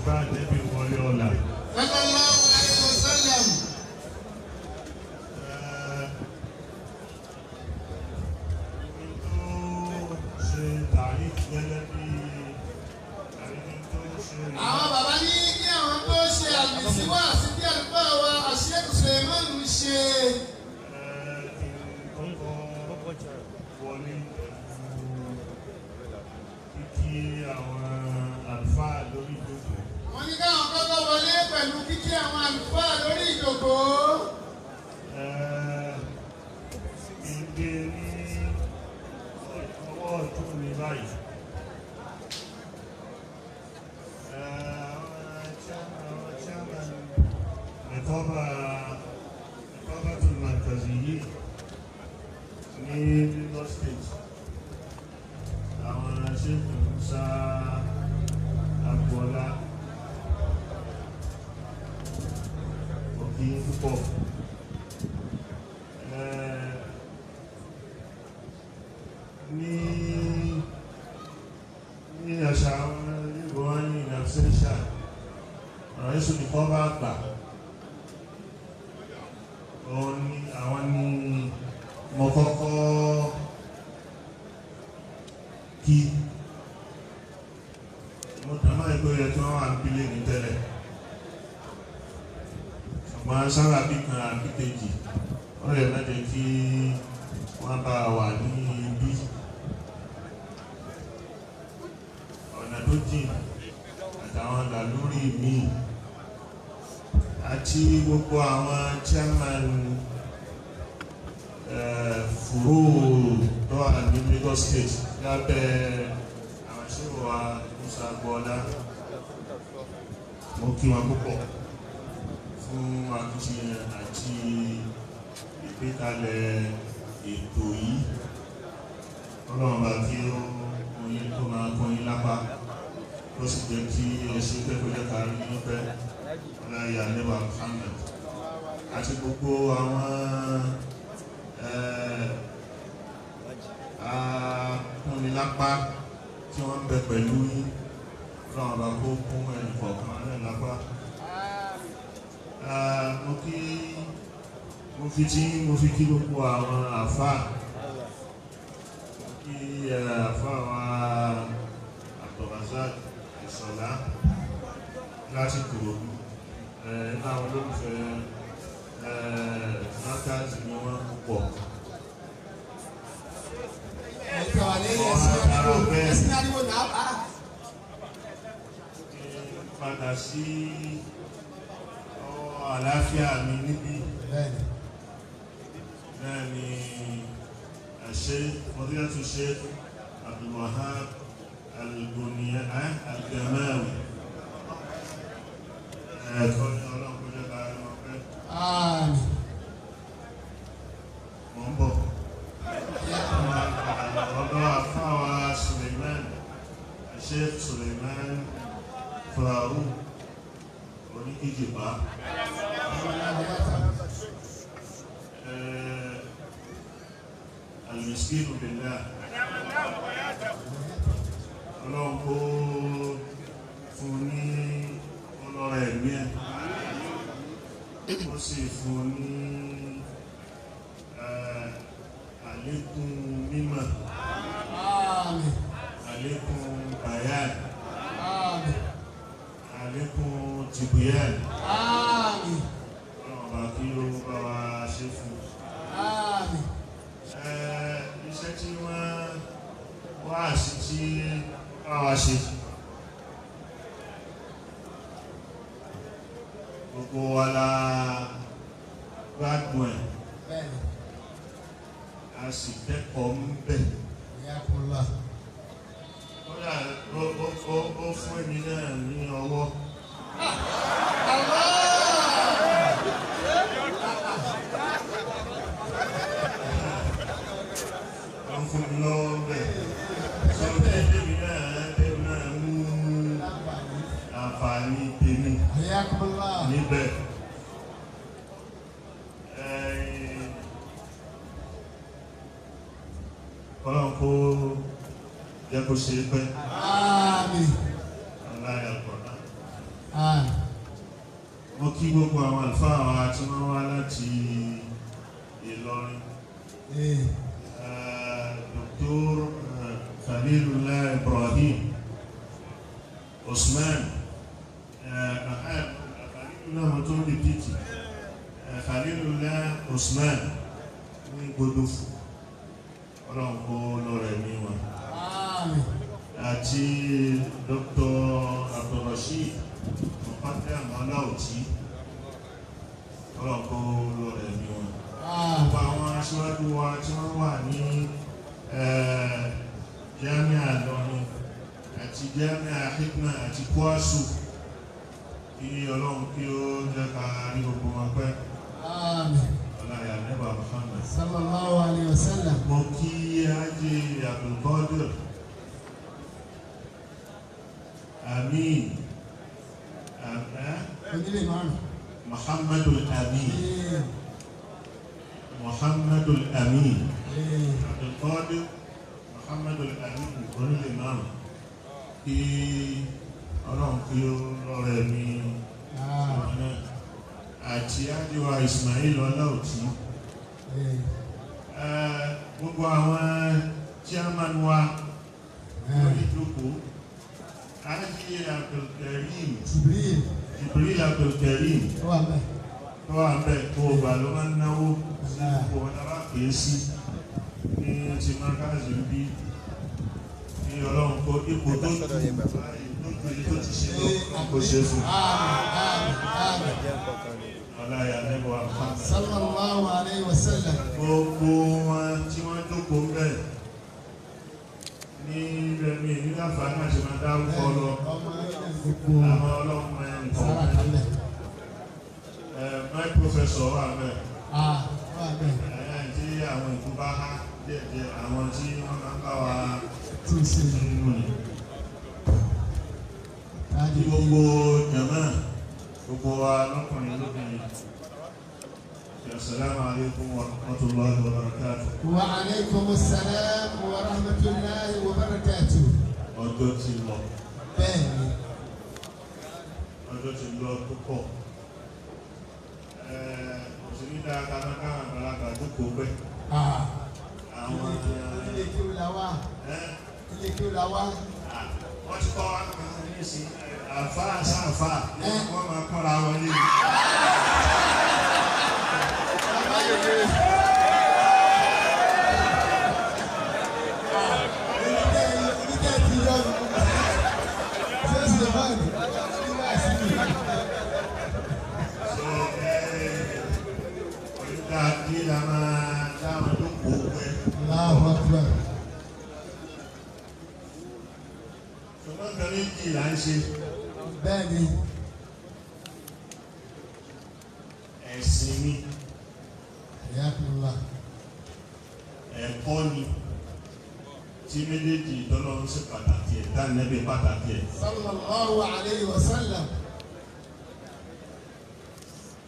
bá Ànábì wọlé ọ̀la. Sallallahu alayhi wa sallam. Ṣe tàrí gẹ́gẹ́ bí àrídí tó ṣe rí. Àwọn bàbá ní kí àwọn tó ṣe àmì sí wá sí kí àlùfáà wa Sheikh Suleiman ṣe. Kí n kọ́kọ́ wọlé pẹ̀lú kíkí àwọn àlùfáà lórí ìjókòó. Wọ́n ní káwọn kọ́kọ́ wọlé pẹ̀lú kíkí àwọn àlùfáà lórí ìjókòó. Kí n gbé ní ọwọ́ ọ̀tún mi báyìí. Àwọn chairman Nìkọ́bà Nìkọ́bàtul Markaziyyi ní Lagos State. Àwọn Sheikh Musa Agboola òkè púpọ̀. Ní àṣà àwọn ìbò wọn ní in absentia ọ̀rọ̀ yìí sùn nìkan bá gbà òun ni àwọn ní mo kọ́kọ́ kí mo tàn máa ìgbó yẹ tí wọ́n wà ń bílé ní tẹ́lẹ̀ ṣùgbọ́n sára bí kan àbí kejì wọ́n lè má jẹ́ kí wọ́n bá wà ní ibi ọ̀nà tó jìn àtàwọn làlórí míì àti gbogbo àwọn chairman fúró tó wà ní Lagos State lábẹ́ àwọn ṣéwà wa Musa Agboola mo kí wọn púpọ̀ fún akitiyan àti ìgbékalẹ̀ ètò yìí. Ọlọ́run bá kí ó oyin tó máa kún yín lápá ó sì jẹ́ kí ẹ ṣe pẹ́pẹ́lẹ́ kárí ní pẹ́ ọláyà níwà Muhammad àti gbogbo àwọn akúnilápá tí wọ́n ń bẹ pẹ̀lú yín. Ọlọ́run bá kó kún ẹnì kọ̀ọ̀kan náà lápá. Mo kí mo fi tí mo fi kí gbogbo àwọn àfáà kí àfáà wa Abdulrasaq Ìṣọ̀lá láti Ìkòròdú nínú àwọn olólùfẹ́ mákàzì ni wọ́n púpọ̀. Ẹ̀ka wà lẹ́yìn ẹ̀sìn ariwo ẹ̀sìn ariwo náà bá. Padà sí ọwọ́ àlàáfíà mi níbí. Bẹ́ẹ̀ni. Náà ni àṣẹ Fadilatu Sheikh Abdulwahab Al-Gamawi. Ẹ̀kọ́ ní ọlọ́run kó jẹ́ ká rí wọn pẹ́. Àmín. Mò ń bọ̀. Ọ̀dọ́ àfáwà Suleiman, Sheikh Suleiman Farouk oníkìjìpá. Al-Miskinu Billah. Ọlọ́run kó fún ní ọlọ́rọ̀ ẹ̀mí ẹ̀. Ó sì fún ní àlékún mímọ̀, Àmín. àlékún bayan, Àmín. àlékún tìbúyàn. Àmín. Ọlọ́run bá kí ó bá wa ṣe fún. Àmín. Iṣẹ́ tí wọ́n wá sí tí bá wa ṣe. Gbogbo wa la gbádùn ẹ̀, Bẹ́ẹ̀ni. a sì kẹ́kọ̀ọ́ ń bẹ̀. Ìyá-kùnlá. Kódà ó fún èmi náà ní ọwọ́. Ó fún mi lọ́wọ́ bẹ̀. Sọ pé tèmi náà mú àǹfààní tèmi Ìyá-kùnlá. níbẹ̀. Ọlọ́run kó jẹ́ kó ṣe é pẹ́. Àmín. Aláya kọ̀ọ̀dá. kí gbogbo àwọn àlùfáà wa tí wọ́n wá láti Ìlọrin. Dr. Khalilullah Ibrahim Usman, Khalilullah mo tún rìpíìtì, Khalilullah Usman ní Gbódòfò, Ọlọ́run kó lọ́rẹ̀ ní wọn, àti Dr. Abdulrasheed Mọ̀pátẹ́ Ọláòtí, Ọlọ́run kó lọ́rẹ̀ ní wọn. Gbogbo àwọn aṣíwájú wa tí wọ́n wà ní Jamia Ìlọrin àti Jamia Hikma àti Kwasu, kí Ọlọ́run kí ó jẹ́ ká rí gbogbo wọn pẹ́. Ọláyà nẹ́bà Muhammad sallallahu alayhi wa sallam. Mo kí Haji Abdulkadir Amin Muhammadul Amin, Muhammadul Amin, Abdulkadir Muhammadul Amin onílé márùn, kí Ọlọ́run kí ó lọ́rẹ̀ mi àti Ájíwá Ismail Ọláòtí, gbogbo àwọn chairman wa lórí ìjókòó, Ájí Abdulkarim Jibril Abdulkarim tó wà ń bẹ̀, kó o gbà ló máa ń náwó sí gbogbo ọ̀nà bá pè é sí ní ti Markaz bí, ní Ọlọ́run kó ipò tó jù báyìí tó ti ṣe lọ kó ṣe fún ọláyà lẹ́bọ̀ àfáà sallallahu alayhi wa sallam. Gbogbo wọn tí wọ́n jókòó ń bẹ̀ ní rẹmi nígbàfà náà ṣe máa dárúkọ lọ, àwọn ọlọ́mọ ẹnì kọ̀ọ̀kan. My professor wà bẹ́ẹ̀, ẹ̀yà tí àwọn ìkú bá há díẹ̀díẹ̀, àwọn tí wọ́n máa ń bá wa nínú ni. Kí gbogbo jàmá, gbogbo wa lọ́kùnrin lóbìnrin, assalamu alaikum wa rahmatullahi wa barakatuh. Wa alaikum assalam wa rahmatullahi wa barakatuh. Ọjọ́ ti lọ. Bẹ́ẹ̀ni. Ọjọ́ ti lọ púpọ̀. Òṣèlú dáa ká máa káwọn àgbàlagbà jókòó pẹ́. Àwọn ilé kí ó la wá. Ilé kí ó la wá. Wọ́n ti kọ́ wa ní ìsìn àfáà sáàfáà, wọ́n máa kọ́ra wọn ní. Bẹ́ẹ̀ni. Ẹ̀sìn ni. Ẹ̀kọ́ ni. Tí méjèèjì tọ́lọ́run ṣe pàtàkì ẹ̀, tá nẹ́bí pàtàkì ẹ̀. Sallallahu alayhi wa sallam.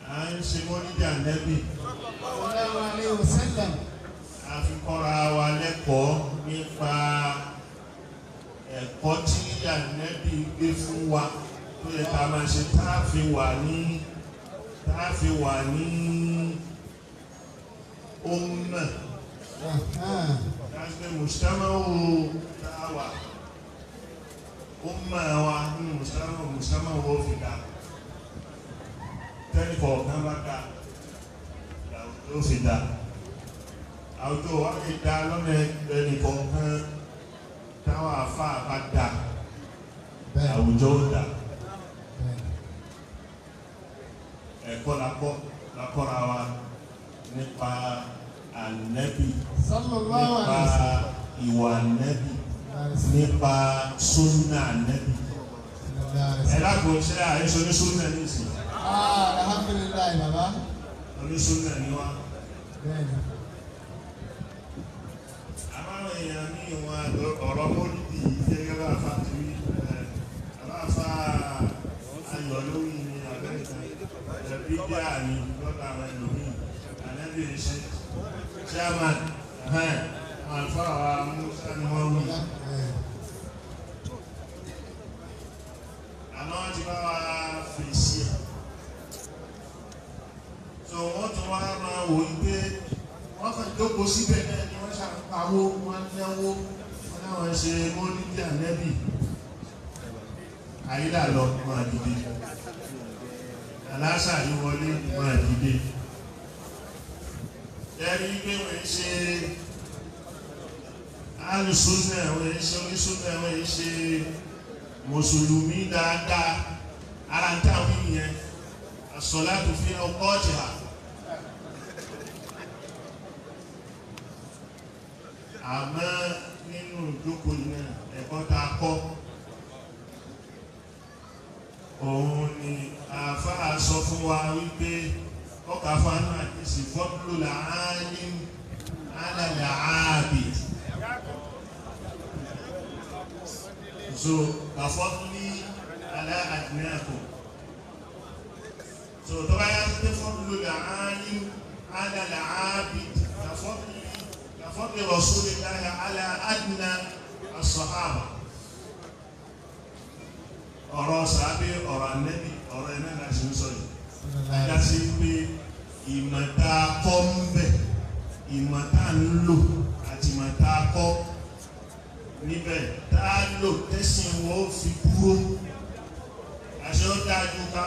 À ń ṣe mọ́nídìí ànẹ́bí. Sallallahu alayhi wa sallam. A fi kọ́ra wa lẹ́kọ̀ọ́ nípa ẹ̀kọ́ tí ànẹ́bí gbé fún wa tó yẹ ká máa ṣe tá a fi wà ní ọmọ láti mùsùlùmí tá a wà ọmọ wa ní mùsùlùmí wo fi dá tẹ́lifọ̀ kan bá dá làwùjọ fi dá àwùjọ wa lè dá lọ́nà ẹnìkọ̀ọ̀kan táwọn àfáà bá dá àwùjọ ó dá. Ẹ̀kọ́ lakọ́ra wa nípa ànẹ́bì, nípa ìwà ànẹ́bì, nípa súnà ànẹ́bì. Ẹ lágbo ṣé àìsàn ní súnà ní ìsìn. Alhamdulilayi baba. Onísúnà ni wá. Àbáwọn èèyàn ní ìwọ̀n ọ̀rọ̀ mọ́lìdì gẹ́gẹ́ bá fa ti rí àbáfà ayọ̀ lórí ni abẹ́rẹ́ta bíbíà ni lọ́dọ̀ àwọn ẹlòmíì ànẹ́bí ṣe chairman àwọn àlùfáà wa Musa ni wọ́n wí. Àmọ́ wọ́n ti bá wa fèsì ẹ̀. So wọ́n tún wá máa wò ó pé wọ́n kàn jókòó síbẹ̀ náà ni wọ́n ṣàpawó, wọ́n náwó, wọ́n náwọn ṣe mọ́lídìí ànẹ́bì. Àyílà lọ máa dìde. Àlásà yìí wọlé máa dìde. Ẹ̀rí pé wọ́n ṣe alùsùnà, wọ́n ṣe onísùnà, wọ́n ṣe mùsùlùmí dáadáa. Ara ń tàwí yẹn, àsọ̀látù fi ọkọ̀ ọ̀tìhà. Àmọ́ nínú ìjókòó yìí náà, ẹ̀kọ́ tá a kọ́ òun ni àáfàá sọ fún wa wípé ọkà fanu àdìsí fọ́dúlù làálí alàlẹ́ àábì. So kàfọ́dúlì alẹ́ àdìmẹ́àkù. So tó bá yá pé fọ́dúlù làálí alàlẹ́ àábì kàfọ́dúlì rasulillahi ala adna as-sahaba. Ọ̀rọ̀ sàábé, ọ̀rọ̀ ànẹ́bì, ọ̀rọ̀ ẹ̀mẹ́ náà ṣe ń sọ yìí. Ajá sí pé ìmọ̀ta kọ́ ń bẹ̀, ìmọ̀ta ń lò àti ìmọ̀ta kọ́ níbẹ̀ tá a lò tẹ́sìn wọ́n ó fi dúró. Àṣẹ ó dájú ká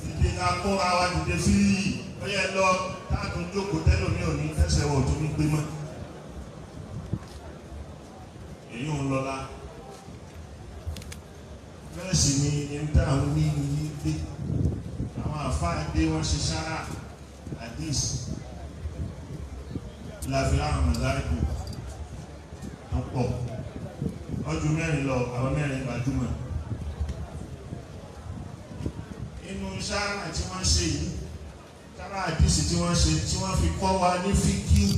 dìde ká kóra wa dìde fíì. Ó yẹ lọ táàtún jókòó tẹ́lòmí ò ní tẹ́sẹ̀ wọ̀ tó ní gbé mọ́. Èyí ń lọ́la. Bẹ́ẹ̀ sì ni ẹni tá à ń wí ní wípé àwọn àfáà dé wọ́n ṣe sára àdís láfi láwọn mọ̀sáìkù tó pọ̀ ọjọ́ mẹ́rin lọ, àwọn mẹ́rin gbajúmọ̀. Inú sára tí wọ́n ṣe yìí, sára àdís tí wọ́n ṣe tí wọ́n fi kọ́ wa ní fíkíù,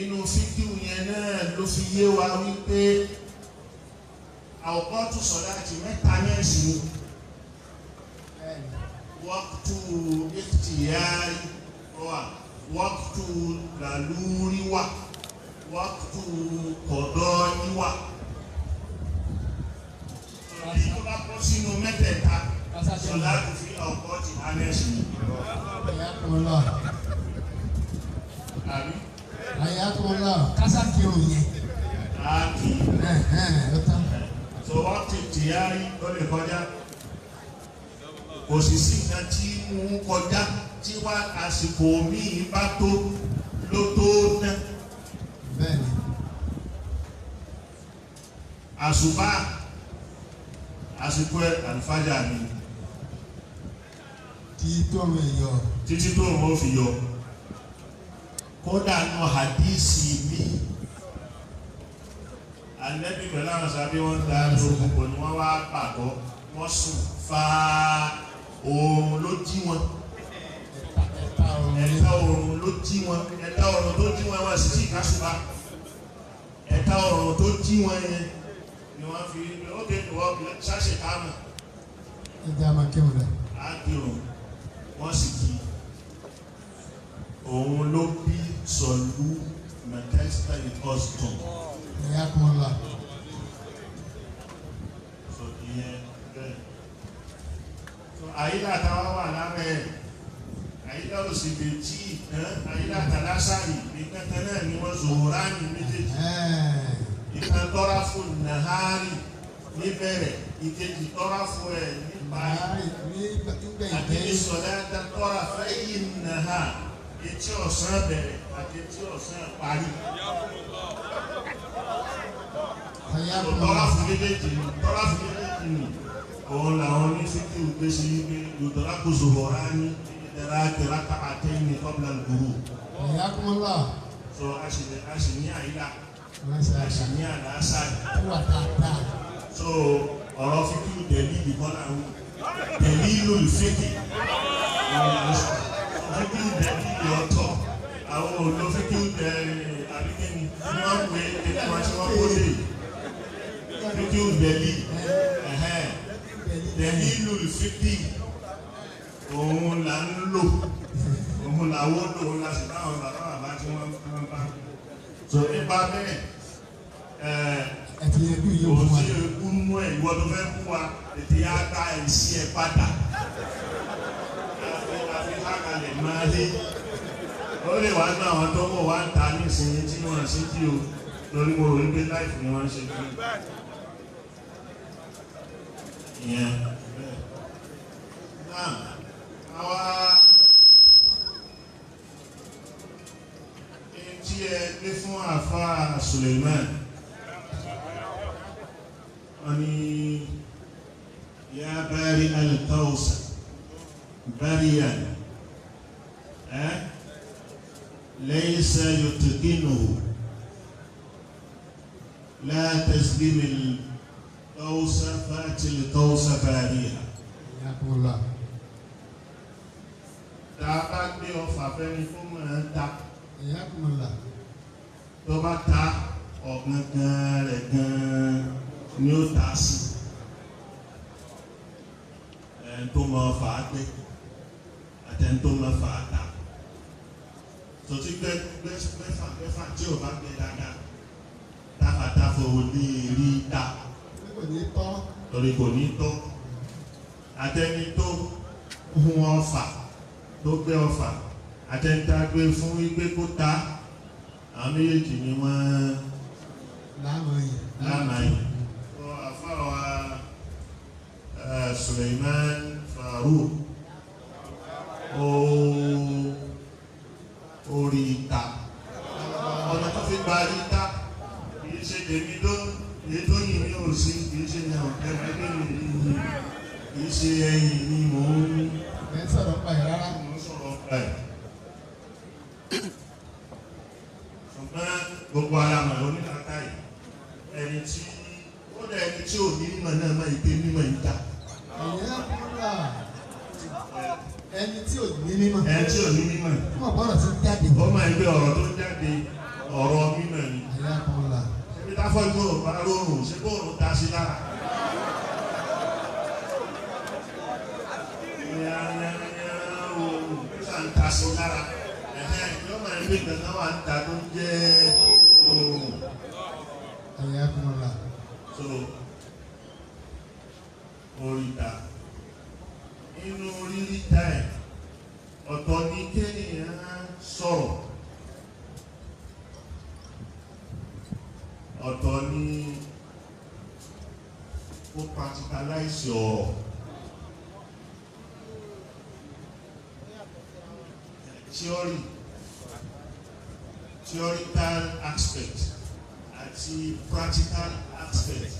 inú fíkíù yẹn náà ló fi yé wa wípé àwọ̀kọ́tù sọ̀láàtì mẹ́ta náà sì ni waqtu ikhtiyari wà, waqtu làlúrí wà, waqtu kọ̀dọ́ní wà. Bí tó bá kọ́ sínú mẹ́tẹ̀ẹ̀ta sọ̀láàtì fi àwọ̀kọ́tì anẹ́sì ni. Ayakumullah. Àbí? Ayakumullah. Kásá kírun yẹn. Á kì í. Ó tán. So waqtu ikhtiyari ó lè kọjá. Kò sì sí nǹkan tí mú kọjá tí wá àsìkò míì bá tó ló tó ná. Bẹ́ẹ̀ni. Àsùbá àsìkò ẹ̀ àlùfájà ni. Tí tóun yọ. Títí tóun ó fi yọ. Kódà nù hadísì mi. Ànẹ́bí pẹ̀lú àwọn sábẹ́ wọn da gbogbo ni wọ́n wá pàgọ́ wọ́n sùn fáá oòrùn ló jí wọn. Ẹ̀ta oòrùn ló jí wọn. Ẹ̀ta oòrùn tó jí wọn wọ́n sì tí ìkásùbá. Ẹ̀ta oòrùn tó jí wọn yẹn ni wọ́n fi ókè wọ́n ṣáṣe kámọ̀. Ẹja máa kírun rẹ̀. Á kírun, wọ́n sì kí. Òun ló bí sọ̀lú Manchester Hospital. Ẹ̀yà kún un la. Sọ ìyẹn bẹ́ẹ̀. Àyílà táwa wà lára ẹ̀, àyílà òsì lè tí ìtàn, àyílà tàlásàrì ìkẹtẹ náà ni wọ́n zòóránì méjèèjì. Ìkan tọ́ra fún nàhárì níbẹ̀rẹ̀, ìkejì tọ́ra fún ẹ̀ nípa àti ìsọ̀lá tọ́ra fẹ́yìn nàhà etí ọ̀sán bẹ̀rẹ̀ àti etí ọ̀sán parí. Tọ́ra fún méjèèjì ni, tọ́ra fún méjèèjì ni. Òun làwọn onífíkì gbé sí wípé yòdòrákù zòhórá ní ìdára kìrákà àtẹ́yìn ní kọ́bílà gbòòrò. Ayakumullah. So a sì ní àyílà, a sì ní àlàásà. Wà dáadáa. So ọ̀rọ̀ fíkì dẹ̀lí ìbíkọ́ là ń dẹ̀lí lólùfíkì. Fíkì dẹ̀lí ọ̀tọ̀. Àwọn olófíkì dẹ̀lí àbíkẹ́ni tí wọ́n pè é kí wọ́n ṣe wọ́n kó lè. Fíkì dẹ̀lí. Dẹ̀lílù fíkì òun là ń lò, òun làwọ́ lò, òun là sì báwọn bàbá bàbá tí wọ́n bá. So nípa bẹ́ẹ̀ Ẹ̀tì ẹbí yóò fún wa. Kò sí eku nú ẹ̀, ìwọ tó fẹ́ kú wa, ètè yá gba ẹ̀sí ẹ̀ padà. Àfi hákalẹ̀ ní Al-Mahi ó lè wá ní àwọn tó mọ̀ wá ń ta nísìnyí tí wọ́n sí kí o lórí mo rò wípé láìfù ni wọ́n ń ṣe kí ìyẹn bẹ́ẹ̀. Náà àwa tí ẹ gbé fún àfáà Suleiman wọ́n ní ya bari al-Kawsar bariyan laysa yutqinuhu la taslim al-Kawsar fati al-Kawsar bariha. Tá a bá gbé ọfà fẹ́ni fún mọ̀ ń ta tó bá ta ọ̀gangan rẹ̀ gan-an ni ó ta sí ẹni tó mọ ọfà gbé àtẹni tó mọ ọfà ta tòtí gbẹ́fà gbẹ́fà tí ò bá gbé dáadáa táfàtáfà ò ní rí ta torí kò ní tọ́ àtẹni tó hun ọfà tó gbé ọfà àtẹni tá a gbé fún wípé kó ta àwọn méjèèjì ni wọ́n láàmà yìí. Àfáwà Suleiman Farouk orí ìta ọ̀nà tó fi gba ìta kìí ṣe tèmi tó èyí tó yìn mí ò sí kìí ṣe yàn ẹgbẹ́ mi yìí kìí ṣe ẹ̀yìn ni mò ń sọ̀rọ̀ pa ẹ̀ rárá. Mò ń sọ̀rọ̀ pa ẹ̀. Ṣùgbọ́n gbogbo ara mọ̀ onílàáká yìí ẹni tí ó dẹ̀ ẹni tí ò ní mímọ̀ náà máa ìpè mímọ̀ yìí ta. Ẹni tí ò ní mímọ̀. Ẹni tí ò ní mímọ̀. Ó mọ̀ ọ̀rọ̀ tí ń jáde. Ó máa ń gbé ọ̀rọ̀ tó ń jáde ọ̀rọ̀ mímọ̀ ni. Ṣé táfọ́jú ò bá rọrùn ṣé bóòrùn ta sí lára? Ṣé ń ta sí lára? Yóò máa ń gbé kankan wà ń ta tó ń jẹ́ oòrùn. So oríta inú ríríta ẹ̀ ọ̀tọ̀ ni kéèyàn sọ̀rọ̀ ọ̀tọ̀ ni ó practicalize ọ̀rọ̀. Theory, theoretical aspect àti practical aspect.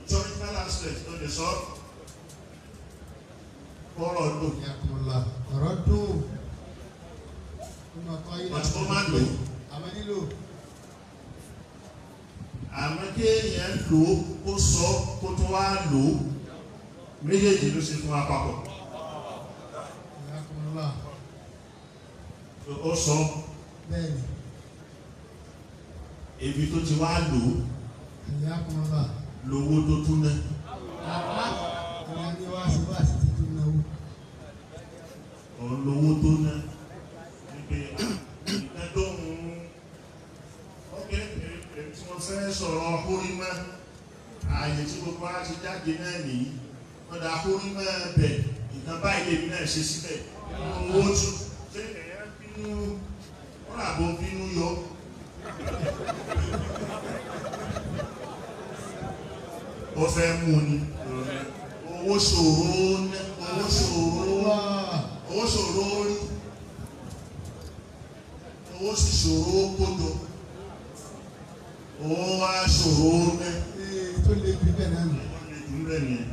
Theoretical aspect ló lè sọ ọ̀rọ̀ dùn. Ọ̀rọ̀ dùn. Ọtí kó má lò. Àmọ́ nílò. Àmọ́ kéèyàn lò ó kó sọ kó tó wá lò ó méjèèjì ló ṣe fún wa papọ̀. Ó sọ. Bẹ́ẹ̀ni. Ibi tó ti wá lò ó lówó tó tún ná. Òun lówó tó ná. Níbi ìgbà tó ń ọkẹ́ tí wọ́n fẹ́ sọ̀rọ̀ kórìmọ́ ààyè tí gbogbo wa ti jáde náà nìyí. Wọ́n dà kórìmọ́ bẹ̀ nǹkan báyìí lèmi náà ṣe síbẹ̀. Owó tún ṣé ẹ̀yà bínú wọ́n rà bó bínú yọ. Ó fẹ́ mú ni owó ṣòro owó ṣòro owó ṣòro rí owó sì ṣòro kójọ owó wá ṣòro ná. Tó lè bí bẹ́ẹ̀ náà nù. Ó lè jù bẹ́ẹ̀ nìyẹn.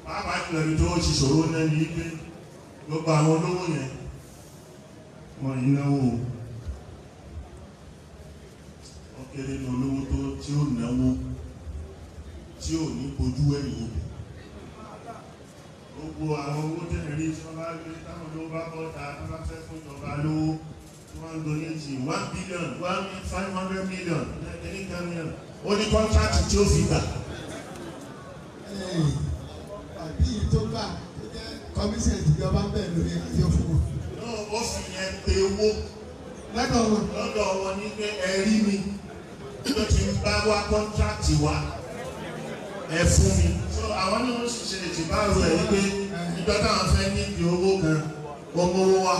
Pàápàá jùlọ ibi tó ti ṣòro ná ni pé gbogbo àwọn olówó yẹn wọ́n yìí náwó ó kéré ní olówó tó tí ó náwó tí ò ní bojú ẹ̀yìn obì. Gbogbo àwọn owó tẹ̀lé rí tí wọ́n bá gbé táwọn olówó bá bọ́ ta wọ́n bá fẹ́ fún ìjọba lówó tí wọ́n ń donate 1 billion 500 million ẹni million ó ní kọ́ńtrátì tí ó fi gbà. Àbí tó gbà tó jẹ́ kọ́míṣẹ̀ ìjọba ń bẹ̀ lórí àti òfin wọn. Ó fi yẹn pe owó lọ́dọ̀ wọn. Lọ́dọ̀ wọn ní pé ẹ rí mi tó ti ń bá wá kọ́ńtrátì wa ẹ fún mi. So àwọn náà ń ṣe ìtìbáàrò ẹ̀ wípé ìjọ táwọn fẹ́ nídìí owó kan ó mówó wá.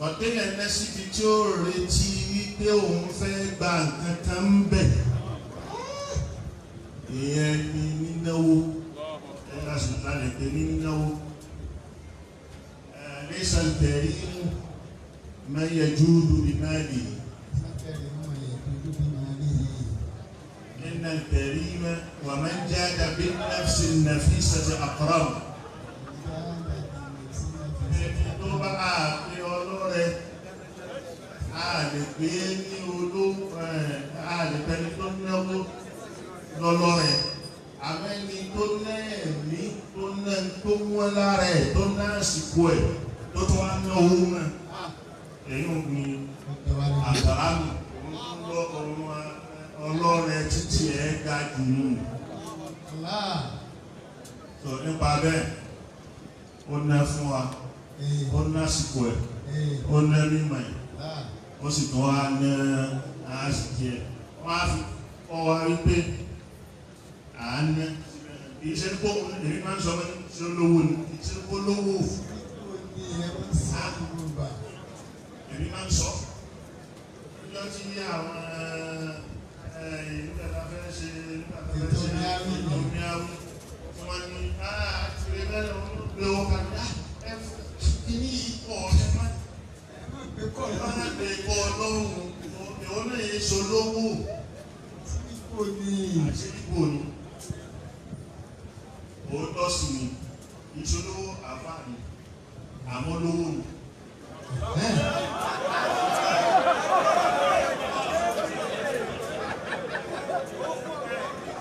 Ọ̀tẹ́yẹ̀ ná síbi tí ó retí wípé òun fẹ́ gba nǹkan kan ń bẹ̀. Ìyẹn ni nínáwó. Ẹ láti lálẹ́ pé ní nínáwó. Lẹ́sàn tẹ̀rí mú mẹ́yẹ júùdù bí máàlì. Nínà tẹ̀rí mẹ́ wà máa ń jáde bí nafsi nàfísàtì àkọ́rọ̀. Ẹni tó bá àpé ọlọ́rẹ, a lè pé ní oló, a lè pẹ́ni tó náwó lọ́lọ́rẹ. Àmọ́ ẹni tó ná ẹ̀mí tó ná tó wọ́n lára ẹ̀ tó ná àsìkò ẹ̀ tó tún wá ná owó náà. Èyí ò ní àgbàlámù ọlọ́rẹ títí ẹ̀ ga jù nù. Sọ nípa bẹ́ẹ̀, ó ná fún wa, ó ná àsìkò ẹ̀, ó ná mímọ̀ ẹ̀, ó sì tún wá ná àsìkò ẹ̀. Wọ́n á fi kọ́ wa wípé à ń ná. Kì í ṣe kó èmi máa ń sọ ṣe lówó ni, kì í ṣe kó lówó. Èmi máa ń sọ. Níjọ́ tí àwọn nígbà tá a fẹ́ ṣe ètò miawu, tí wọ́n ní àti rẹ̀ bẹ́ẹ̀ wọ́n gbé owó kalẹ̀. Ẹ kíní ikọ̀ ẹ má gbé kọ́ ọlọ́run, ìwọ náà yẹ sọ lówó. Àṣírí ni. Òótọ́ sì ni, ìṣolówó àfáàní, àmọ́ lówó ni.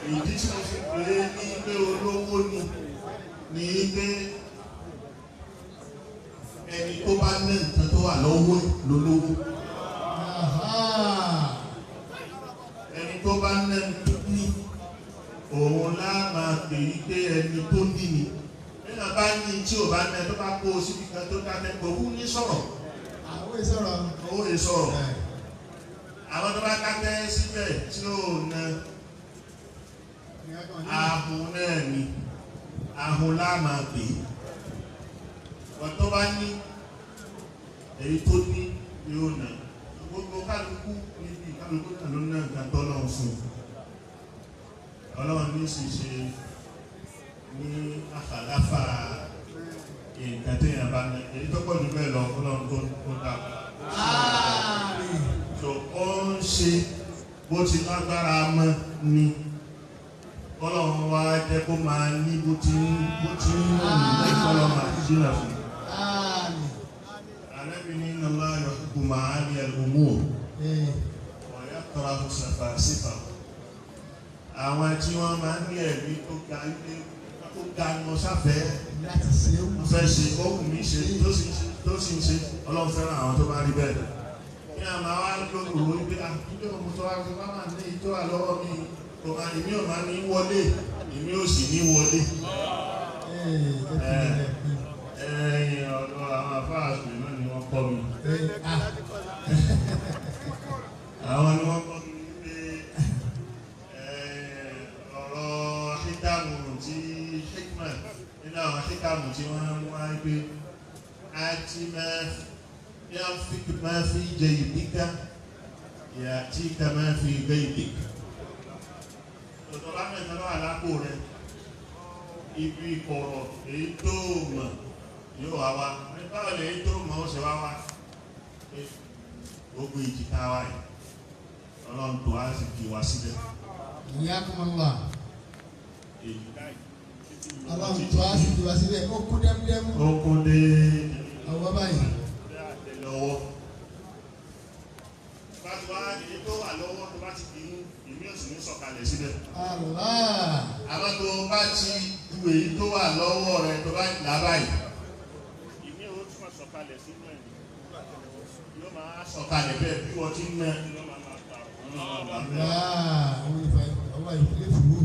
Ìdí tí mo fi pè é ní pé olówó ni ni pé ẹni tó bá ní nǹkan tó wà lọ́wọ́ lólówó. Ẹni tó bá ní ní òun lá máa pè é pé ẹni tó ní ni. Nígbà bá ní tí ò bá ní tó bá kó o síbi kan tó dákẹ́ kò wú ní sọ̀rọ̀. Owó yìí sọ̀rọ̀. Àwọn tó bá dákẹ́ síbẹ̀ tí ò na ahun náà ni ahun lá máa pè é. Wọ́n tó bá ní èyí tó ní yóò nà. Gbogbo kálukú níbi kálukú náà ló ná nǹkan tó lọ́wọ́ fún un. Ọlọ́run ní sì ṣe ní àfàláfà nǹkan téèyàn bá ní. Èyí tó pọ̀ jù bẹ́ẹ̀ lọ Ọlọ́run tó dá. So ó ń ṣe bó ti lágbára mọ́ ni. Ọlọ́run wá jẹ́ kó máa ní bó ti ń rìn lẹ́yìn Ọlọ́run àti jìnnà fún un. Ànábì ní inna Allaha yuhibbu ma'ali al-umur wa yakrahu safasifahu. Àwọn tí wọ́n máa ń ní ẹ̀mí tó ga ilé tó ga ní ọ̀sáfẹ́ fẹ́ ṣe ókùn mi ṣe tó sì ń ṣe Ọlọ́run fẹ́ràn àwọn tó bá rí bẹ́ẹ̀. Ní àmà wá lóòrò wípé àkíjọ́ mo tó wá fi wá máa ní ìtọ́ àlọ́wọ́ mi èmi ò máa ní wọlé èmi ò sì ní wọlé. Ẹ̀yìn ọ̀dọ̀ àwọn afáàsì náà ni wọ́n kọ́ mi. Àwọn ni wọ́n kọ́ mi wípé ọ̀rọ̀ híkàmù tí hikma nínú àwọn híkàmù tí wọ́n ń wá pé a ti máa fi jẹ ìbíká yà tí ká máa fi gbé ìbíká. Ọ̀dọ̀ bá mẹ́ta lọ́wọ́ àlápò rẹ̀ ibi ìkọ̀rọ̀ èyí tó mọ̀ yóò wá wá. Báwo lè èyí tó mọ̀ ó ṣe wá wá? Gbogbo ìjìká wa yìí Ọlọ́run tó wá sì kì wá síbẹ̀. Ìyákùnmọ́lá. Ọlọ́run tó wá sì kì wá síbẹ̀. Ó kún dẹ́múdẹ́mú. Ó kún dé. Ọwọ́ báyìí. Lọ́wọ́. Bá ti wá èyí tó wà lọ́wọ́ tó bá ti dì í èmi ò sì ní sọ̀kalẹ̀ síbẹ̀. Allah. Àmọ́ tó bá ti ju èyí tó wà lọ́wọ́ rẹ tó bá là báyìí. Èmi ò tún máa sọ̀kalẹ̀ sínú ẹ̀. Yóò máa sọ̀kalẹ̀ bẹ́ẹ̀ bí wọ́n ti ń ná. Yóò máa máa ta Allah. Àwọn ìfúlé fúrú.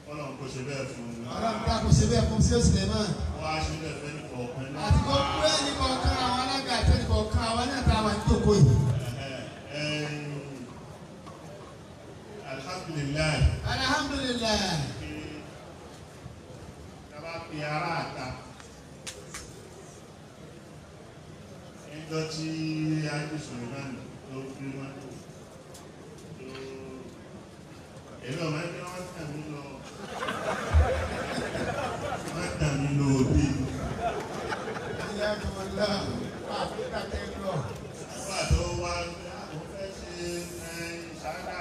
Ọlọ́run kò ṣe bẹ́ẹ̀ fún un. Ọlọ́run bá kò ṣe bẹ́ẹ̀ fún sí òsì náà. Wọ́n á ṣe bẹ́ẹ̀ fẹ́ ní kọ̀ọ̀kan náà. Àti kó pé ní kọ̀ọ̀kan àwọn alága àti ní kọ̀ọ̀kan àwọn náà tá a wà ní tòkó yìí. Alhamdulilayi. Alhamdulilayi. Taba fi ara ta. Níjọ́ tí Ájí Suleiman tó gbé mọ́tò tó èmi ọ̀mọ́ ẹgbẹ́ wọn tàn mí lọ wọ́n tàn mí lọ òde. Nígbà tó wá òun fẹ́ ṣe ṣáádà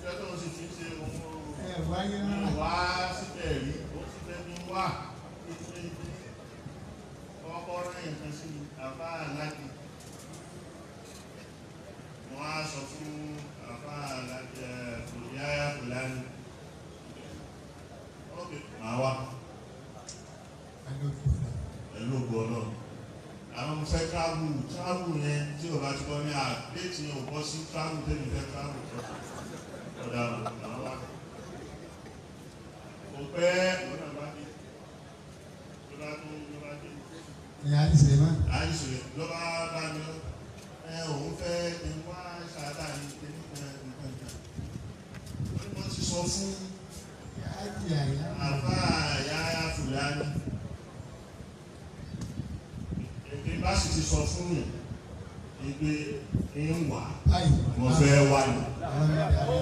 ṣé tó ń sì ti ṣe òun wá síbẹ̀ rí ó sì fẹ́ mi wá ọkọ̀ rẹ̀ nǹkan sí àbá aláàjì. Wọ́n á sọ fún àbá aláàjì Yáyá Fúlàní. Ókè, màá wá pẹ̀lú ògo Ọlọ́run. Àwọn mo fẹ́ travel travel yẹn tí o bá ti bọ́ ní àdéhìí yẹn ò bọ́ sí travel tẹ́mi fẹ́ travel tó. Ọ̀dà màá wá. Kò pẹ́ òun náà bá dé. Ló bá tún ló bá dé. Ìyá Ájí Suleiman. Ájí Suleiman ló bá bá mi lọ. Ẹ òun fẹ́ kí n wá ṣáadá ní kíní kan nǹkan kan. Wọ́n ní mo ti sọ fún àbá Yáyá Fúlàní. Èdè bá sì ti sọ fún mi ìgbé ń wà. Mo fẹ́ wá ní.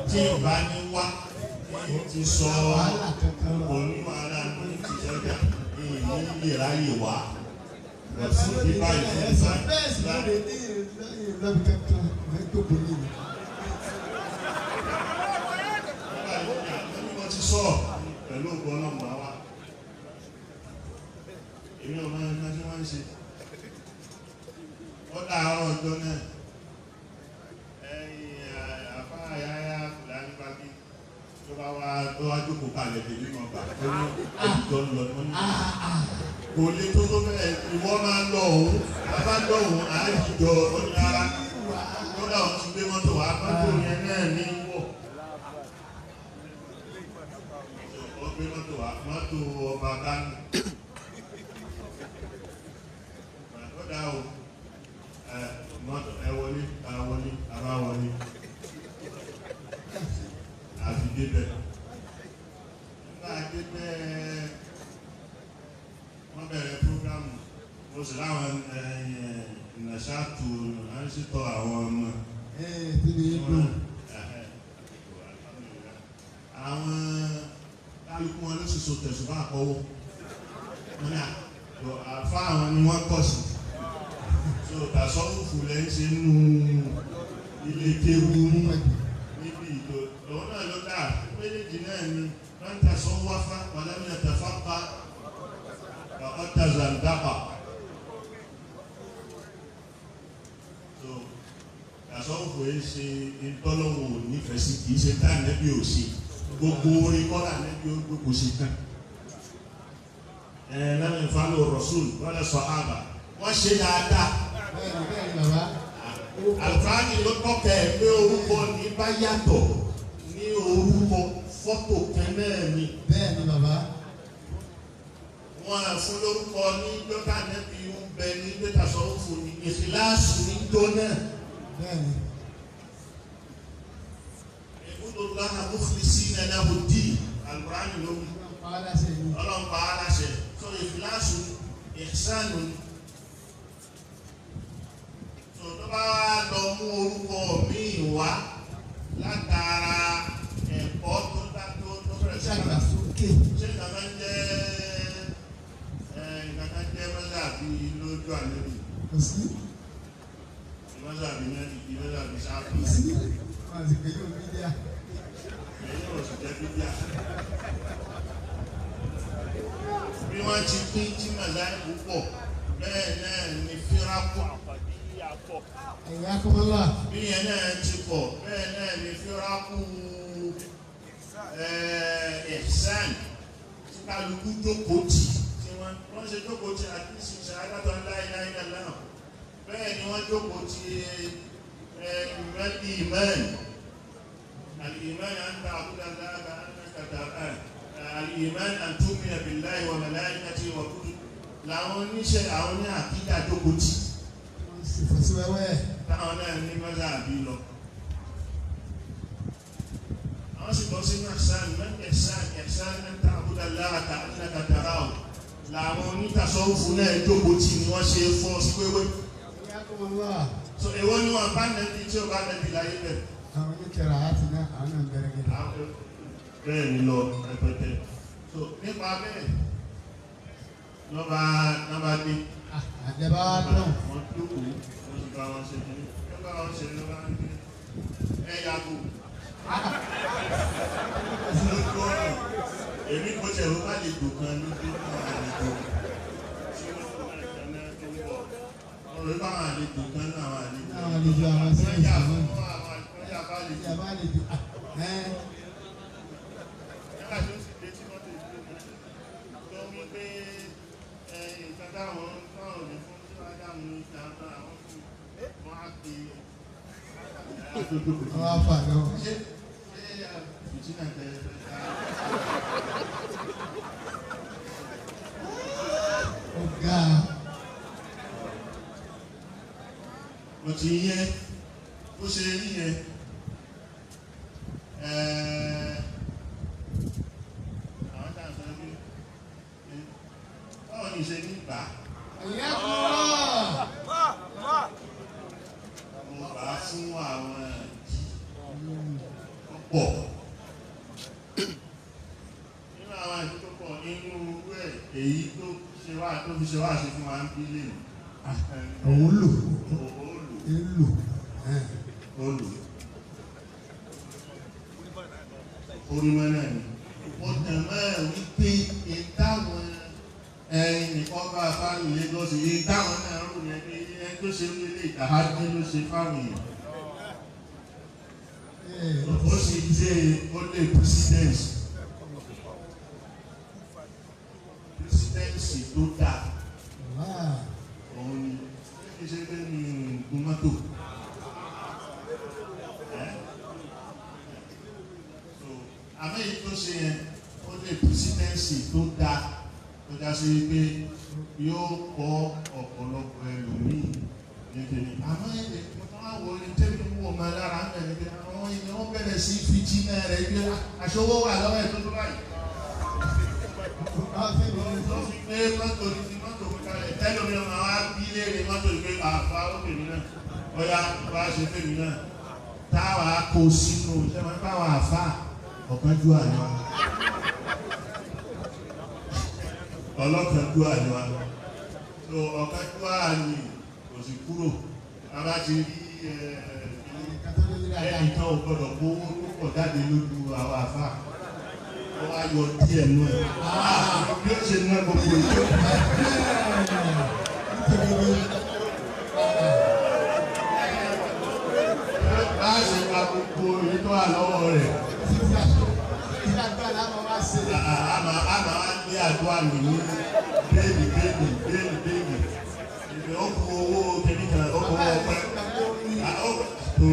Tí n bá ní wá, ti sọ kò ní wàhálà ní ti sọ́jà ní lè ráyè wá. Fún bí báyìí fún bí báyìí. Bẹ́ẹ̀ sì ló lè ní ìlọ́bi kankan fẹ́ jókòó ní ìlú. Mo ti sọ pẹ̀lú ògbó ọlọ́mọ wa. Èmi ò máa ń ná tí wọ́n ń ṣe. Ó dàárọ̀ ọjọ́ náà. Ẹ̀yin àfáà Yáyá Fúlàní bá bí tó bá wá tó wá jókòó kalẹ̀ tèmi mọ̀ gbà tó ní ẹ̀jọ́ ń lọ ní. Kò lè tó tó bẹ́ẹ̀ ìwọ máa ń lọ òun bàbá lọ òun àájìjọ onílára kódà òun ti gbé mọ́tò wá mọ́tò yẹn náà ní wọ̀. Ó gbé mọ́tò wá mọ́tò ọba Kánò. Kódà o mọ́tò ẹ wọlé ẹ wọlé ẹ bá wọlé àfi débẹ̀. Nígbà débẹ̀ wọ́n bẹ̀rẹ̀ prógrámù mo sì láwọn ìnàṣàtò ìránṣẹ́tọ̀ àwọn ọmọ. Àwọn kálukú wọn ló sì so tẹ̀sùbá àkọ́wọ́. Wọ́n ní àfa àwọn ni wọ́n kọ̀ sí. So tàṣọ́fùfù lẹ́ ń ṣe nínú ilé kéwú níbi ìtò. Òun náà ló dà méjèèjì náà ni wọ́n ń tasọ́ wáfá wàlámìnà tàfáfá ọ̀tà zàǹdàpà. So tasọ́fù yìí ṣe ìtọ́lọ́wò nífẹ̀ẹ́ sí kì í ṣe tá nẹ́bí ò ṣe gbogbo orin kọ́là nẹ́bí ó gbé kò ṣe tán. Ẹ lẹ́nu ìfàlù rọ̀ṣùl wọ́n lè sọ àbà wọ́n ṣe dáadáa. Bẹ́ẹ̀ni bẹ́ẹ̀ni bàbá. Àlùfáàní ló tọ́kẹ̀ ẹ̀ pé orúkọ ní bá yàtọ̀ ní orúkọ fọ́tò kan náà ni. Bẹ́ẹ̀ni bàbá. Wọ́n á fún lórúkọ ní dọ́tà nẹ́bí ń bẹ ní dọ́tà sọ̀rọ̀ fún ní ìfìlàsù ní jọ náà. Bẹ́ẹ̀ni. Ìbúdó láhà mukhlisina lahu ddin Àlùfáàní ló wí. Ọlọ́run pa á láṣẹ. Sọ ìfìlàsù ìsánù ni. Tó bá lọ mú orúkọ míì wá látara ẹ̀kọ́ tó dá tó tó bẹ̀rẹ̀ sí Ṣàgbàsókè. Ṣé nǹkan jẹ́ nǹkan jẹ́ mọ́sàbí lójú àlejò? Kò sí. Mọ́sàbí mẹ́rin mọ́sàbí sáfì. Kò sí. Wọ́n ti pè é ní bídíà. Èyí ò sì jẹ́ bídíà. Bí wọ́n ti pín tí màláì púpọ̀ bẹ́ẹ̀ náà ni fíráàpù pọ̀. Ẹ̀yà kọ́mọ́lá. Bí yẹn náà ti pọ̀ bẹ́ẹ̀ náà ni fíráàpù ẹ̀sán tí kálukú jókòó tì tí wọ́n ṣe jókòó tì àti ṣiṣẹ́ adájọ́ ńláìláìlá náà bẹ́ẹ̀ ni wọ́n jókòó tì ìmán al-iman an ta'buda Allaha ka'annaka tarahu al-iman an tu'mina billahi wa malaikatihi wa kutubihi làwọn oníṣẹ́ àwọn ní àkídà jókòó tì Ìfọ̀síwẹ́wẹ́. Táwọn náà ní mọ́sàbí lọ. Àwọn sì bọ́ sínú ẹ̀sán ẹ̀sán ẹ̀sán ń ta àbúdá láàtà nígbà tàrà ọ̀. Làwọn onítàsọ́wọ́fù náà jókòó tì ní wọ́n ṣe fọ́ sí wéwé. So èwo ni wọn bá nẹbi tí o bá nẹbi láyé bẹ̀. Àwọn oníkẹrẹ àti náà àwọn náà ń bẹ̀rẹ̀ gẹ́gẹ́. Bẹ́ẹ̀ ni lọ rẹpẹtẹ. So nípa bẹ́ẹ̀ lọ́ba lọ́ba dé. Àjẹbá wa dùn. Wọ́n jókòó, wọ́n sì bá wọn ṣe kí. Wọ́n bá wọn ṣe lọ́ba ń gbé. Ẹ yàgò. Lójú ọ̀nà, èmi kò tẹ̀ wọ́n bá lè dùn kan lójú ọ̀nà àlejò. Tí wọ́n bá lè kan náà tó ń bọ̀. Ọ̀rọ̀ bá àwọn àlejò kan náà àwọn àlejò. Àwọn àlejò àwọn sí Wọ́n yà ìṣòro. fún àwọn wọ́n yà bá àlejò. Ìyàbá àlejò. Nígbà tó sì dé tí wọ́n ti dé tó ń wí pé nǹkan táwọn táwọn ò ní fún tí wọ́n á dáhùn ní ìta àwọn fún wọn á pe Wọ́n á fà lọ. ṣé ṣé fìtínà tẹ ẹ fẹ́ ká. Ó ga. Mo ti yẹ bó ṣe rí yẹn àwọn tá à ń sọ pé báwo ni ṣe ní gbà Ìyá kúrò. mo gbà á fún àwọn ìdí tó pọ̀ nínú àwọn ìdí tó pọ̀ nínú owó ẹ̀ èyí tó ṣe wá tó fi ṣe wá ṣe fún wa ń bí lè Òun lò. ó lò Ń lò. ó lò orímọ náà ni ó tàn mọ́ ẹ̀ wípé ìtàwọn ẹ̀yìn nìkan bá fáwọn Lagos ìtàwọn náà rò ní ẹni ẹni tó ṣe wílé ìtàhájú ló ṣe fáwọn èèyàn ó sì dé ó lé presidency presidency tó dáa òun ni kí ṣe pé mi ò gun mọ́tò ẹ́ so àmọ́ èyí tó ṣe yẹn ó lè presidency tó dáa tó já sí pé yóò kọ́ ọ̀pọ̀lọpọ̀ ẹlòmíì nítorí àmọ́ èdè mo tún wá wo ní tẹ́lẹ̀ wò máa lára ń bẹ̀rẹ̀ pé àwọn èèyàn wọ́n bẹ̀rẹ̀ sí fi jìnnà rẹ̀ gbé aṣọwó wà lọ́wọ́ ẹ̀ tó tó báyìí tó fi gbé mọ́tò ní fi mọ́tò mi kalẹ̀ tẹ́lẹ̀ mi máa wá bí léèrè mọ́tò yìí pé àfa ó fèmí náà ọ̀yá wá ṣe fèmí náà táwa kó sínú ṣé wọn báwa àfa ọ̀kánjú àná ọlọ́kánjú àná so ọ̀kánjú àná kò sì kúrò bàbá ti rí ẹnìkan ò gbọdọ̀ kó owó púpọ̀ jáde lójú àwọn àfa ó wá yọ díẹ̀ nú ẹ̀ bí ó ṣe ná gbogbo ìjọ. Bá a ṣe gba gbogbo èyí tó wà lọ́wọ́ rẹ̀ àmà àmà wá ní àdúrà mi ní bẹ́ẹ̀lì bẹ́ẹ̀lì bẹ́ẹ̀lì bẹ́ẹ̀lì ìgbẹ́ ó kú owó kìíní kan ó kú owó ọpẹ́ ó kú.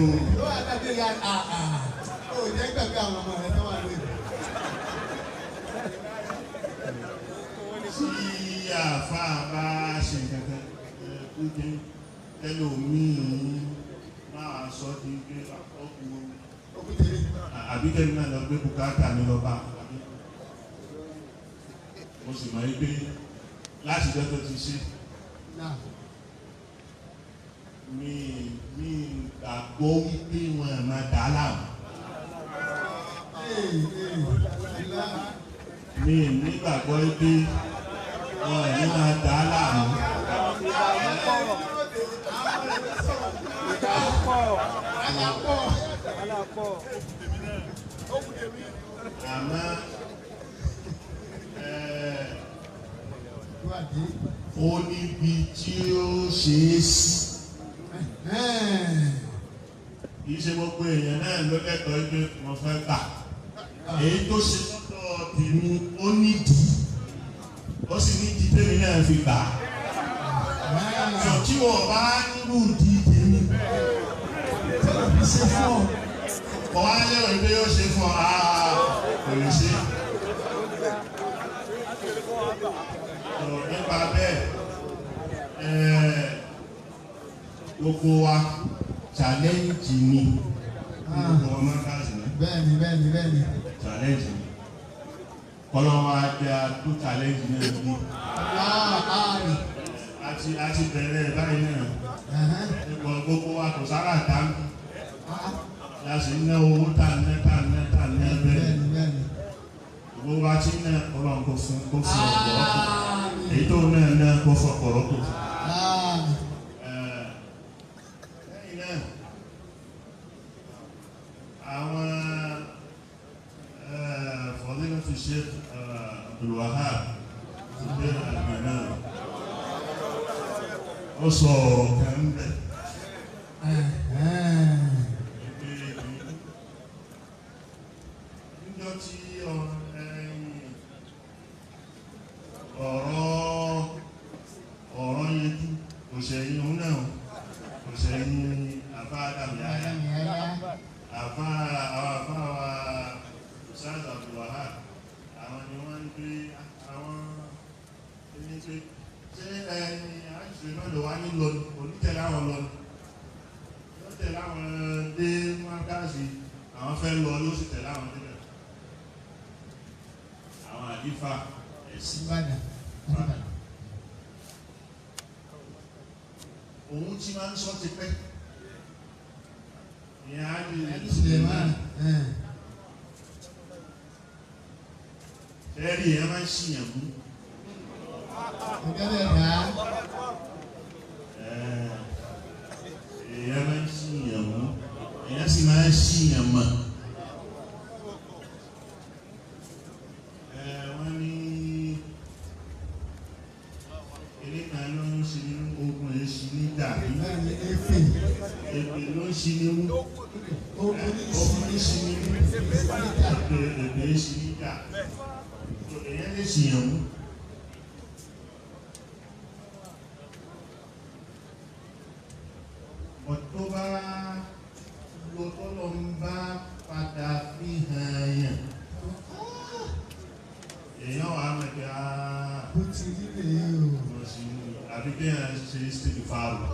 Tí àáfàá bá ṣe nǹkan kan kúndé ẹlòmíín máa sọ di pé ó kú àbí kẹ́mi náà lọ gbé bùkátà mi lọ bá mo sì mọ̀ pé láti jẹ́ tó ti ṣe mi mi gbàgbọ́ wípé wọn máa dà á láàmú mi nígbàgbọ́ wípé wọn ní máa dà á láàmú. Àmọ́ ó níbi tí ó ṣe é sí. Kì í ṣe gbogbo èèyàn náà ló lẹ́tọ̀ọ́ pé mo fẹ́ gbà. Èyí tó ṣe sọ́dọ̀ tèmi ó nídìí. Ó sì nídìí tèmi náà fi gbà. Sọ tí wọ́n bá nírú ìdí tèmi. Ṣe fún ọ. Kọ̀ wá lérò pé yóò ṣe fún ọ, kò lè ṣe. Nípa bẹ́ẹ̀, gbogbo wa challenge ni gbogbo ọmọ káàsì ní Bẹ́ẹ̀ni bẹ́ẹ̀ni bẹ́ẹ̀ni. challenge ni kọ́lọ́wọ́ ajá tó challenge náà ní Ààrì. àti bẹ̀rẹ̀ báyìí náà. kò sára dáńbì la sì ń ná owó tá ń ná tá ń ná tá ń ná bẹ́ẹ̀ gbogbo wa ti ń ná Ọlọ́run kó fún kó fún ọ̀pọ̀lọpọ̀ èyí tó náà ná kó fún ọ̀pọ̀lọpọ̀. Lẹ́yìn náà àwọn Fadilatu Sheikh Abdulwahab Zubair Al-Manawi ó sọ ọ̀rọ̀ kan bẹ̀. Níjọ́ tí ọ̀rọ̀ yẹjú kò sẹ́yìn òun náà kò sẹ́yìn àfá Adam Yahya àfá àwọn àfá wa Ustaz Abdulwahab àwọn ni wọ́n ń gbé àwọn ẹni pé ṣé ẹni àìsàn náà lọ wá ní lọ onítẹ̀lé àwọn lọ yóò tẹ̀lé àwọn dé mọ́káàsì àwọn fẹ́ lọ yóò sì tẹ̀lé àwọn débẹ̀ àwọn àdífà ẹ̀sìn òun tí máa ń sọ ti pẹ́ ìyẹn á lè Suleiman. Ẹ̀rí èèyàn máa ń ṣìyàn mú. Èèyàn máa ń ṣìyàn mú. Èèyàn sì máa ń ṣìyàn mọ̀. Wọ́n ní eré kan ló ń ṣe ní ogun èṣù ní dàbí. Èpè ló ń ṣe ní wú. Ogun ní ṣe ní wú. Èpè ń ṣe ní dà. Èèyàn lè ṣìyàn mú. Ọ̀tọ́ bá lọ tọ́lọ ń bá padà fi hàn yàn. Èèyàn wà mọ̀ pé á Bó ti rí rèé o. lọ sí inú àbí kí èèyàn ṣe stage fáàlù.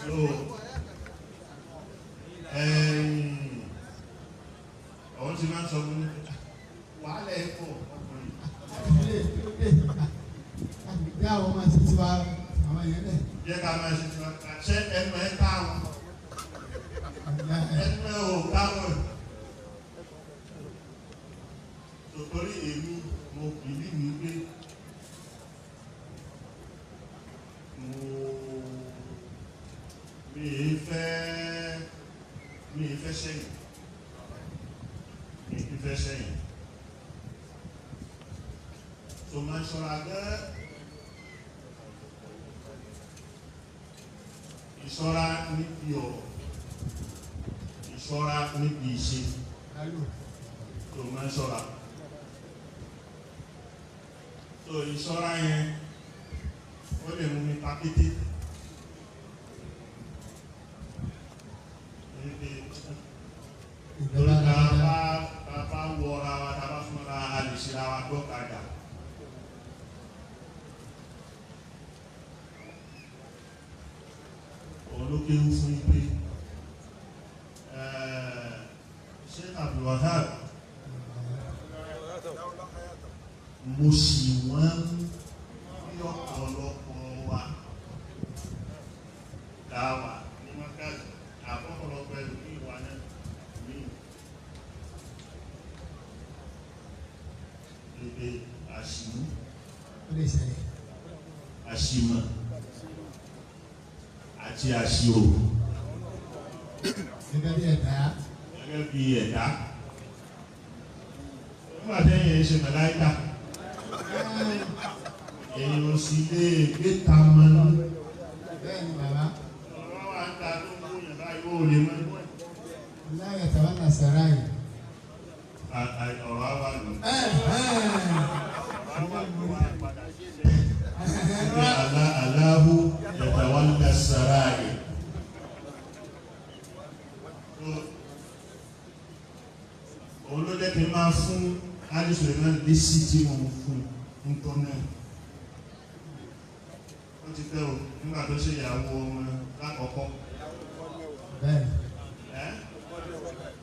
So, ọ̀hún ti máa ń sọ fún mi, wàhálà ẹ̀ pọ̀ ọkùnrin. Bí àwọn máa ṣe tiwa àwọn yẹn lẹ̀. Jẹ́ ká máa ṣe tiwa, ṣé ẹnu ẹ káwọn? Ẹnu ẹ ò káwọn. Tòtòrí èmi mo bìlí mi pé mo mi ì fẹ́ sẹ́yìn. Mi ì fẹ́ sẹ́yìn. Tó máa ń ṣọ́ra gẹ́ẹ́. Ìṣọ́ra níbi ọ̀rọ̀, ìṣọ́ra níbi ìṣe, tó máa ń ṣọ́ra. So ìṣọ́ra yẹn, ó lè mú mi pa kété. Torí ta bá wọra wa, ta bá fúnra a lè ṣe ra wa gbọ́kadà. Olókéwú fún ipe Sheikh Abdulwahab mo sì wọ́n ní ọ̀pọ̀lọpọ̀ wa dáwà ní wákàtí àpọ̀pọ̀lọpọ̀ ẹlòmíì wa náà mí pé àṣìmú àṣìmọ̀ àti àṣìrò Gẹ́gẹ́ bí ẹ̀dá. Gẹ́gẹ́ bí ẹ̀dá. Nígbà tẹ́yìn ṣe màláíkà, èyàn ò sì lè gbé ta mọ́ ní. Bẹ́ẹ̀ ni bàbá. Ọ̀rọ̀ wa ń ta tó ń wúyàn báyìí ó lè mọ́ inú ẹ̀. Láyé tàwọn náà sàrà yìí. Ọ̀rọ̀ á wà lọ. Aláhu yatawalla sarair. Òun ló jẹ́ kí n máa fún Ali Suleiman lésì tí mo ń fún un tọ́ náà. Ó ti pẹ́ o, nígbà tó ṣe ìyàwó ọmọ lákọ̀ọ́kọ́.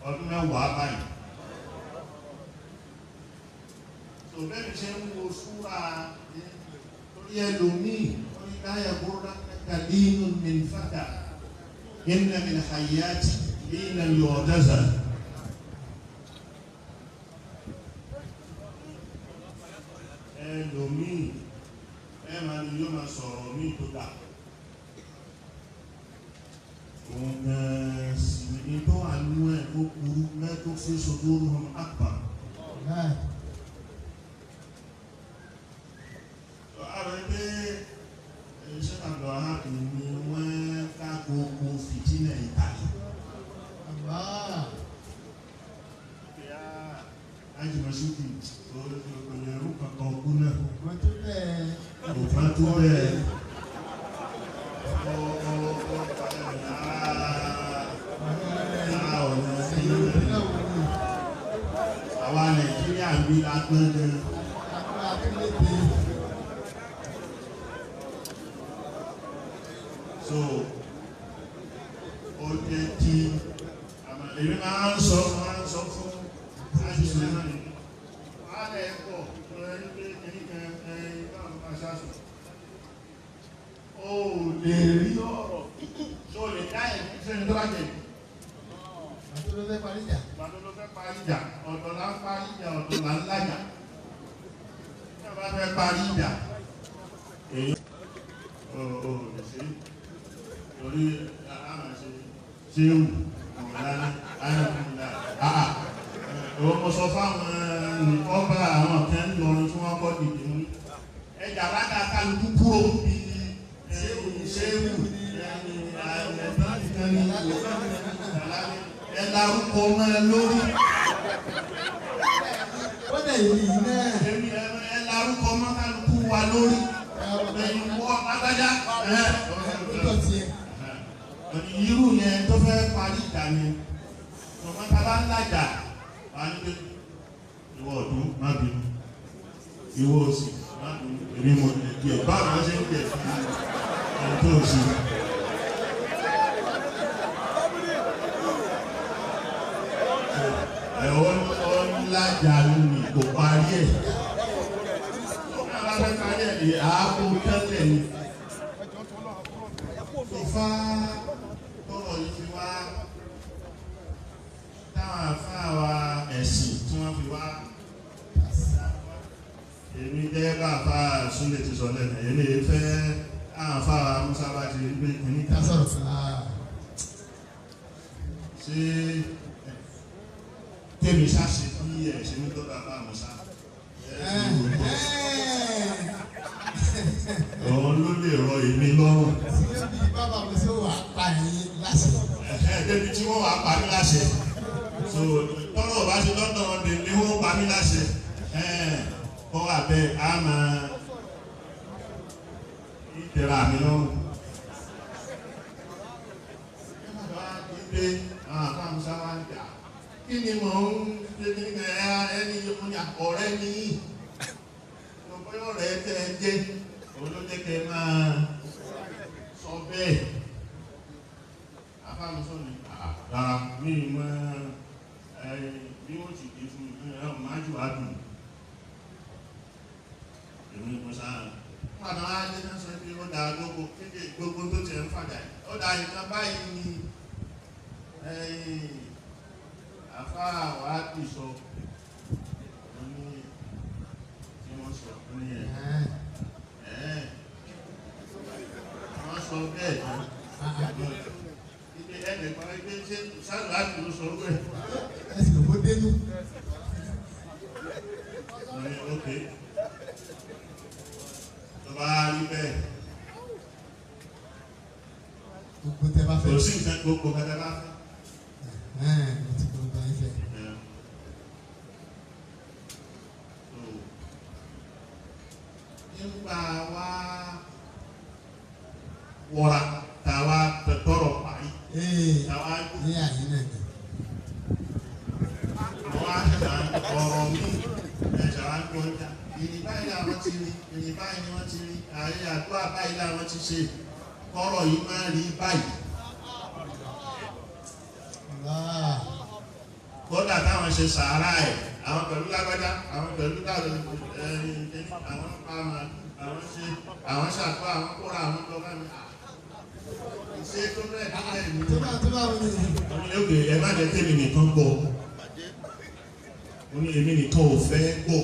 Ọdún mẹ́wàá báyìí. Tò bẹ́ẹ̀ mi ṣe ń wo súra torí ẹlòmíì láyà gbóná kàlínú min fata inna min hayati lina yọ̀ọ́dẹ́sà. Ẹlòmíì ẹ máa ní yóò máa sọ̀rọ̀ míì tó dà. Òun gan-an sì ní tó wà nínú ẹ̀ ó burú mẹ́tò fi sodoro hàn àpà. Àwọn ẹgbẹ́ iṣẹ́ àgbà ni wọ́n ká gbogbo fìtínà ìtàlẹ̀. Ajímọ̀síkì òyìnbó kankan kú náà. Òfin tó bẹ́ẹ̀. Àwa Nàìjíríà ń bí agbọ́n gan. So, ó jẹ́ kí èmi máa ń sọ fún àṣìṣe náà ni. Wàhálà ẹ̀ pọ̀ lórí pé kìnnìkan ẹ̀yìn báwọn máa ṣáṣọ. O lè rí ọ̀rọ̀ tó lè dá ẹ̀mí sẹ́ni tó bá jẹ̀. Bàtò ló fẹ́ parí ìjà. Bàtò ló fẹ́ parí ìjà. Ọ̀dọ̀ là ń parí ìjà, ọ̀dọ̀ là ń lájà. Tí a bá fẹ́ parí ìjà, èyí ò lè ṣe torí àmà ṣe ṣéwù mọ̀lánà ánàkúnlá. Àà mo sọ fáwọn ọba àwọn kan lọrin tí wọ́n kọ́ dìde mú. Ẹja bá dá kálukú kúrò bí ṣéwù ẹ larúkọ mọ́ ẹ lórí. Ó dẹ̀ yìí náà. Ẹ larúkọ mọ́ kálukú wa lórí. Ẹ̀yin wọ́ lágbájá. Irú yẹn tó fẹ́ parí ìjà ni tọmọ tá a bá ń lájà wà ní pé ìwọ ọ̀dún má bínú, ìwọ òsì má bínú, èmi mo lè di ẹ̀ báwo ló ṣe ń jẹ̀ fún ẹni tó ṣe. Ẹ̀ ọ́ ń lájà lónìí kò parí ẹ̀. Tó bá fẹ́ parí ẹ̀ ní àákú tẹ́lẹ̀ ni. Tó fá tọrọ yìí fi wá táwọn àfáà wa ẹ̀sìn tí wọ́n fi wá. Èmi jẹ́ bá àfáà Súlè ti sọ lẹ́nu, èmi fẹ́ àwọn àfáà Musa bá ti rí pé kìíní kan. Ṣé tèmi ṣáṣe bí ẹ̀ ṣe ní tọ́ka àfáà Musa? Òun ló lè rọ èmi lọ́rùn. Bàbá mi ṣe wà pa ẹ̀yin láṣẹ. Débi tí wọ́n wà pa mí láṣẹ. So tọ́rọ̀ bá ṣe lọ́dọ̀ wọn dè ní wọ́n pa mí láṣẹ. Kọ́ wà bẹ́ẹ̀ á máa ìtẹ̀ra mi lọ́rùn. Pé àwọn àfáàmùsá wa ń jà. Kí ni mò ń ṣe ní ẹni ọ̀rẹ́ ní yìí? Mo ọ̀rẹ́ tẹ́ ẹ jẹ́, òun ló jẹ́ kẹ́ máa sọ bẹ́ẹ̀. Àfáàmùsọ ni rárá mi mọ bí wọ́n ti dé fún mi ẹ máa jù á dùn. Èmi ni mo sáà. Padà wá lé náà sọ pé ó dáa gbogbo kéde gbogbo tó tiẹ̀ ń fàdà yìí. Ó dáa nǹkan báyìí ni àfáà wa ti sọ. Mo ní tí wọ́n sọ fún ní ẹ̀. Wọ́n sọ bẹ́ẹ̀ tán. Ibi ẹnì kan ẹgbẹ́ ṣé sáàlù ló sọ wẹ̀. Ẹ sì lò ó dénú. Mo ní ókè. Tó bá rí bẹ́ẹ̀. Gbogbo tẹ bá fẹ́. Kò sí nǹkan gbogbo kẹtẹ bá fẹ́. Mo ti gbogbo ayé fẹ́. Nígbà wá wọra tàwa tọrọ parí. Tàwa ní àyè náà ni. Wọ́n á ṣà ọ̀rọ̀ mi ẹ̀ṣà á gbọ́ ọjà. Ìrìn báyìí làwọn ti rí, ìrìn báyìí ni wọ́n ti rí, àyè àdúrà báyìí làwọn ti ṣe. Kọ́rọ̀ yìí máa rí báyìí. Kódà táwọn ṣe sàárà ẹ̀, àwọn pẹ̀lú lágbájá, àwọn pẹ̀lú lágbájá, àwọn pa màálù Àwọn ṣe àwọn ṣàgbọ́ àwọn kóra àwọn lọ bá mi. Ṣé tó bẹ́ẹ̀ tó bẹ́ẹ̀ ni? Tó bá tó bá wọn ni. Àwọn ilé òkè ẹ má jẹ́ tèmi nìkan gbọ́. Mo ní èmi nìkan ò fẹ́ gbọ́.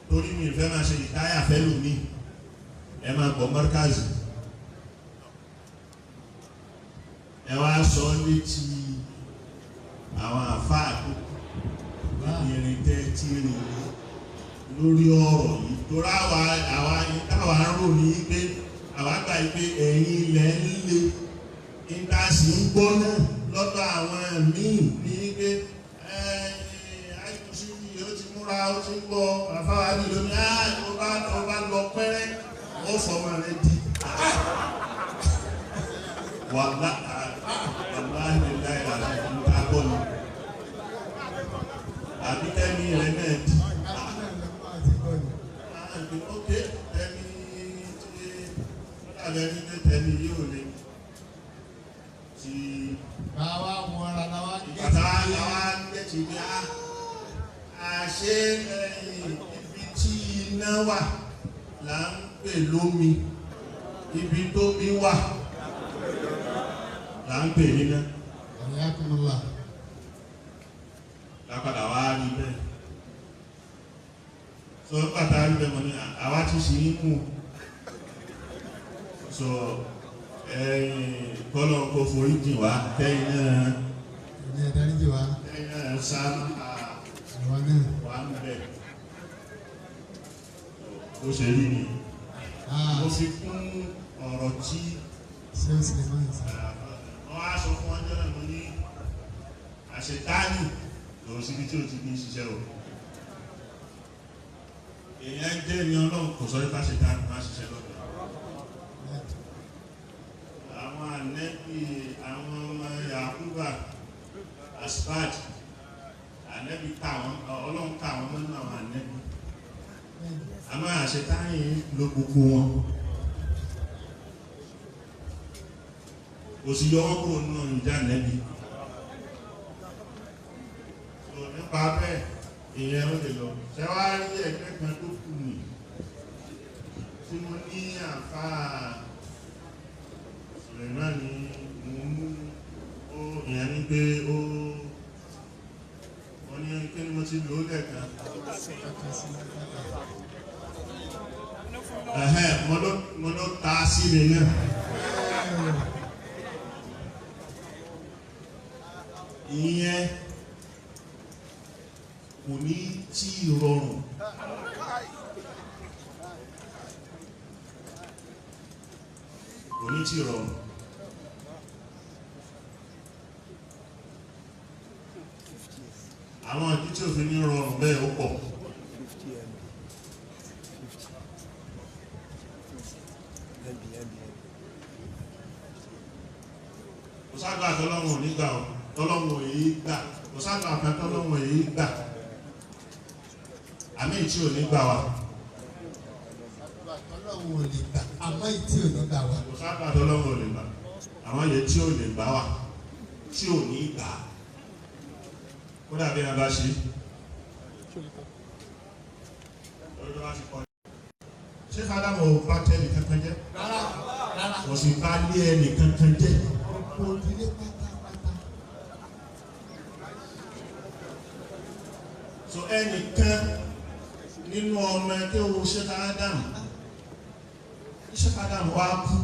Torí mi fẹ́ máa ṣe ìtáyà fẹ́ lù mí. Ẹ máa gbọ́ mọ́ríkàzì. Ẹ wá sọ létí àwọn àfáà tó ìrìn tẹ́ tí rìn lórí ọ̀rọ̀ yìí. Torí àwa àwa táwa ń rò ní pé àwa gbà yìí pé ẹ̀yin ilẹ̀ ń le. Níta sì ń gbọ́ náà lọ́dọ̀ àwọn míì ní pé àìkúsí yìí ó ti múra ó ti ń gbọ́ àfáà ní lónìí á ó bá lọ pẹ́rẹ́ ó fọmọ rẹ di. Wàlá wàlá ní láìra níta gbọ́ ni. Àbí tẹ́mi rẹ̀ náà di. Ok, tẹ́mi tí ó dàbẹ̀ ní pé tẹ́mi yóò le. Ti Báwa wọra làwa gé. bàtà làwa gbé ti bí a. Àṣé ibi tí iná wà là ń pè lómi. Ibi tó mi wà là ń pè níná. Ayakumullah. Lápadà wá rí bẹ́ẹ̀. So pàtà rí bẹ́ẹ̀ mọ̀ ní àwa ti ṣì ń mú. So kọ́lọ̀ kó forí jìn wá tẹ́yìn náà Ẹni ẹ̀dáríjì wa. tẹ́yìn náà sá Àwa náà. wà ń bẹ̀. Ó ṣe rí ni. Mo fi kún ọ̀rọ̀ tí Ṣé o sì lè máa ń sọ? wọ́n á sọ fún ọjọ́ náà mo ní àṣetáàní lòun síbi tí o ti ní ṣiṣẹ́ o. Èèyàn jẹ́ ní Ọlọ́run kò sọ nípa àṣetáàní máa ṣiṣẹ́ lọ́dọ̀. Àwọn ànẹ́bí àwọn ọmọ Yakuba Asfad ànẹ́bí ká àwọn Ọlọ́run ká àwọn mọ́nú àwọn ànẹ́bí. Àmọ́ àṣetáàní ló gbogbo wọn. Kò sí yọ wọ́n kúrò nínú ìjà ànẹ́bí. So nípa bẹ́ẹ̀ ìyẹn ó lè lọ. Ṣé wàá rí ẹgbẹ́ kan tó kù nì tí mo ní àfáà Suleiman ní mo mú ó ìyẹn ní pé ó ó ní kí ni mo ti lò ó lẹ́ẹ̀kan. Ẹ̀hẹ́n, mo ló ta sí mi náà. Ìyẹn kò ní tí ì rọrùn. Kò ní tí ì rọrùn. Àwọn ìdí tí òfin ní rọrùn bẹ́ẹ̀ ó pọ̀. Kò ságbà tọ́lọ́run ò ní gbà ọ́, tọ́lọ́run ò yí gbà. Kò ságbà kan tọ́lọ́run ò yí gbà. Àmì tí ò ní gbà wá. Ọlọ́run ò lè gbà, àmọ́ ìtí ò ní gbà wá. Kò ságbà tọ́lọ́run ò lè gbà. Àwọn yẹn tí ò lè gbà wá, tí ò ní gbà. Kódà bí a bá ṣe. Lọ́jọ́ bá ti kọ́. Ṣé Ádámù ò bá tẹ́ ẹnìkankan jẹ́? Rárá, rárá. Kò sì bá lé ẹnìkankan jẹ́. Gbogbo ìdílé pátápátá. So ẹnìkan nínú ọmọ ẹgbẹ́ wo Ṣé Ádámù? Ṣé Ádámù wá kú?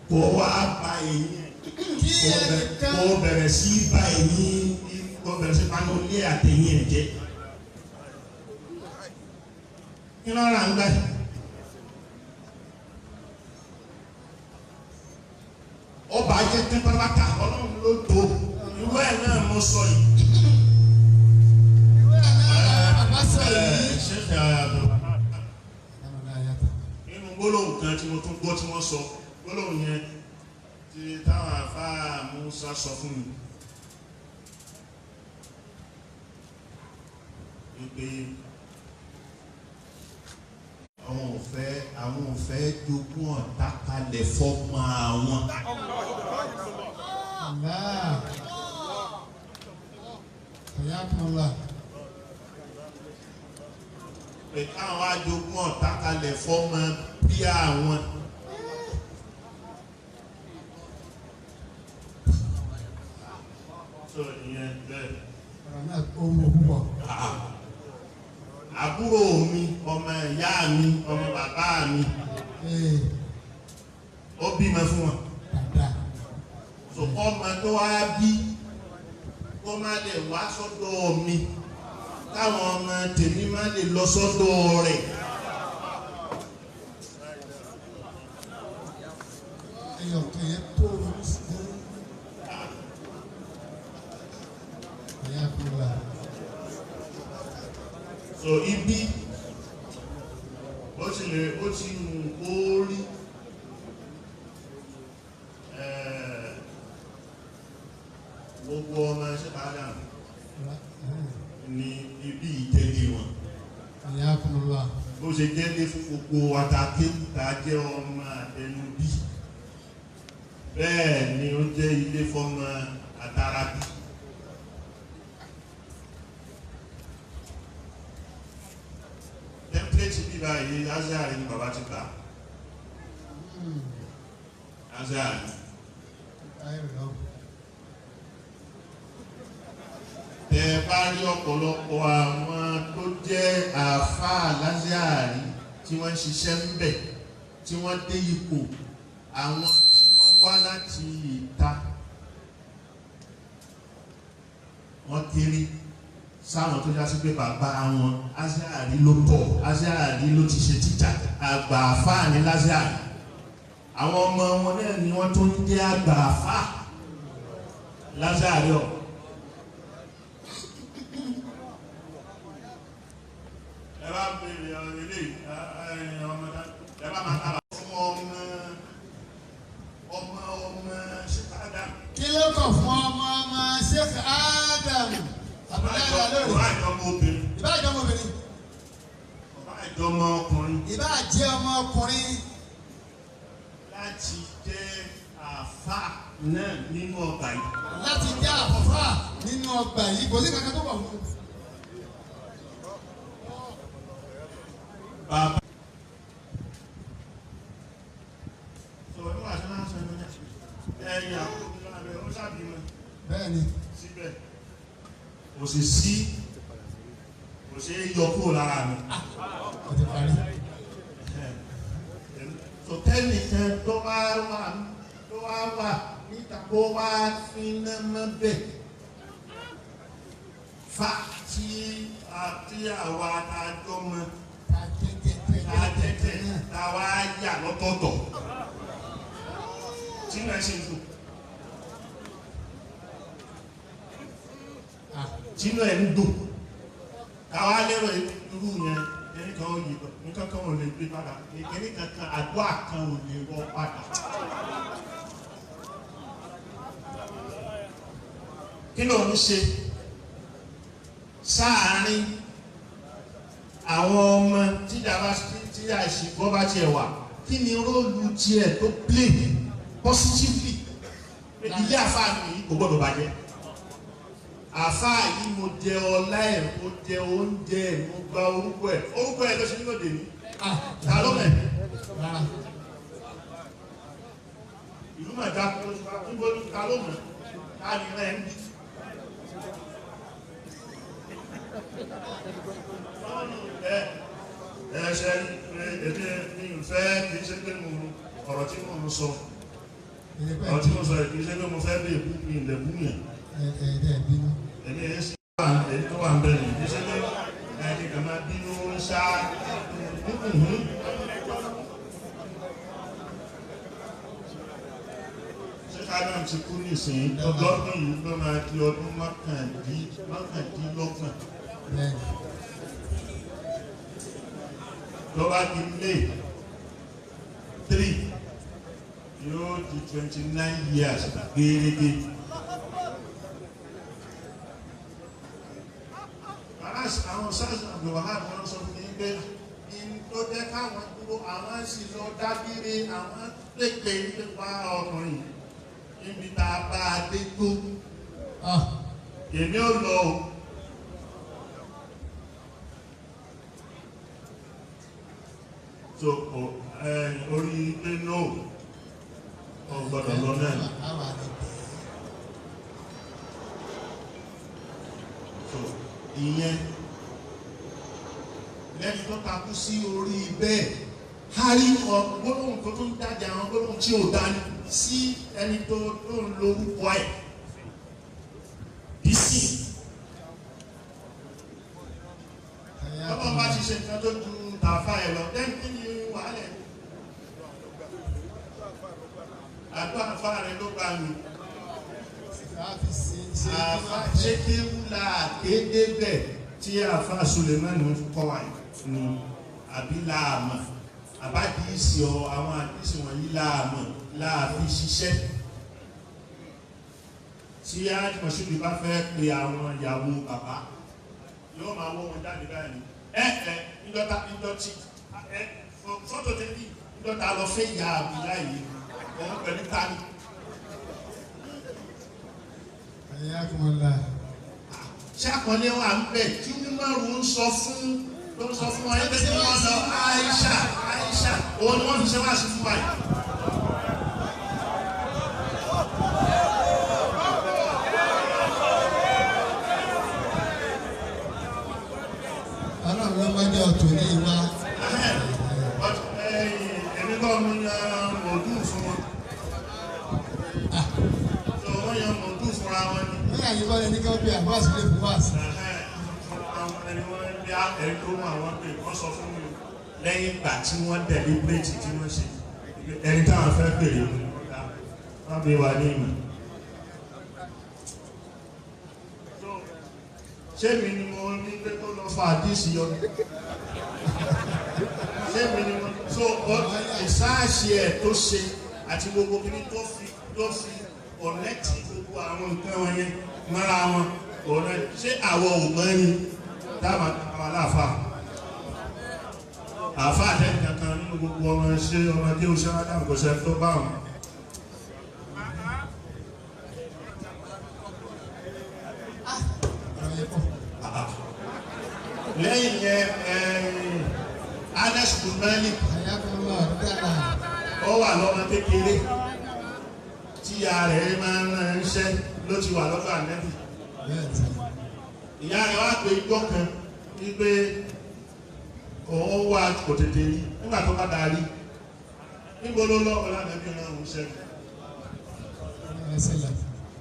Kò wá ba èyí. Kí ẹnìkan Kò bẹ̀rẹ̀ sí ba èyí. Kò bẹ̀rẹ̀ sí panu lé àtẹ̀yìn ẹ̀ jẹ́. Kí ló rà ń gbà yìí? Ọba jẹ́ tẹ́ pátápátá Ọlọ́run ló tó. Irú ẹ̀ náà mo sọ yìí. ìwé àná bàbá sọ yìí. Ṣé ṣe Abdulwahab? Nínú gbólóhùn kan tí mo tún gbọ́ tí wọ́n sọ, gbólóhùn yẹn tí táwọn àfáà Musa sọ fún mi. Wípé àwọn ò fẹ́ jogún ọ̀tá kalẹ̀ fọ́mọ àwọn. Allah. Ayakumullah. Pé káwọn ajogún ọ̀tá kalẹ̀ fọ́mọ bí àwọn. Sọ ìyẹn bẹ́ẹ̀. Ọ̀rọ̀ náà ó wúwo púpọ̀. Àbúrò mi, ọmọ ìyá mi, ọmọ bàbá mi, ó bímọ fún wọn. So ọmọ tó wá bí kó má lè wá sọ́dọ̀ mi, káwọn ọmọ tèmi má lè lọ sọ́dọ̀ rẹ̀. Ẹyọ kẹyẹ tó ronú sí ẹyà kúrò. So ibi ó ti lè ó ti mú kó rí gbogbo ọmọ ṣe padà ní ibi ìjẹ́lé wọn. Ẹyà kúrò. Bó ṣe jẹ́lé fún gbogbo àtàkéwùtà jẹ́ ọmọ àtẹnubí, bẹ́ẹ̀ ni ó jẹ́ ilé fọ́mọ àtàràbí. Template bí báyìí Azari ni bàbá ti gbà. Azari. Tẹ bá rí ọ̀pọ̀lọpọ̀ àwọn tó jẹ́ àáfàá l'Azari tí wọ́n ń ṣiṣẹ́ ń bẹ̀, tí wọ́n dé ipò, àwọn tí wọ́n wá láti ìta, wọ́n kéré sáwọn tó já sí pé bàbá wọn Azari ló tọ̀, Azari ló ti ṣe tíjà, àgbà àfáà ní l'Azari. Àwọn ọmọ wọn náà ni wọ́n tó ń jẹ́ àgbà àfáà l'Azari ọ̀. Ẹ bá bèrè ilé ọmọ ẹ bá máa tàbá fún ọmọ ọmọ ọmọ Sheikh Adam. Kí ló kàn fún ọmọ ọmọ Sheikh Adam? Ọba ìjọba obìnrin. Ìbá ìjọba obìnrin. Ọba ìjọba ọkùnrin. Ìbá jẹ́ ọmọ ọkùnrin. Láti jẹ́ àfáà náà nínú ọgbà yìí. Láti jẹ́ àfáà nínú ọgbà yìí, kò sí kankan tó wà fún un. Bàbá. Sọ̀rọ̀ nígbà tí wọ́n á sọ ẹni náà. Ẹ̀yìn àkókò mi lábẹ́ ó ṣàbímọ. Bẹ́ẹ̀ni. Síbẹ̀ kò sì sí kò ṣe é yọ kúrò lára mi. Ó ti parí. Sọtẹ́nì kan tó wá wà níta kó wá finá mọ́ bẹ́ẹ̀. Fa tí àti àwa àjọ mọ́ tàjẹ́jẹ́ tàwa yà lọ́tọ̀ọ̀tọ̀. Tí náà ṣe ń dùn. Tínú ẹ̀ ń dùn káwá lérò irú yẹn ẹni kan ò yí nǹkan kan ò lè gbé padà ẹni kankan àdúrà kan ò lè rọ padà. Kí ló ń ṣe sáàárín àwọn ọmọ tíjà bá tí àìsìgbọ́ bá tiẹ̀ wà, kí ni róòlù tiẹ̀ tó play positively? Ilé àfáà mi kò gbọ́dọ̀ bàjẹ́. Àfáà yìí mo jẹ ọlá ẹ̀, mo jẹ oúnjẹ ẹ̀, mo gba orúkọ ẹ̀. Orúkọ ẹ̀ ló ṣe nílò dèmí. Ta ló mẹ̀? Ìlú mà dá níbo ta ló mọ̀? Ta ni rẹ̀ ń bí? Ẹ ṣe èmi mi ò fẹ́ kì í ṣe pé mo ọ̀rọ̀ tí mo ń sọ. Ọ̀rọ̀ tí mo sọ kì í ṣe pé mo fẹ́ bí èbú mi ìlẹ̀bú yẹn. Èmi ẹ̀ ṣe wà èyí tó wà ń bẹ̀rẹ̀ kì í ṣe pé ẹni kan máa bínú ń ṣá. Ṣé Adam ti kú nísìnyí? Ọgọ́dún yìí ló máa di ọdún mọ́kàndínlọ́gbọ̀n. Ló bá di May 3 yóò di 29 years gẹ́gẹ́. Àwọn SARS Abdulwahab wọn sọ fún mi pé ní tó jẹ́ káwọn dúró àwọn sì lọ dábìrì àwọn pépè nípa ọkùnrin níbi tá a bá a dé tó. Èmi ò lọ o. So orí pé no ò gbọ́dọ̀ lọ náà. So ìyẹn lẹ́ni tó takú sí orí bẹ́ẹ̀ hárí ọ gbólóhùn tó tún jáde àwọn gbólóhùn tí ò dání sí ẹni tó ń lorúkọ ẹ̀ bísí. Tọ́lọ́ bá ti ṣe nǹkan tó ju tààfà ẹ̀ lọ, lẹ́yìn kí ni wàhálà ẹ̀? Àdúrà àfà rẹ̀ ló gbà mí. Àfà ṣé kéwú la kéde bẹ̀ tí àfà Sulemanu kọ́ wa ni àbí láàmà àbádìísì ọ àwọn àdìísì wọ̀nyí láàmà láàfi ṣiṣẹ́. Tí Mọ̀ṣúdì bá fẹ́ pe àwọn ìyàwó bàbá yóò máa wọ́ wọn jáde báyìí ẹ ẹ ńdọ́ta ńdọ́tí ẹ fọ́tò tẹ́lẹ̀ ńdọ́ta lọ fẹ́ ìyá àbúlá yìí òun pẹ̀lú tani. Ṣé àkọlé wà ń bẹ̀ tí Umaru ń sọ fún ló ń sọ fún wa ẹgbẹ́ tí wọ́n lọ Aisha Aisha òun ni wọ́n fi ṣe wá sí fún wa yìí. Ọlọ́run ló mọ́jọ́ ọ̀tún ní ìwá. Èmi kọ́ mo yan mọ̀ọ́dún fún wọn. So wọ́n yan mọ̀ọ́dún fúnra wọn ni. Ní àyíkọ́ ẹni kan bí àbáṣe lè fún wáàsí. Ẹni wọ́n bí ẹni tó mọ àwọn pé wọ́n sọ fún mi lẹ́yìn ìgbà tí wọ́n deliberate tí wọ́n ṣe. Ẹni táwọn fẹ́ pèrè wọ́n bí wa ní ìmọ̀. Ṣé mi ni mo ní pé kó lọ fa àdísì yọ? Ṣé mi ni mo so ìsáàṣì ẹ̀ tó ṣe àti gbogbo kí ni tó fi ọ̀lẹ́tì gbogbo àwọn nǹkan wọn yẹn mọ́ra wọn òun náà ṣé àwọ̀ ò mọ́ ni táwọn àwọn aláàfáà àfáà tẹ́lẹ̀ kankan nínú gbogbo ọmọ ṣé ọmọ kí o ṣe Ádámù kò ṣe tó bá wọn. Lẹ́yìn yẹn Anas bin Malik ó wà lọ́mọ kékeré tí ìyá rẹ̀ máa ń ránṣẹ́ ló ti wà lọ́dọ̀ Ànábì. Ìyá rẹ̀ wá pé igbó kan wípé òun wá kò tètè rí nígbà tó bá darí níbo ló lọ́wọ́ lánàbí náà ń ṣẹ́gun.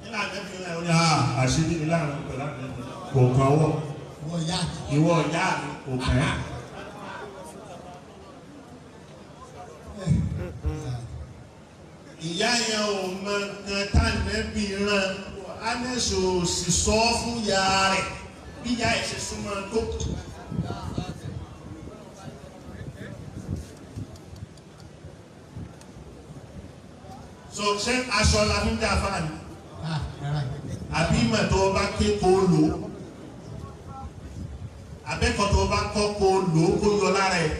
Nígbà Ànábì náà ó ní àṣírí ní láàrin pẹ̀lú Ànábì kò kàn wọ́ ìwọ ìyá mi kò kàn ẹ́. Ìyá yẹn ò mọ nǹkan tánẹ́bì rán Anas ò sì sọ fún ìyá rẹ̀ bí ìyá ẹ̀ ṣe súnmọ́ tó. So ṣé aṣọ la fi ń dá fáàní? Àbí ìmọ̀ tó o bá ké kó o lò ó? Abẹ́kọ̀ọ́ tó o bá kọ́ kó o lò ó kó yọ lára ẹ̀.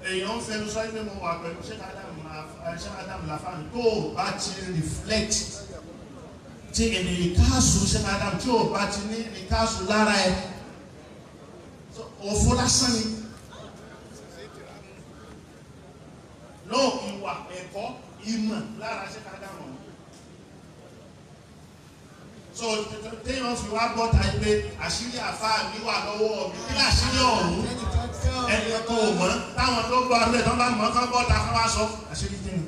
Èèyàn ń fẹnu sọ pé mo wà pẹ̀lú ṣé Ádámù Láfáàní tó o bá ti reflect tí ènìyàn káàsù ṣé Ádámù tí o bá ti ní ènìyàn káàsù lára ẹ̀ òfo lásán ni. Lóò ìwà ẹ̀kọ́ ìmọ̀ lára ṣé Ádámù. So téèyàn fi wá gbọ́ ta pé àṣírí àfáà mi wà lọ́wọ́ mi kí láṣírí ọ̀hún ẹni kan ò mọ̀ táwọn tó gbọ́ abúlé tó bá mọ̀ kán bọ́ ta kán wá sọ àṣírí kí ni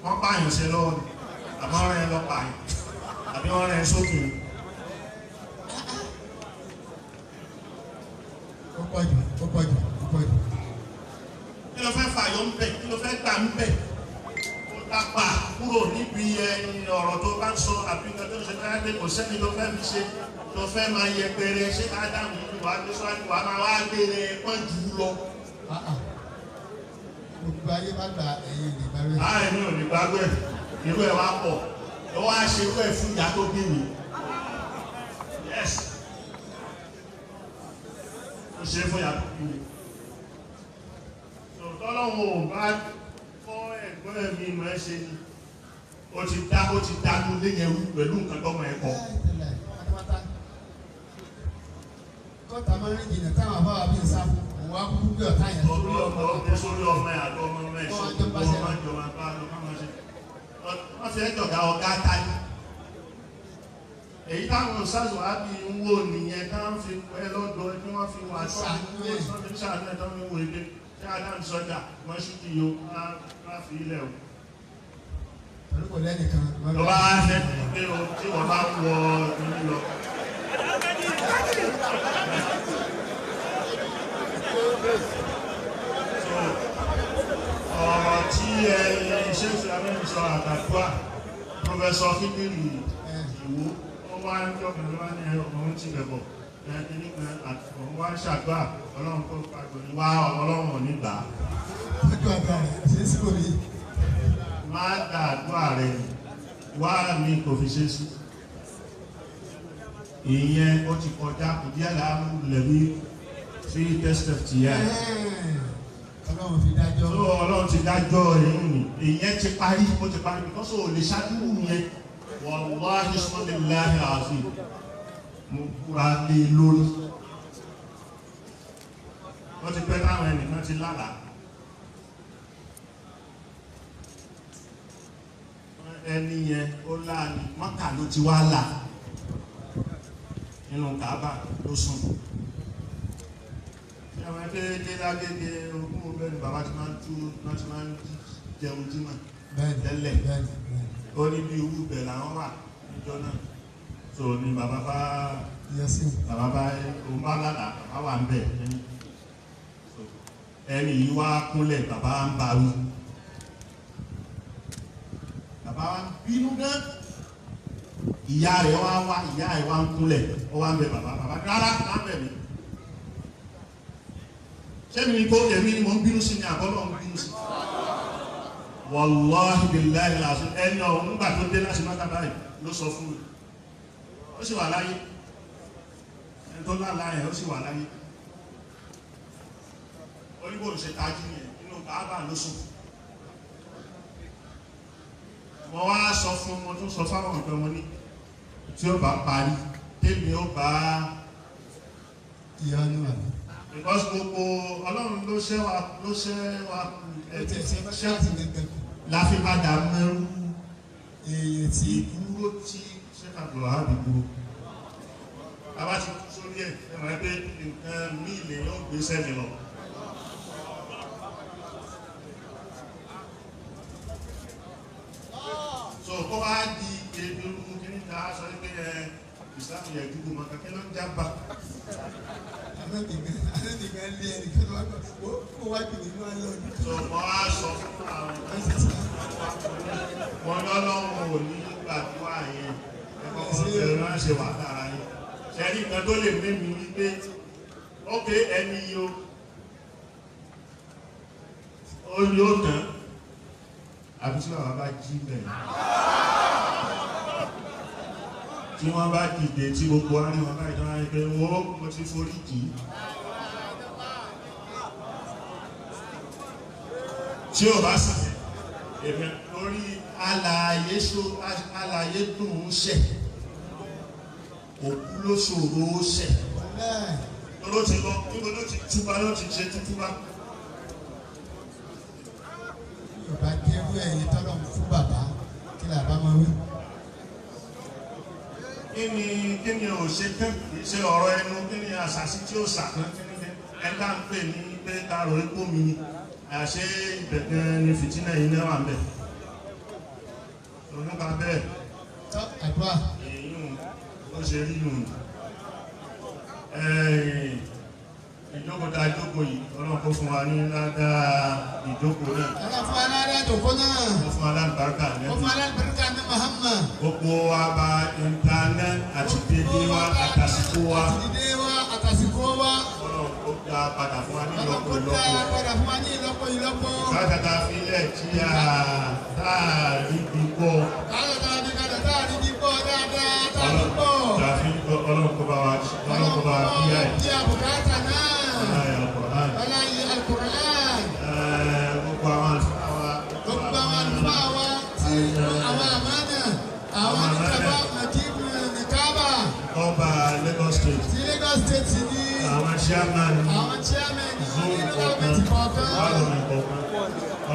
wọ́n pààyàn ṣe lọ́wọ́ ni àbí wọ́n rẹ̀ lọ pààyàn àbí wọ́n rẹ̀ sókè ni. Ó pọ̀ jù, ó pọ̀ jù, ó pọ̀ jù. Kí ló fẹ́ fàyọ ń bẹ̀? Kí ló fẹ́ gbà ń bẹ̀? Ó lápá kúrò níbi ẹyin ọ̀rọ̀ tó bá ń sọ àbí nǹkan tó ń ṣe káyọ̀ kò sẹ́ni tó fẹ́ fi ṣe tó fẹ́ máa yẹpẹrẹ ṣé Ádámù ní wàá gbé sọ́wájú wàá máa wá gbére pọ́n jù ú lọ. Gbogbo ayé bá gba ẹ̀yìn lè bá rẹ̀. Ààrẹ mi ò ní gbàgbé irú ẹ̀ wá pọ̀ ẹ wá ṣe irú ẹ̀ fún ìyá tó bí mi. Yes. Ó ṣe é fún ìyá tó bí mi. Tọ́lọ́hun ò bá kọ́ ẹ̀gbọ́n mi mọ̀ ẹ́ ṣe ni ó ti dánú léyìn ẹrú pẹ̀lú nǹkan tọ́mọ ẹ̀ kọ́. Kọ́ta máa ń rìn jìnnà táwọn àbáwá bí ń sá fún òun wá. Wà á kúkú gbé ọ̀tá yẹn sórí ọmọ. Sórí ọmọ ẹ̀ àti ọmọ ẹ̀ ṣe ọmọ ìjọba bá lọ má máa ṣe. Wọ́n fi ẹjọ́ ga ọ̀gá táyé. Èyí táwọn ṣáàṣù á bí ń wò nìyẹn táwọn fi pẹ́ lọ́dọ̀ tí wọ́n fi wà ṣàánú ẹ̀ tó ń wo ilé. Ṣé Adam sọ́jà wọ́n ṣì kí yo má fi ilẹ̀ o. Pẹ̀lú kò lẹ́nìkan. Lọ bá ṣe pé o tí wọ́n bá wọ inú lọ. Ọ̀rọ̀ tí ṣé Sùlámẹ́ni sọ àtàdúrà Prọfẹ̀sọ Kíkìrì Ìwó ó wá ń jọ́kùnrin wá ní ọ̀hún ti bẹ̀bọ̀ ẹni kan òun wá ń ṣàdúrà Ọlọ́run kó pàgbé wá Ọlọ́run ò ní gbà á. Ojú àdúrà rẹ̀ ṣe é síbò mi. Má da àdúrà rẹ̀ wá mi kò fi ṣe sí. Ìyẹn ó ti kọjá kò díẹ̀ láàmú lẹ̀mí sí tẹ́sítẹ̀tì yẹn. Ọlọ́run fi dájọ́. Tó Ọlọ́run ti dájọ́ èyí ni ìyẹn ti parí ó ti parí because ó lè ṣáájú yẹn wàláhi sọ́lẹ̀láhi àfi mo kúra lé lórí. Wọ́n ti pẹ́ táwọn ẹnìkan ti lálàá. Ẹni yẹn ó láàánú Mọ́kà ló ti wá là nínú Kàábà ló sùn. Ẹ̀wọ̀n ẹgbẹ́ dé lágége ogún ọgbẹ́ ni bàbá ti máa ń tú náà ti máa ń jẹun jímọ̀ tẹ́lẹ̀. Ó ní bí irú ibẹ̀ làwọn wà níjọ́ náà. So ni bàbá bá bàbá bá òun bá lálàá bàbá wà ń bẹ̀. Ẹni yìí wá kúnlẹ̀ bàbá ń bá wí. Bàbá wa ń bínú gán. Ìyá rẹ̀ wá wá ìyá rẹ̀ wá ń kúnlẹ̀ ó wá ń bẹ bàbá bàbá rárá má bẹ̀ mí. Ṣé mi kó èmi ni mò ń bínú sí ni àbọ́lọ́ ń bínú sí? Wàláhi billahi làásù ẹni ọ̀hún nígbà tó dé láti máta báyìí ló sọ fún mi. Ó sì wà láyé. Ẹni tó lálàá yẹn ó sì wà láyé. Oníbò ṣe tají yẹn nínú Kàábà ló sùn. Mo wá sọ fún mo tún sọ fáwọn ọ̀dọ́ mo ní tí ó bá parí tèmi ó bá ìyanu àná. Because gbogbo Ọlọ́run ló ṣẹ́ wa ló ṣẹ́ wa ṣẹ́ la fi padà mẹ́rú èyí tí ìdúró tí ṣẹ́ka Abdulwahab dúró. Bàbá ti kú sórí ẹ̀ ẹ̀ mọ̀ pé nǹkan míì lè yóò gbé sẹ́mi lọ. So kó wá di ebi kí ní ta sọ pé ẹ Islam yẹ dúró mọ kankan ló ń jábà. Alẹ́nìkan lé ẹnìkan tó wá gbọ́ kó wá jù nínú alẹ́ ọdún. So mo wá sọ fún àwọn wọn lọ́lọ́run ò ní gbàdúrà yẹn ẹ kọ́kọ́ bẹ̀rẹ̀ máa ń ṣe wàhálà ara yẹn. Ṣẹ́rí nǹkan tó lè mímu wípé ókè ẹni yìí o ó yóò tán àbí tí bàbá bá jí bẹ̀rẹ̀ tí wọ́n bá dìde tí gbogbo wa ní wọn báyìí tó wáyé pé wọ́n mo ti forí jì í tí ò bá sì èmi lórí alààyè alààyè dùn ún ṣẹ̀ òkú ló ṣòro ó ṣẹ̀ ló ti lọ níbo ló ti túbá ló ti ṣe tútúbá. Yorùbá dérú ẹ̀yìn tọ́lọ̀ fún bàbá kí làbá máa wí. Kí ni ò ṣe tán kì í ṣe ọ̀rọ̀ ẹnu kí ni àṣàṣì tí ó ṣàtàn kí ni ẹ̀ka ń pè ní pé ta rò ikú mi ni àṣé ibẹ̀ gan ni fìtínà yìí náà wà ń bẹ̀. Nípa bẹ́ẹ̀ Tọ́ àdúrà. Èyí ó ṣe rí nù. Ìjókòó tá a jókòó yìí Ọlọ́run kó fún wa ní ládàá ìjókòó náà. Ọlọ́run fún wa ládàá ìjókòó náà. Kó fún wa lálùbáríkà náà. Kó fún wa lálùbáríkà ní Muhammad. Gbogbo wa bá ìtaná àti dédé wa àtàsìkò wa. Àti dédé wa àtàsìkò wa. Ọlọ́run kó dá padà fún wa ní ìlọ́po Ọlọ́run kó ìlọ́po. dá padà fún wa ní ìlọ́po ìlọ́po. Bákàtà filẹ̀ tí a tá a rí bí gbọ́. Káyọ̀ tá a bí kalẹ̀ tá a rí bí gbọ́ dáadáa tá a rí gbọ́. Ọlọ́run kó bá wa Ọlọ́run kó bá wa bíyà yìí. Bí àbùkátà náà. Ọlá yìí Al-Qur'an. Ọlá yìí Al-Qur'an. Gbogbo àwọn àlùfáà wa. Gbogbo àwọn àlùfáà wa tí àwọn àmánà àwọn nìkàbà nìkàbà. Ọba Lagos State. Ti Lagos State ní. Àwọn chairman. Àwọn chairman. Zone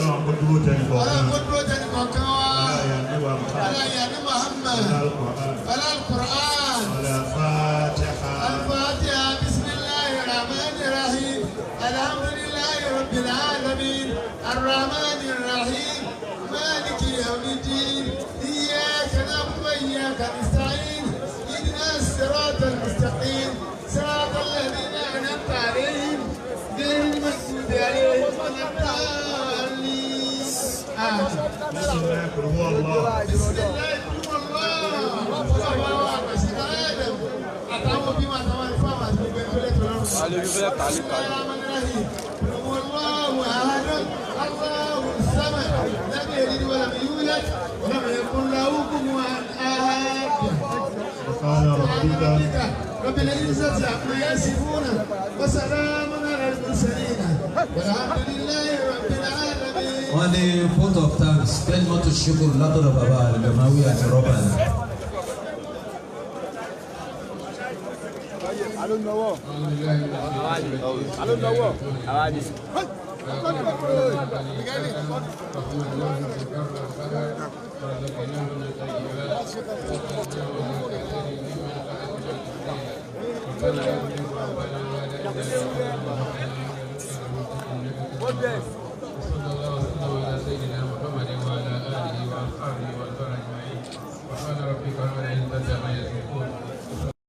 Ọlọ́run kó dúró tẹnì kọ̀ọ̀kan. Ọlọ́run kó dúró tẹnì kọ̀ọ̀kan wa. Ọláyà ní Muhammad. Ọláyà ní Muhammad. Ọlá Al-Qur'an. Al-Fatiha. Al-Fatiha. Bismillahir Rahmanir Rahim. Alhamdulillahi Rabbil Alamin. Ar-Rahmanir Rahim. Maliki Yawmiddin. Iyyaka na'budu wa iyyaka nasta'in. Ihdina as-siratal mustaqim. Siratal ladhina an'amta alayhim. Ghayril maghdubi alayhim waladdallin. Àmín. Bismillah, qul huwa Allah. Bismillah, qul huwa Allah. Bàbá wa àgbàṣe Adam àtàwọn òbí wa àtàwọn àlùfáà wa àti gbogbo ẹni tó lẹ́tọ̀ọ́ lọ́rùn. Bismillahirrahmanirrahim. Qul huwallahu ahad. Allahu samad. Lam yalid wa lam yulad wa lam yakun lahu kufuwan ahad. Subhana rabbika. Rabbil izzati amma yasifun wa salamun ala al-mursalin. Walhamdulillahi rabbil alamin. Wọ́n ní vote of thanks kẹ́lí mọ́tò ṣukuru látọ̀dọ̀ bàbá àlùbẹ̀máwí àti rọ́bà ni. وصلى الله وسلم على سيدنا محمد وعلى اله واصحابه والبر اجمعين. سبحان ربك رب